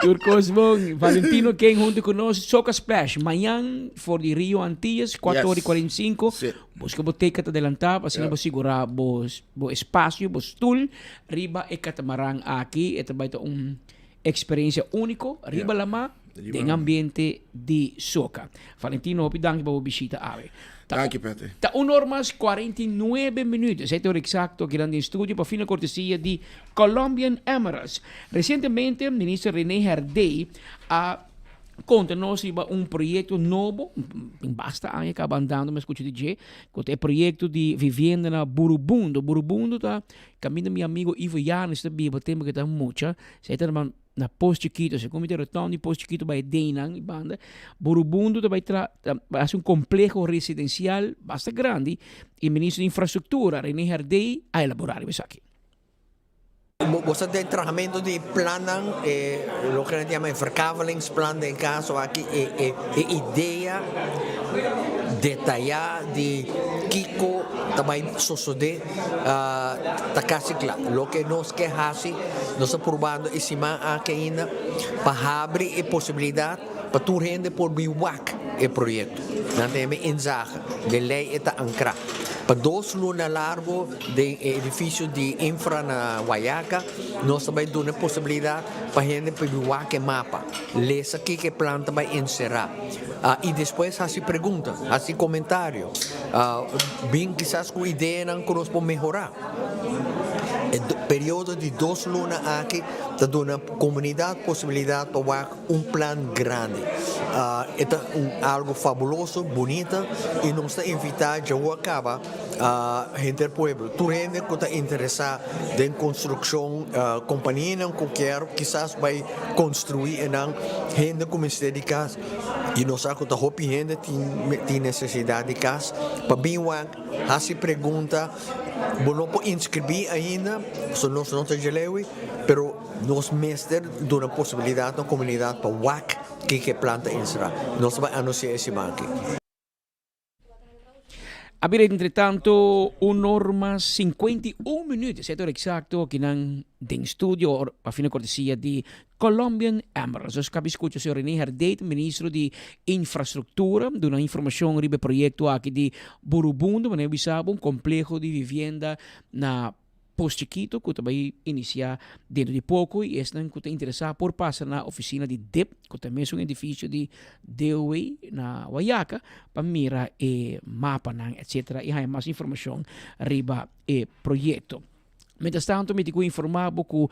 Tur kos bon. Valentino Ken hunto ku nos. Soca Splash. Mañan for di Rio Antillas, 4 ora y 45. Sí. Buska bo ticket adelantá, pa asina Ja. bo sigurá bo, bo espacio, bo stoel riba e katamaran aki. E ta bai ta un experiencia único riba Ja. lamá. Riba Den ambiente di soca. Valentino, hopi danki pa bo bishita awe. Ta, Danki, Patrick. Ta un or mas 49 minuut. Esei ta ora exacto akinan den studio pa fina cortesia di Colombian Emeralds. Recientemente, Minister Rene Herdé a conta nos riba un proyecto nobo, tin basta aña caba andando, mi a scucha di dje, cu ta e proyecto di vivienda na Burubundo. Burubundo ta caminda mi amigo Ivo Janes ta biba tempo cu e ta mucha. Esei ta na Pos Chikito, segun mi ta retorno di Pos Chikito bai Deinan y banda, Burubundo ta bai tra, ta bai haci un compleho residencial basta grandi y Ministro di Infrastructura, Rene Herdé, a elabora riba esaki. Bo sa den trahamento di plannan, e loke nan ta yama e verkavelingsplan den caso aki, e e e idea detaya di kico ta bai sosode ta casi cla. Loke nos ke haci, nos ta purbando e siman aki ainda pa habri e posibilidad pa tur hende por bin wak e proyecto. Nan ta yama inzage, den ley e ta ancra. Pa dos luna largo den e edificio di Infra na Wayaca, nos ta bay duna e posibilidad pa hende por bin wak e mapa, lesa kiko e plan ta bay encera y despues haci pregunta, haci comentario, bin kisas cu ideanan cu nos por mehora. E periodo di dos luna aki ta duna comunidad posibilidad pa wak un plan grandi. E ta un algo fabuloso, bunita y nos ta invita djawo a caba henter pueblo, tur hende cu ta interesa den construccion, companianan cu kier kisas bay construi enan, hende cu mester di cas y nos sa cu ta hopi hende tin necesidad di cas pa bin wak. Hasi pregunta, bo no por inscribí ainda, pasobra nos no ta djelewi, pero nos mester duna posibilidad na comunidad pa wak kiko e plan ta encerá. Nos ta bai anuncia e siman aki. A bira entretanto un or mas 51 minuut, esei ta ora exacto akinan den studio pa fina cortesia di Colombian Emeralds. Nos kabi skucha señor René Herdé, ministro di Infrastruktura, duna informashon riba e proyekto aki di Burubundo, manera bisa bo, un kompleho di vivienda na Pos Chikito ku ta bai inisiá dentro di poko i esnan ku ta interesá por pasa na ofisina di dip, ku ta mesun edifisio di DOW na Wayaca, pa mira e mapanan etcetera i haña mas informashon riba e proyekto. Mientras tanto mi tin ku informá bo ku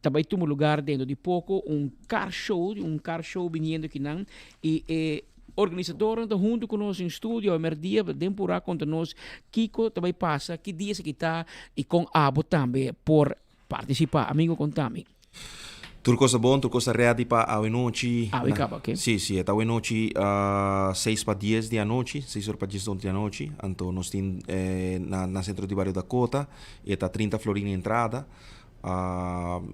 Ta bai tuma lugar dentro di poco un car show, un car show biniendo kinan y e organisadornan ta hunto cu nos den studio awe merdia den pura conta nos kico ta bai pasa, ki dia esaki ta y con abo tambe por participa. Amigo conta mi. Tur cos ta bon, tur cos ta ready pa awe nochi. Awe caba, ok. Si, si, e ta awe nochi seis pa dies di anochi, seis ora pa dies di anochi. Anto nos tin na Centro di Bario Dakota, e ta trinta florin e entrada.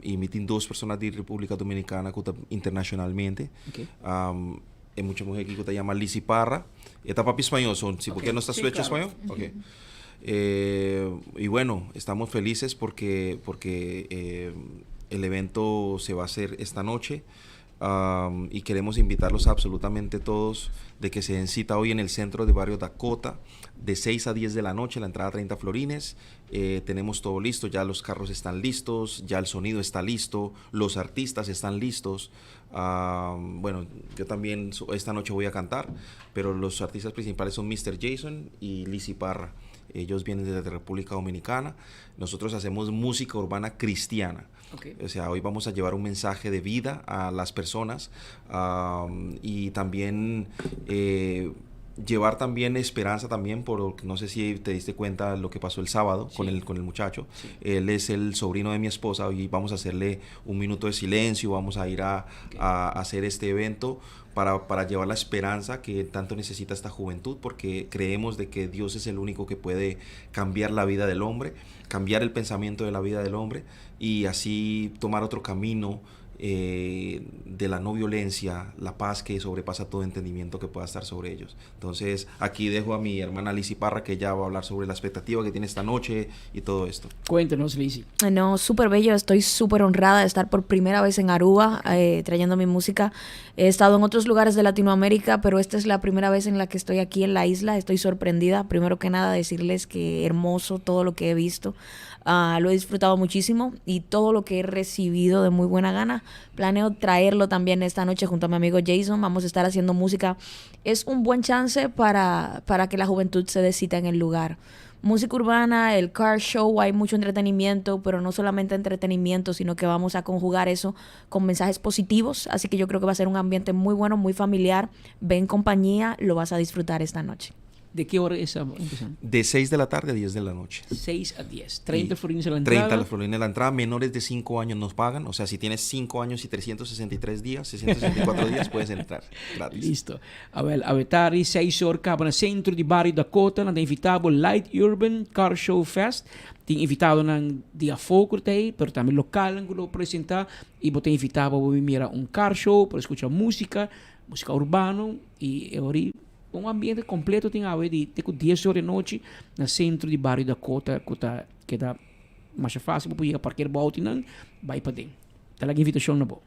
Y mi tin dos persona di Republica Dominicana cu ta internacionalmente. E mucha muher aki cu ta yama Lizzy Parra. E ta papia spañol, so si bo kier nos ta switch spañol. Ok. Eh, y bueno, estamos felices porque, porque eh, el evento se va a hacer esta noche. Um, y queremos invitarlos a absolutamente todos de que se den cita hoy en el centro de barrio Dakota de 6 a 10 de la noche, la entrada 30 florines. Eh, tenemos todo listo, ya los carros están listos, ya el sonido está listo, los artistas están listos. Um, bueno, yo también esta noche voy a cantar, pero los artistas principales son Mr. Jason y Lizzy Parra. Ellos vienen desde República Dominicana. Nosotros hacemos música urbana cristiana. O sea, hoy vamos a llevar un mensaje de vida a las personas um, y también eh, llevar también esperanza también por, no sé si te diste cuenta lo que pasó el sábado con, el, con el muchacho. Él es el sobrino de mi esposa. Hoy vamos a hacerle un minuto de silencio, vamos a ir a, a hacer este evento para, para llevar la esperanza que tanto necesita esta juventud, porque creemos de que Dios es el único que puede cambiar la vida del hombre, cambiar el pensamiento de la vida del hombre y así tomar otro camino eh, de la no violencia, la paz que sobrepasa todo entendimiento que pueda estar sobre ellos. Entonces, aquí dejo a mi hermana Lizzy Parra, que ya va a hablar sobre la expectativa que tiene esta noche y todo esto. Cuéntenos, Lizzy. No, súper bello. Estoy súper honrada de estar por primera vez en Aruba eh, trayendo mi música. He estado en otros lugares de Latinoamérica, pero esta es la primera vez en la que estoy aquí en la isla. Estoy sorprendida. Primero que nada, decirles que hermoso todo lo que he visto. Ah, lo he disfrutado muchísimo y todo lo que he recibido de muy buena gana. Planeo traerlo también esta noche junto a mi amigo Jason. Vamos a estar haciendo música. Es un buen chance para, para que la juventud se dé cita en el lugar música urbana, el car show, hay mucho entretenimiento, pero no solamente entretenimiento, sino que vamos a conjugar eso con mensajes positivos. Así que yo creo que va a ser un ambiente muy bueno, muy familiar. Ven compañía, lo vas a disfrutar esta noche. ¿De qué hora es empezando? De 6 de la tarde a 10 de la noche. 6 a 10. 30 florines a la entrada. 30 florines a la entrada. Menores de 5 años nos pagan. O sea, si tienes 5 años y 363 días, 664 días, puedes entrar gratis. Listo. Awel, awe tardi, 6 or caba na centro di bario Dakota, nan ta invita bo Light Urban Car Show Fest. Tin invitadonan di afó cu ta ey, pero tambe localnan cu lo presenta. Y bo ta invita bo pa mira un car show, por scucha musica, musica urbano y e ori Un ambiente completo tin awe di te cu dies or di nochi na centro di bario Dakota cu ta keda masha facil bo por yega parker bo autonan bay paden. Ta laga invitacion na bo.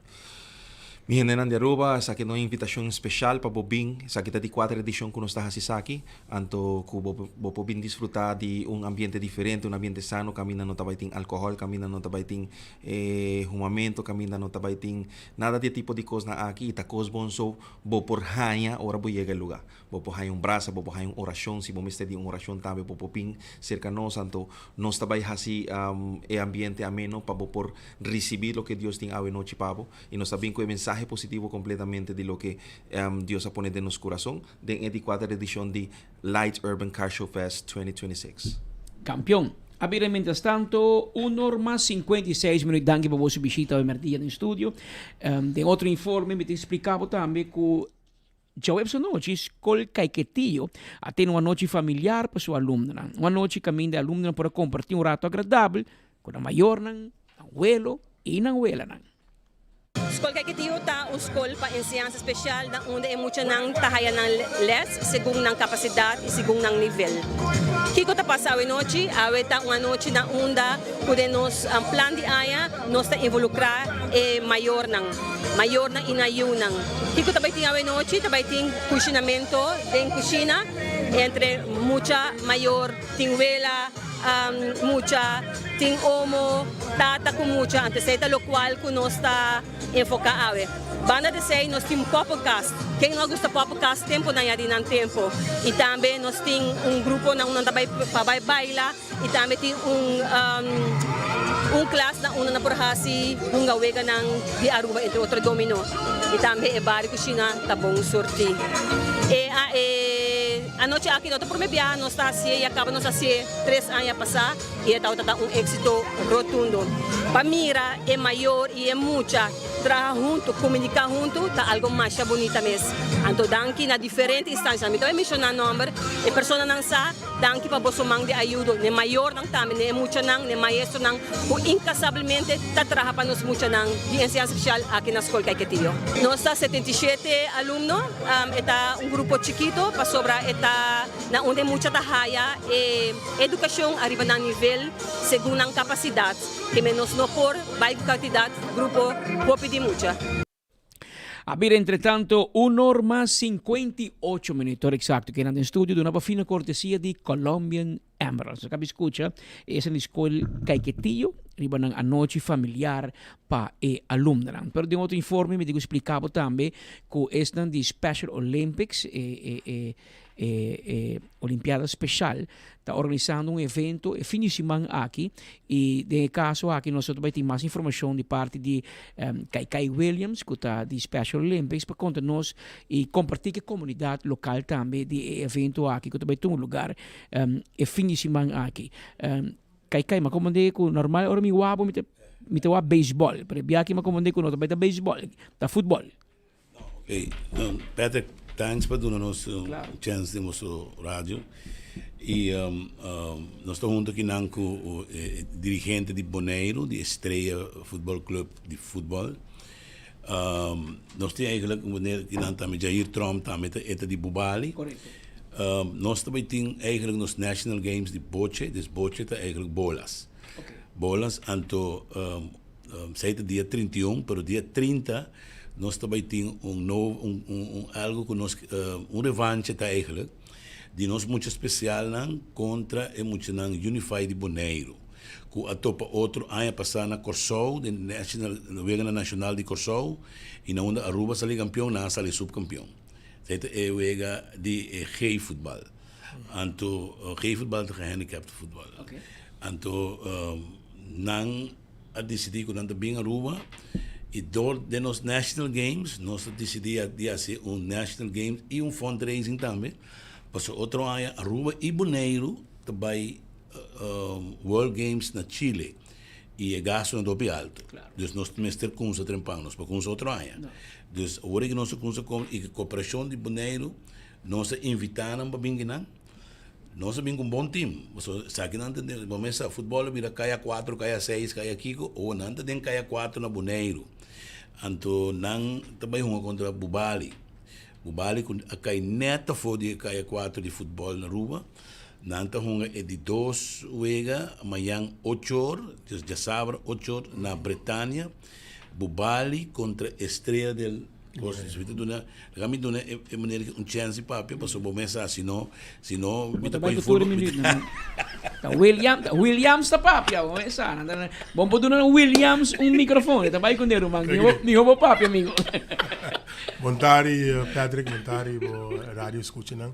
Mi hendenan di Aruba, esaki ta un invitacion special pa bo bin. Esaki ta di cuater edicion cu nos ta haci esaki. Anto cu bo bo por bin disfruta di un ambiente diferente, un ambiente sano caminda no ta bay tin alcohol, caminda no ta bay tin humamento, caminda no ta bay tin nada di e tipo di cosnan aki y ta cos bon so Bo por haña ora bo yega e lugá. Bo por haña un brasa, bo por haña un orashon. Si bo mester di un orashon tambe bo por bin serka nos. Anto nos ta bai hasi e ambiente ameno pa bo por risibí loke Dios tin awe nochi pa bo. I nos ta bin ku e mensahe positivo kompletamente di loke Dios a pone den nos kurason den e di kuater edishon di Light Urban Car Show Fest 2026. Kampion a bira mientras tanto un or mas 56 minuut. Danki pa boso bishita awe merdia den studio. Den otro informe mi ta explica bo tambe cu djaweps anochi Skol Caiquetio a tene un anochi familiar pa su alumnonan. Un anochi caminda e alumnonan por a comparti un rato agradabel cu nan mayornan, nan welo y nan welanan. Skol Caiquetio ta un skol pa enseñansa spesial na unda e muchanan ta haya nan les segun nan kapasidat i segun nan nivel. Kiko ta pasa awe nochi? Awe ta un anochi na unda ku den nos plan di aña nos ta involukrá e mayornan, mayornan i nan yunan. Kiko ta bai tin awe nochi? Ta bai tin kushinamentu den kushina entre mucha, mayor, tin wela, mucha, tin omo, tata ku mucha, anto esei ta lokual ku nos ta enfoká awe. Banda di esei nos tin poppenkast, ken no a gusta poppenkast tempunan ya di nan tempu, i tambe nos tin un grupo na unda nan ta bai pa bai baila i tambe tin un un klas na unda nan por hasi hunga weganan di Aruba entre otro domino i tambe e bar di kushina ta bon surtí. E e anochi aki no ta prome biaha nos ta hasié ya kaba nos hasié tres aña pasá. I e tabata ta un éksito rotundo. Pa mira e mayor i e mucha Traha hunto, comunica hunto ta algo masha bunita mes. Anto danki na diferente instancianan. Mi ta bay menciona nomber, e personanan sa, danki pa boso man di ayudo, n'e mayornan tambe, n'e muchanan, n'e maestronan cu incansablemente ta traha pa nos muchanan di enseñansa special aki na Scol Caiquetio. Nos ta 77 alumno, e ta un grupo chikito pasobra e ta na unda e mucha ta haya e educacion ariba nan nivel segun nan capacidad. Keme nos no por bai ku kantidat grupo hopi di mucha. A bira entretanto un or mas 58 minuut, ora exacto, kinan den studio duna pa fina cortesia di Colombian Emeralds. Nos a scucha esa di school Caiquetillo riba nan anochi familiar pa e alumnonan. Pero den otro informe mi tin cu splica bo tambe cu esnan di Special Olympics, e, e, e, E e Olimpiada Special ta organisando un evento e fin di siman aki y den e caso aki nos ta bay tin mas informacion di parti di Kaikai Williams cu ta di Special Olympics pa conta nos y comparti cu e comunidad local tambe di e evento aki cu ta bay tuma lugar e fin di siman aki. Kaikai, mi a comprende cu normal ora mi wak bo mi ta mi ta wak baseball pero e biaha aki mi a comprende cu no ta bay ta baseball ta futbol. Ok, Patrick, thanks pa duna nos un chance den boso radio. Y nos ta hunto akinan cu e dirigente di Boneiru, di Estrella Futbol Club di futbol. Nos tin eigenlijk un meneer akinan tambe, Jair Tromp tambe ta e ta di Bubali. Nos ta bay tin eigenlijk nos National Games di boche, dus boche ta eigenlijk bolas. Bolas, anto Esei ta dia 31, pero dia 30 nos ta bai tin un nobo, un, un, un algo ku nos, un revanche ta eigenlijk di nos mucha spesialnan kontra e muchanan Unify di Boneiru, ku a topa otro aña pasá na Kòrsou, den national, weganan nashonal di Kòrsou, i na unda Aruba sali kampion, nan a sali supkampion. Esei ta e wega di e G-futbal. Anto G-futbal ta gehandicapte futbal. Anto nan a disidí ku nan ta bin Aruba i dor den nos National Games nos a disidí di hasi un National Games i un fundraising tambe pasobra otro aña Aruba i Boneiru ta bai World Games na Chile i e gastunan ta hopi alto. Dus nos mester kumsa trempan, nos por kumsa otro aña. Dus awor ku nos a kumsa i ku koperashon di Boneiru nos a invitá nan pa bin kinan. Nos a bin ku un bon tim. Pasobra esakinan ta den, bo mes sa, futbòl a bira kaya kuatro, kaya seis, kaya kiko, owo nan ta den kaya kuatro na Boneiru. Anto nan ta bai hunga kontra Bubali. Bubali ku a kai nèt afó di e kaya kuatro di futbòl na Aruba. Nan ta hunga e di dos wega mañan ocho or, dus djasabra ocho or na Bretania. Bubali kontra Estrella del. Cos mi ta duna, laga mi duna e e meneer un chance di papia pasobra bo mes sa si no, si no mi Bo ta ta bai coge cu tur ful. e minuutnan. Ta William, ta Williams ta papia, bo mes sa. Bo por duna Williams un microfoon, e ta bai cune ruman. Miho, miho bo papia, amigo. Bon tardi Patrick, bon tardi bo radio escuchanan.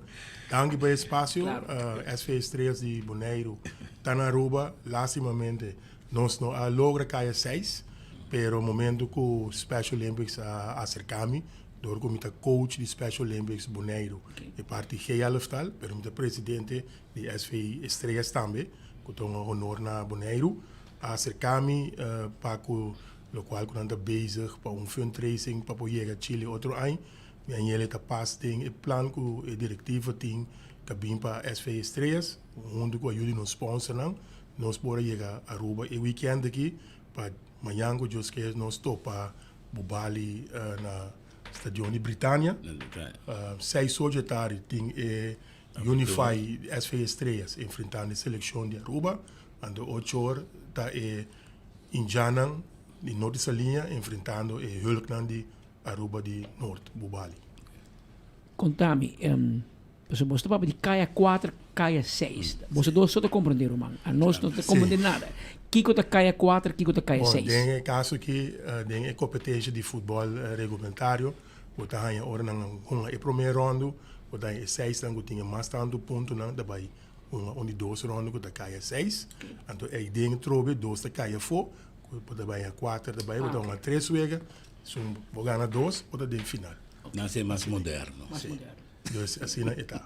Danki pa e espacio. Claro. SV Estrellas di Boneiru ta na Aruba. Lastimamente Nos no a logra kaya seis, pero momento ku Special Olympics a aserká mi, dor ku mi ta coach di Special Olympics Boneiru, e parti G-elftal, pero mi ta presidente di SV Estrellas tambe, ku ta un honor na Boneiru, a aserká mi pa ku lokual ku nan ta bezig pa un fundraising pa por yega Chile otro aña. Mi añele ta pas den e plan ku e direktiva tin ta bin pa SV Estrellas, huntu ku ayuda di nos sponsornan. Nos por a yega Aruba e weekend aki pa mañan cu Dios kier nos topa Bubali na stadion di Britania. Seis ocho e tardi tin e Unify SV Estrellas enfrentando e seleccion di Aruba. Anto ocho or ta e Indiannan di Norte Saliña enfrentando e Hulknan di Aruba di Noord, Bubali. Contami, Pasobra boso ta papia di kaya kuater, kaya seis. Boso dos so ta komprendé, ruman. Anos no ta komprendé nada. Kiko ta kaya kuater, kiko ta kaya Bon, seis? den e kaso aki, den e kompetensha di futbòl regulamentario, bo ta haña ora nan hunga e promé ròndu, bo ta haña e seisnan ku tin e mas tantu puntonan ta bai hunga un di dos ròndu ku ta kaya seis. Anto ei den trobe dos ta kaya afó, ku bo ta bai haña kuater ta bai, bo ta hunga tres wega, si bo gana dos, bo ta den final. Nan a hasi mas moderno. Mas moderno. Dus asina e ta.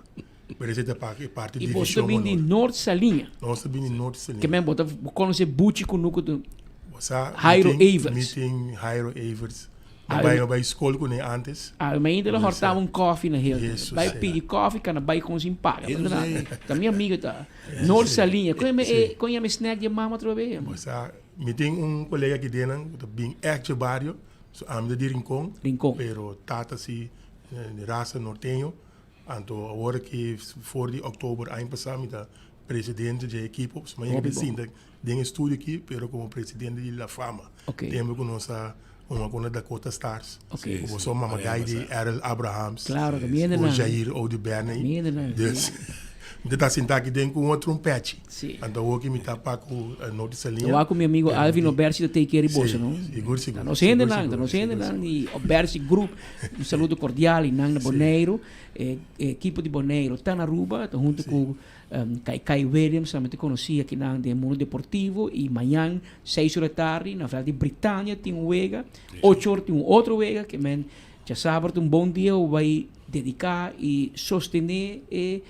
Pero esei ta pa e parti I boso ta divishon bin di honor. Noord Saliña. Nos ta bin di Noord Saliña. Ke men bo ta bo konosé Buchi Kunuku tu. Sa, Jairo Everts. Mi tin Jairo Everts. Mi bai, bai skol kuné antes. Ah, mi ainda lo hortaba un koffie na Hilton. Bai pidi koffie, kana bai kon sin paga. Ta mi amigo ta. Noord Saliña. Kon yama e, kon yama e snack di e mama atrobe? Bo sa, mi tin un kolega aki denan ku ta bin ègt dje bario. So ami ta di Rincon. Rincon. Pero tata si di rasa norteño. Anto awor aki for di oktober aña pasá mi ta presidente dje ekipo. So mi a yega di sinta den e studio aki pero komo presidente di La Fama. Tempu ku nos a hunga kontra Dakota Stars. Ku boso mama gai di Errol Abrahams. Ku Jair Oduber. Dus mi ta ta sinta aki den ku un otro un pechi. Anto awor ki mi ta pa ku Norte Saliña. Awor ku mi amigo Alvin Obersi ta take care di boso no? Sigur sigur. Ta nos hendenan, ta nos hendenan di Obersi Group. Un saludo cordial y nan na Boneiru. E equipo di Boneiru ta na Aruba, ta hunto cu Kai Kai Williams, tambe ta conoci aki nan den mundo deportivo. Y mañan seis ora tardi na veld di Britania tin un wega, ocho ora tin un otro wega, ke men djasabra ta un bon dia bo bay dedica y sostene e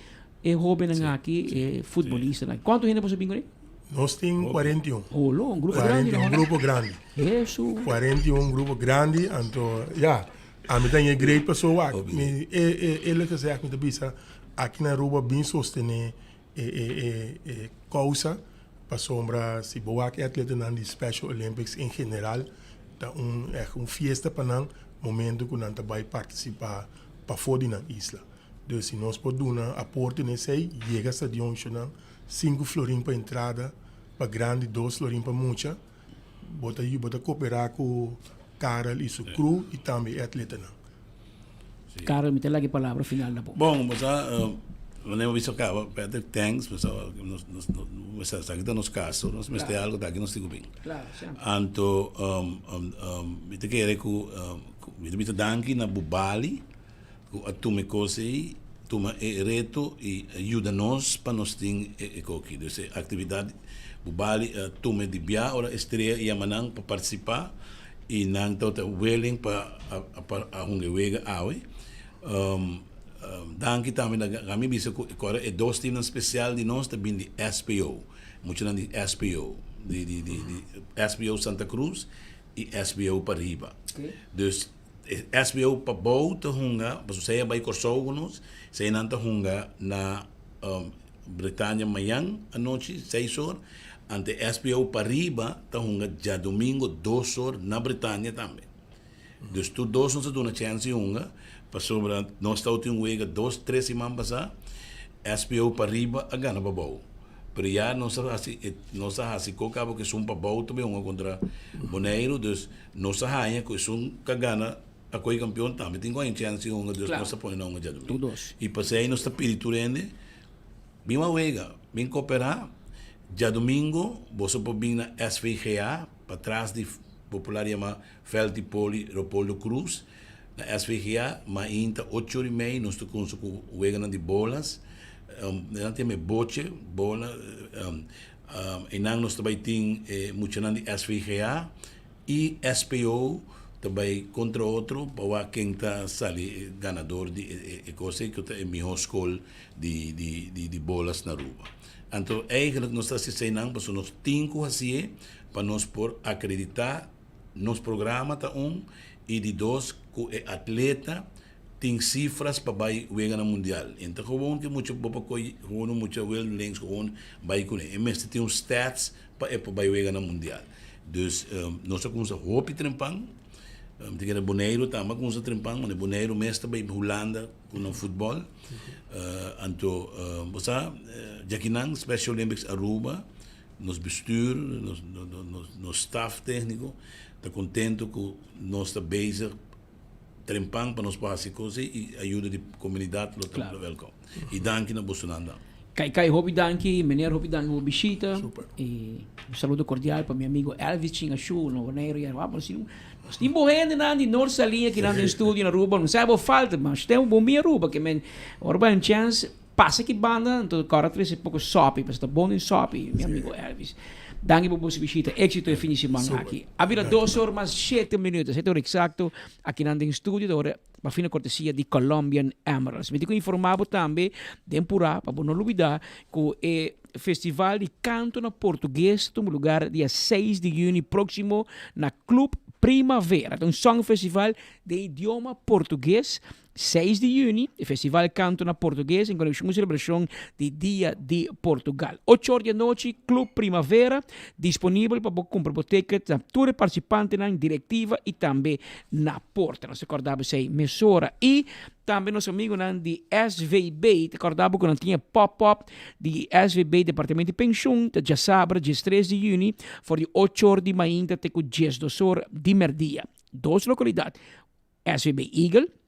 e hobennan aki, e futbolistanan. Cuanto hende boso bin cu ne? Nos tin 41. Holo, un grupo grandi. 41 grupo grandi. Hesu. 41 grupo grandi, anto ya, ami ta ñe great paso wak. Mi e e eerlijk gezegd mi ta bisa aki na Aruba bin sostene e e e e causa pasobra si bo wak e atletanan di Special Olympics en general ta un echt un fiesta pa nan momento cu nan ta bay participa pafo di nan isla. Dus si nos por duna aporte na esey yega stadion nan Sinku florin pa entrada pa grandi, dos florin pa mucha. Bo ta bo ta koperá ku Karel i su crew i tambe e atletanan. Karel, mi ta laga e palabra final na bo. Bon, bo sa, manera bo bisa kaba, Patrick, thanks, bo sa, nos, nos, bo sa, esaki ta nos kaso, nos mester algu ta aki nos tin ku bin. Klaro, semper. Anto, mi ta kere ku, mi ta bisa danki na Bubali, Ku a tuma e kos ei, tuma e reto i a yuda nos pa nos tin e koki. Dus e aktividat Bubali a tuma di bia ora Estrella yama nan pa partisipá i nan tabata willing pa a hunga e wega awe. Danki tambe na mi bisa ku kòrda e dos timnan spesial di nos ta bin di SPO, muchanan di SPO, di di SPO Santa Cruz i SPO Pariba. Dus E SBO pabou ta hunga, pasobra esei a bai Kòrsou ku nos, eseinan ta hunga na Britania mañan anochi seis or, ante SBO pariba ta hunga djadumingo dos or na Britania tambe. Dus tur dos nos a duna chèns di hunga, pasobra nos tabatin un wega dos tres siman pasá, SBO pariba a gana pabou. Pero ya nos a hasi nos a hasi ko kaba ku esun pabou ta bai hunga kontra Boneiru, dus Nos a haña ku esun ka gana a koe kampion tambe tin ku haña chèns di hunga, dus nos ta pone nan hunga djadumingu. I pasei nos ta pidi tur hende, bin wak wega, bin koperá. Djadumingu boso por bin na SVGA, patras di popular yama Veld di Poli Leopoldo Cruz, na SVGA, mainta ocho ora i mei nos ta kunsa ku weganan di bolas, nan ta yama e boche, bola, Einan nos ta bai tin e muchanan di SVGA i SPO ta bai kontra otro pa wak ken ta sali ganador di e kos ei ku ta e mihó skol di di bolas na Aruba. Anto eigentlik nos ta hasi eseinan pasobra nos tin ku hasié pa nos por akreditá nos programa ta un i di dos ku e atleta Tin cifras pa bay weganan mundial. En ta gewoon ke mucha bo pa koy gewoon un mucha wild links gewoon bay kune. E mester tin un stats pa e por bay weganan mundial. Dus nos a kumsa hopi trempan. Mi ta kere Boneiru tambe a kumsa trempan, mane Boneiru mes ta bay Hulanda ku nan futbol. Anto bo sa djakinan Special Olympics Aruba nos bestuur, nos nos staf tecnico ta contento ku nos ta bezig Trempan pa nos por hasi cos ei y ayuda di comunidad lo ta welkom. Y danki na bosonan dan. Kai Kai hopi danki, meneer hopi danki pa bo bishita. Y un saludo cordial pa mi amigo Elvis Chingashu na Boneiru y Aruba. Nos tin nos tin bo hendenan di Noord Saliña kinan den studio na Aruba. No sa bo falta, mas tem bo mi Aruba ke men ora bo hay un chance. Pasa aki banda, anto kòrda trese poko sòpi, pasobra ta bon den sòpi, mi amigo Elvis. Danki pa boso bishita. Éxito e fin di siman aki. A bira dos or mas shete minuut, shete ora eksakto, akinan den studio ta ora pa fina kortesia di Colombian Emeralds. Mi tin ku informá bo tambe den purá pa bo no lubidá ku e festival di kanto na portugues ta tuma lugar dia seis di yüni próksimo na Club Primavera. Ta un songfestival den idioma portugues. 6 di yüni, e festival Kanto na Portugues en konekshon ku selebrashon di Dia di Portugal. Ocho or di anochi, Club Primavera, disponibel pa bo kumpra bo ticket na tur e partisipantenan, direktiva i tambe na porta. Nos ta kòrda bo esei mesora. I tambe nos amigunan di SVB ta kòrda bo ku nan tin e pòp-òp di SVB Departamento di Penshun ta djasabra diestres di yüni for di ocho or di mainta te ku diesdos or di mèrdia. Dos lokalidat. SVB Eagle,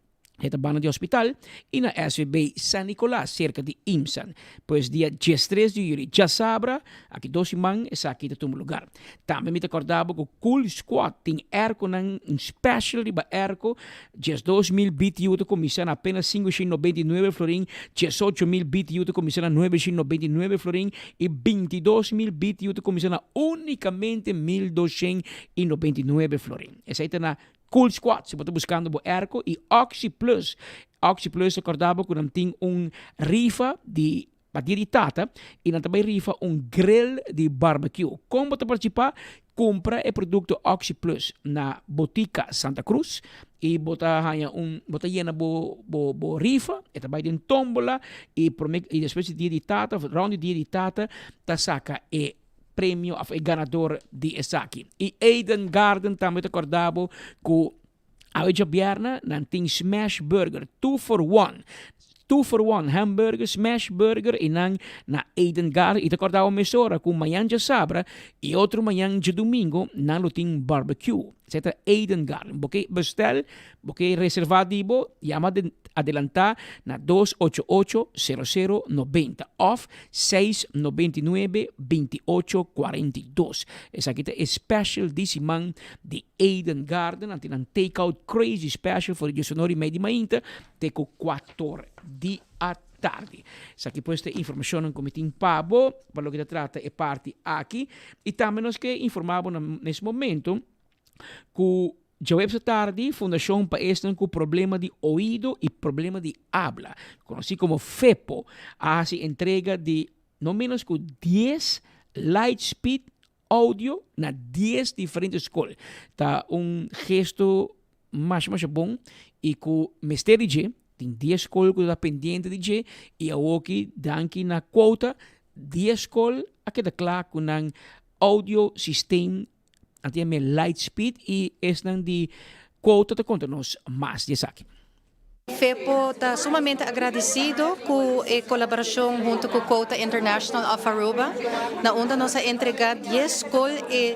e ta banda di hospital, y na SVB San Nicolas, cerca di IMSAN. Pues dia diestres di juli, djasabra, aki dos siman, esaki ta tuma lugar. Tambe mi ta corda bo cu Cool Squad tin airconan, un special riba airco, 12.000 BTU ta cuminsa na apenas 599 florin, 18.000 BTU ta cuminsa na 999 florin y 22.000 BTU ta cuminsa na unicamente 1.299 florin. Esey ta na Cool Squad, si bo ta buskando bo airco y Oxi Plus. Oxi Plus ta korda bo ku nan tin un rifa di pa dia di tata y nan ta bai rifa un grill di barbecue. Kon bo ta partisipa? Kumpra e produkto Oxi Plus na Botica Santa Cruz y bo ta haña un bo ta yena bo bo bo rifa, e ta bai den tombola y prome y despues di dia di tata of rond di dia di tata ta saka e premio of e ganador di esaki. Y Eden Garden tambe ta corda bo cu awe djabièrnè nan tin smash burger, two for one. Two for one hamburger, smash burger y nan na Eden Garden. Y ta corda bo mesora cu mañan djasabra y otro mañan djadumingo nan lo tin barbecue. Esei ta Eden Garden. Bo ke bestel, bo ke reserva di bo, yama den adelantá na dos ocho ocho, sero sero, nobenta òf seis nobenta i nuebe, binti ocho, kuarenta i dos. Esaki ta e special di siman di Eden Garden. Nan tin nan take out crazy special for di diesonor i mei di mainta te ku kuator di atardi. Esaki pues ta e informashonnan ku mi tin pa bo pa loke ta trata e parti aki. I tambe nos ke informá bo na mes momento ku djaweps atardi Fundashon pa esnan ku problema di oido i problema di abla, konosí komo FEPO, a hasi entrega di no ménos ku dies Lightspeed Audio na dies diferente skol. Ta un gesto masha masha bon i ku mester di dje. Tin dies skol ku ta pendiente di dje i awoki danki na quota dies skol a keda kla ku nan audio systeem nan ta yam'e Lightspeed i esnan di quota ta konta nos mas di esaki. FEPO ta sumamente agradecido cu e colaboracion hunto cu Quota International of Aruba, na unda nos a entrega dies scol e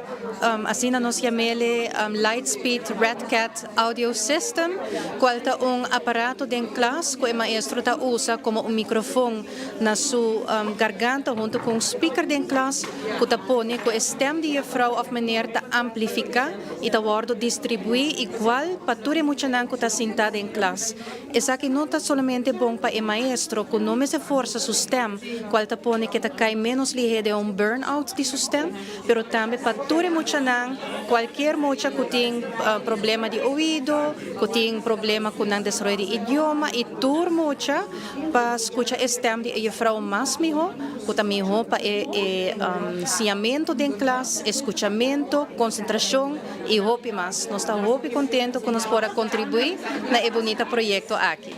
asina nos yamele Lightspeed Red Cat Audio System, cual ta un aparato den klas cu e maestro ta usa como un microfon na su garganta hunto cu un speaker den klas cu ta pone cu e stem di juffrouw of meneer ta amplifica. I ta wòrdu distribuí igual pa tur e muchanan ku ta sintá den klas. Esaki no ta solamente bon pa e maestro ku no mester forsa su stèm, kual ta pone ke ta kai ménos lihé den un burn-out di su stèm, pero tambe pa tur e muchanan, kualkier mucha ku tin problema di oido, ku tin problema ku nan desaroyo di idioma i tur mucha pa skucha e stèm di e jufrou mas mihó, ku ta mihó pa e e siñamentu den klas, e skuchamentu, konsentrashon i hopi mas. Nos ta hopi kontentu ku nos por a kontribuí na e bunita proyekto aki.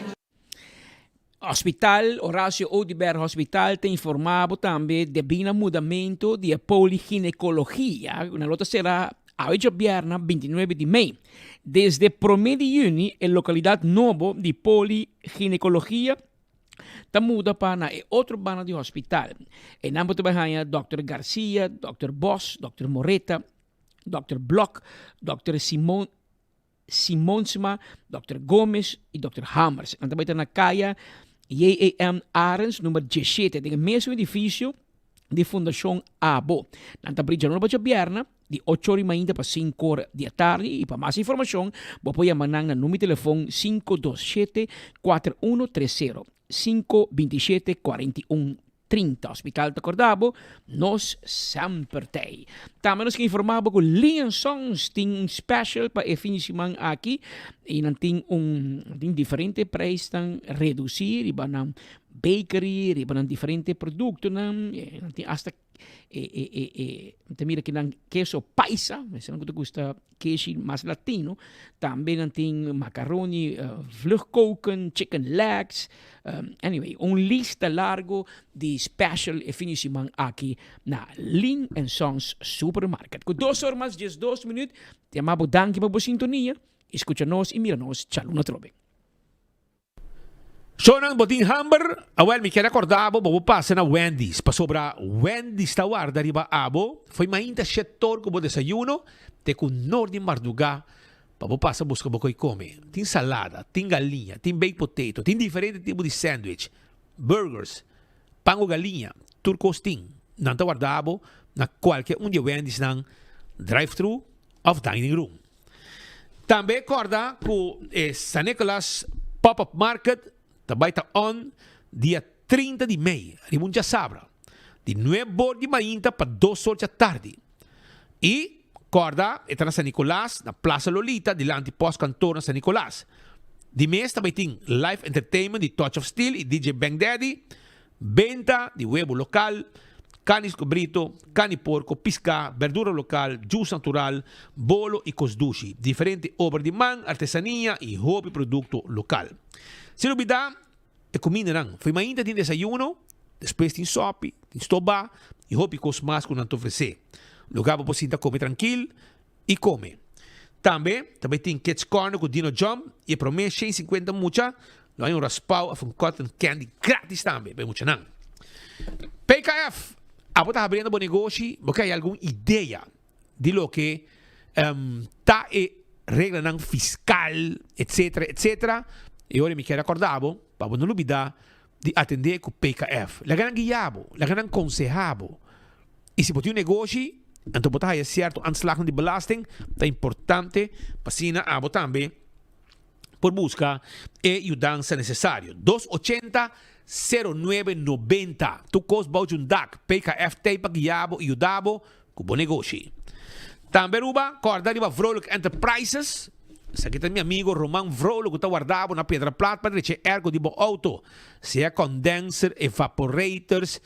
Hospital Horacio Oduber Hospital ta informá bo tambe debí na mudamentu di e poliginekologia ku nan lo ta será awe djabièrnè 29 di mei. Desde promé di yüni e lokalidat nobo di poliginekologia ta muda pa na e otro banda di hospital. Einan bo ta bai haña dòkter Garcia, dòkter Bos, dòkter Moreta, dòkter Blok, dòkter Simon, Simonsma, dòkter Gomez i dòkter Hamers. Nan ta bai ta na kaya JAM Arends number 17 den e mesun edifisio di Fundashon Abo. Nan ta bri djanuari pa djabièrnè di ocho ora i mainta pa sinku ora di atardi i pa mas informashon bo por yama nan na number di telefon 527 4130. 5 27 41 30. Hospital ta korda bo, nos semper t'ei. Tambe nos ke informa bo ku Lee and Sons tin un special pa e fin di siman aki i nan tin un tin diferente prijsnan redusí riba nan bakery, riba nan diferente produktonan, nan tin asta e e e e mi ta mira kinan keso paisa, esnan ku ta gusta keshi mas latino, tambe nan tin macaroni vlugkoken, chicken legs, anyway un lista largo di special e fin di siman aki na Lin and Sons Supermarket. Ku dos or mas 12 minuut, ta yama bo danki pa bo sintonia i skucha nos i mira nos djaluna atrobe. Shownan bo tin hamber? Awel mi kier acorda bo pa bo pasa na Wendy's pasobra Wendy's ta warda riba abo fo'i mainta shetor cu bo desayuno te cu nor di marduga pa bo pasa busca bo coi come. Tin salada, tin galiña, tin baked potato, tin diferente tipo di sandwich, burgers, pan cu galiña, tur cos tin. Nan ta warda bo na cualke un di e Wendy's nan drive thru of dining room. Tambe corda cu e San Nicolas Pop-Up Market ta bay ta on dia 30 di mei, riba un djasabra, di nuebe or di mainta pa dos or djatardi. Y corda e ta na San Nicolas, na Plaza Lolita, dilanti Postkantoor na San Nicolas. Di mes ta bay tin live entertainment di Touch of Steel y DJ Bang Daddy, Benta di webu lokal, karni skobrito, karni porko, piská, berdura lokal, jus natural, bolo i kos dushi. Diferente obra di man, artesania i hopi produkto lokal. Sin lubidá e kumindanan. Fo'i mainta tin desayuno, despues tin sòpi, tin stobá i hopi kos mas ku nan ta ofresé. Lugá pa bo sinta kome trankil i kome. Tambe ta bai tin Kids Corner ku Dino Jump i e promé 150 mucha lo haña un raspao òf un cotton candy gratis tambe pa e muchanan. PKF, Abo ta habriendo bo negoshi, bo ke haya algun idea di loke ta e reglanan fiskal etcetera etcetera, e ora mi kier akorda bo pa bo no lubida di atendé ku PKF. Laga nan guia bo, laga nan konseha bo. I si bo tin un negoshi, anto bo ta haya sierto aanslagnan di belasting, ta importante pa asina abo tambe por buska e yudansa nesesario. Dos ochenta, sero nuebe nobenta. Tur kos bou di un dak. PKF t'ei pa guia bo i yuda bo ku bo negoshi. Tambe Aruba, kòrda riba Vrolijk Enterprises. Esaki ta mi amigo Roman Vrolijk ku ta warda bo na Piedra Plat pa drecha e airco di bo auto. Sea condenser, evaporators,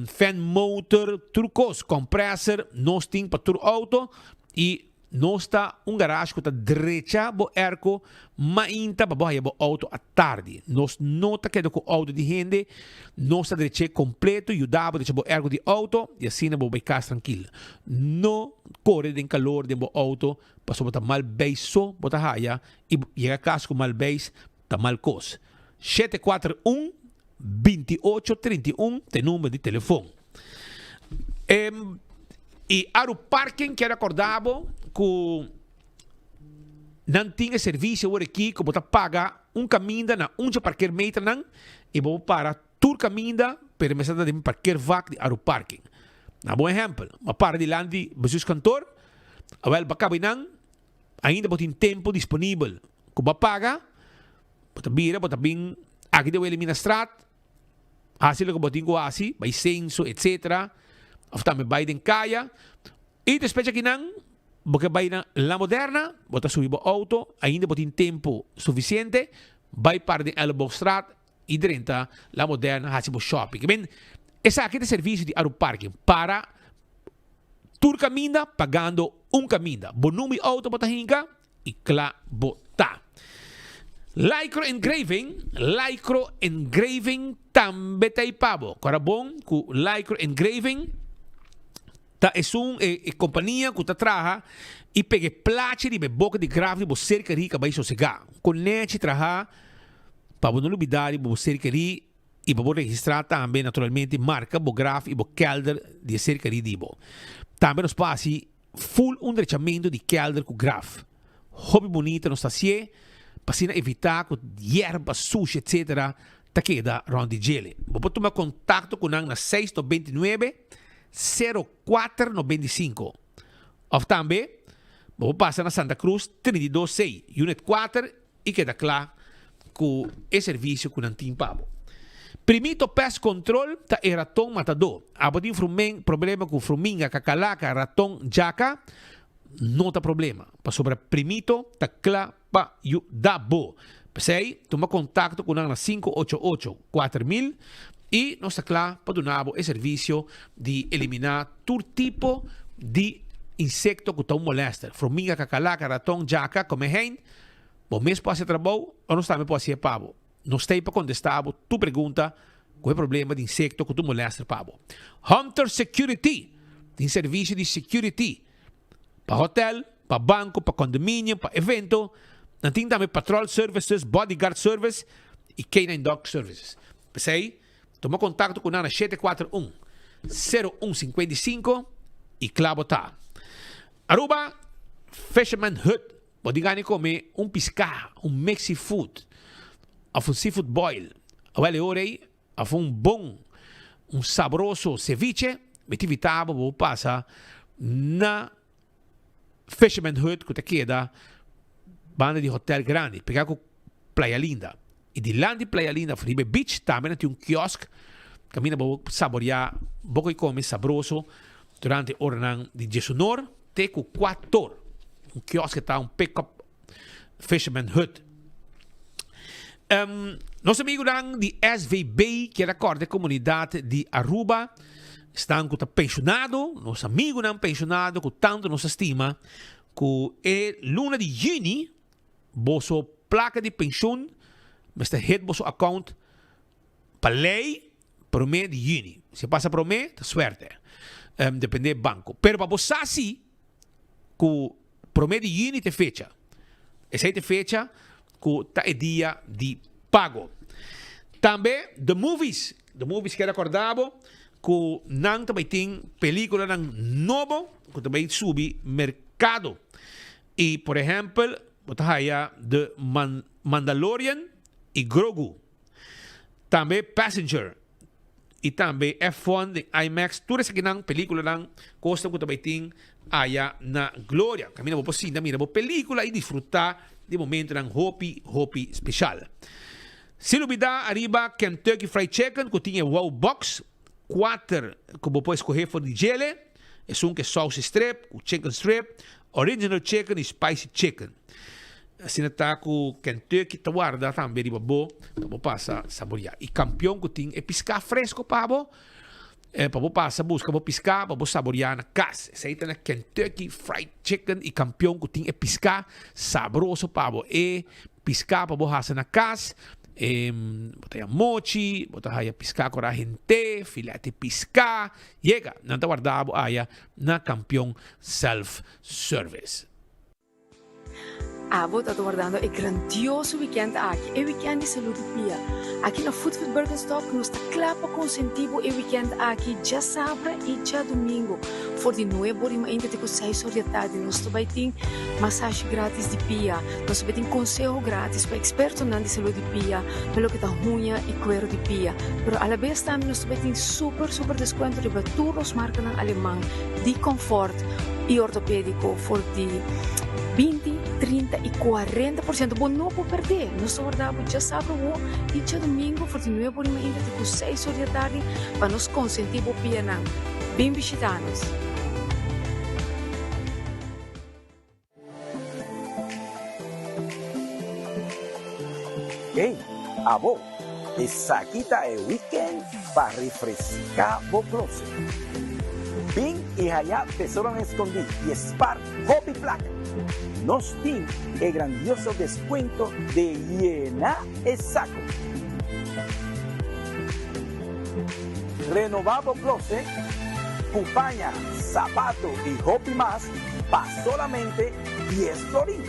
fan motor, tur kos, compressor, nos tin pa tur auto i nos ta un garage ku ta drecha bo airco mainta pa bo haya bo auto atardi. Nos no ta keda ku auto di hende, nos ta drech'é completo, yuda bo drecha bo airco di auto i asina bo bai kas trankil. No kore den kalor den bo auto pasobra bo ta mal beis so bo ta haya i yega kas ku mal beis ta mal kos. 741 28 31 ta e number di telefon. I Aru Parking kier acorda bo cu nan tin e servicio awor aki cu bo ta paga un caminda na un dje parkeermeternan y bo por para tur caminda pero mester ta den parkeervak di Aru Parking. Na bo ehempel, bo a para dilanti bestuurskantoor, awel bo a caba einan, Ainda bo tin tempu disponibel ku bo a paga, bo ta bira, bo ta bin aki den Wilhelminastraat, hasi loke bo tin ku hasi, bai senso etcetera, òf tambe bai den kaya. I despues akinan bo ke bai na La Moderna, bo ta subi bo outo, ainda bo tin tempu sufisiente, bai para den Elleboogstraat i drenta La Moderna hasi bo shopping. Ben, esaki ta e servisio di Aruparking, para Tur caminda pagando un caminda. Bo numi auto bo ta hinca y cla bo ta. Lycro Engraving, Lycro Engraving tambe ta ei pa bo. Cora bon cu Lycro Engraving ta esun e, e compania cu ta traha y pega e plachi riba e boca di graf di bo ser kerí ca bay sosega. Con nechi traha pa bo no lubida riba bo ser kerí. I pa bo registrá tambe naturalmente marka bo graf i bo kèlder di e serka di bo. Tambe nos por hasi ful un drechamentu di kèlder ku graf. Hopi bunita nos ta hasié pa asina evitá ku yerba, sushi etc. Ta keda rònt di djele. Bo por tuma kontakto ku nan na 699 04 95 òf tambe bo por pasa na Santa Cruz 32 C, unit 4 i keda kla ku e servisio ku nan tin pa bo. Primito Pest Control ta e raton matadó. Abo tin frumen problema ku fruminga, kakalaka, raton, djaka? No ta problema, pasobra Primito ta kla pa yuda bo. P'esei, tuma kontakto ku nan na 588 4000 i nos ta kla pa duna bo e servisio di eliminá tur tipo di insekto ku ta un molèster, fruminga, kakalaka, raton, djaka, komehein. Bo mes por hasi e trabou o nos tambe por hasié pa bo. Nos ta ei pa kontestá bo tur pregunta ku e problema di insekto ku ta un molèster pa bo. Hunter Security tin servisio di security pa hotel, pa banko, pa condominium, pa evento. Nan tin tambe patrol services, bodyguard service i canine dog services. P'esei, tuma kontakto ku nan na 741 0155 i kla bo ta. Aruba Fisherman Hut Bo tin gana di come un pisca, un mixi food of un seafood boil. Awel e ora ei of un bon, un sabroso ceviche, mi ta invita bo pa bo pasa na Fisherman Hut cu ta keda banda di Hotel Grandi, pega cu Playa Linda. Y dilanti Playa Linda of riba e beach tambe nan tin un kiosk caminda bo por saborea bo koe come sabroso durante oranan di diesunor te cu cuator. Un kiosk ta un pick up fisherman hut. Um, nos amigunan di SVB kier a corda e comunidad di Aruba, esnan cu ta pensionado, nos amigunan pensionado cu tanto nos a stima, cu e luna di juni Boso plaka di penshun mester hit boso account pa ley prome di juni. Si e pasa prome, ta suerte. Depende e banco. Pero pa bo sa si cu prome di juni ta e fecha. Esey ta e fecha cu ta e dia di pago. Tambe The Movies. The Movies kier acorda bo cu nan ta bay tin peliculanan nobo cu ta bay subi mercado. Y por ehempel bo ta haya The Mandalorian y Grogu. Tambe Passenger y tambe F1 den IMAX. Tur esakinan peliculanan cosnan cu ta bay tin aya na Gloria. Caminda bo por sinta mira bo pelicula y disfruta di momentonan hopi hopi special. Sin lubida ariba Kentucky Fried Chicken cu tin e Wow Box 4 cu bo por escoge for di djele. Esun cu e sauce strip, cu chicken strip, Original chicken y spicy chicken. Asina ta cu Kentucky ta warda tambe riba bo pa bo pasa saborea. Y campeon cu tin e pisca fresco pa bo, eh, pa bo pasa busca bo pisca pa bo saborea na cas. Esey ta na Kentucky Fried Chicken y campeon cu tin e pisca sabroso pa bo. E pisca pa bo hasa na cas, e, bo ta haya mochi, bo ta haya pisca cu rajente, filete pisca. Yega, nan ta warda bo aya na Kampion Self Service. Abo ta wardando e grandioso weekend aki, e weekend di salud di pia. Aki na Food Fit Birkenstock nos ta kla pa konsentí bo e weekend aki djasabra i djadumingu. For di nuebe or di mainta te ku seis or di atardi nos ta bai tin masashi gratis di pia, nos ta bai tin konseho gratis pa ekspertonan di salud di pia pa loke ta huña i kuero di pia. Pero alabes tambe nos ta bai tin super super deskuento riba tur nos markanan aleman di konfort i ortopediko for di 20, 30 i 40%. Bo no por perdé! Nos ta warda bo djasabra awo i djadumingu for di nuebe ora mainta te ku seis ora di atardi pa nos konsentí bo pianan. Bin bishitá nos! Hey, abo! Esaki ta e weekend pa refresca bo closet. Bin y haya tesoronan escondi y spar hopi placa. Nos tin e grandioso descuento de yena e saco. Renoba bo closet cu paña, sapato y hopi mas pa solamente 10 florin.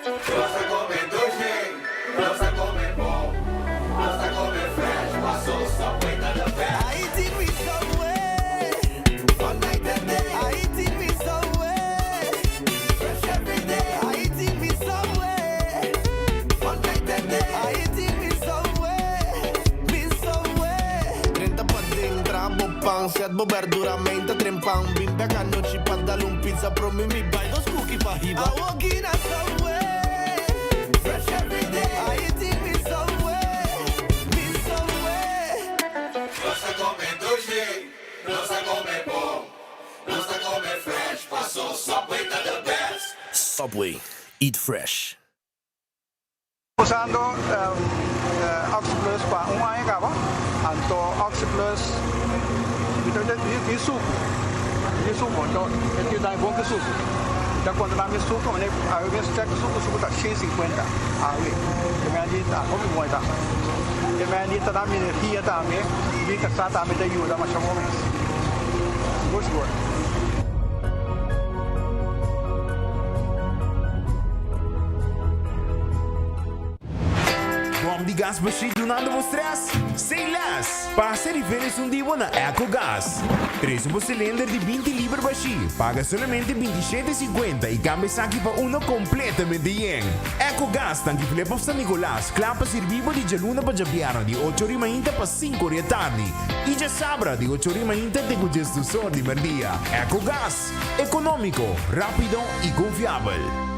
Nos ta come dushi, nos ta come bon, nos ta come fresh, paso Subway ta the best. I eating with Subway, all night and day. I eating with Subway, fresh every day. I eating with Subway, all night and day. I eating with Subway, with Subway. Drenta paden, traha bo pan, set bo berdura, meinta tren pan. Bin bek anochi pa dal un pizza. pizza, prome mi bai dos cookie pa hiba. Awoki na Subway, fresh every day. I eating me Subway, me Subway. Nos ta come dushi, nos ta come bon, nos ta come fresh, paso Subway ta the best. Subway, eat fresh. Usando Oxi Plus pa un aña caba, anto Oxi Plus mi ta di sucu, di sucu, anto e tin dai bon cu sucu. Mi ta conta nan mi sucu, mane awe mes check sucu, sucu ta 150 awe. E men di ta hopi bon e ta. E men di ta da mi energia tambe, mi casa tambe ta yuda masha bon mes. Sigur sigur. Bom di gas bashí dunando bo stress? Say less! Pasa riba esun di bo na Ecogas. Trese bo cilinder di 20 liber bashí, paga solamente 27,50 y cambia esaki pa uno completamente yen. Ecogas, tanki Flip of San Nicolas, kla pa sirbi bo di djaluna pa djabièrnè di ocho ori mainta pa sinku ori e tardi y djasabra di ocho ori mainta te ku djesdusor di merdia. Ecogas, economico, rapido y confiabel.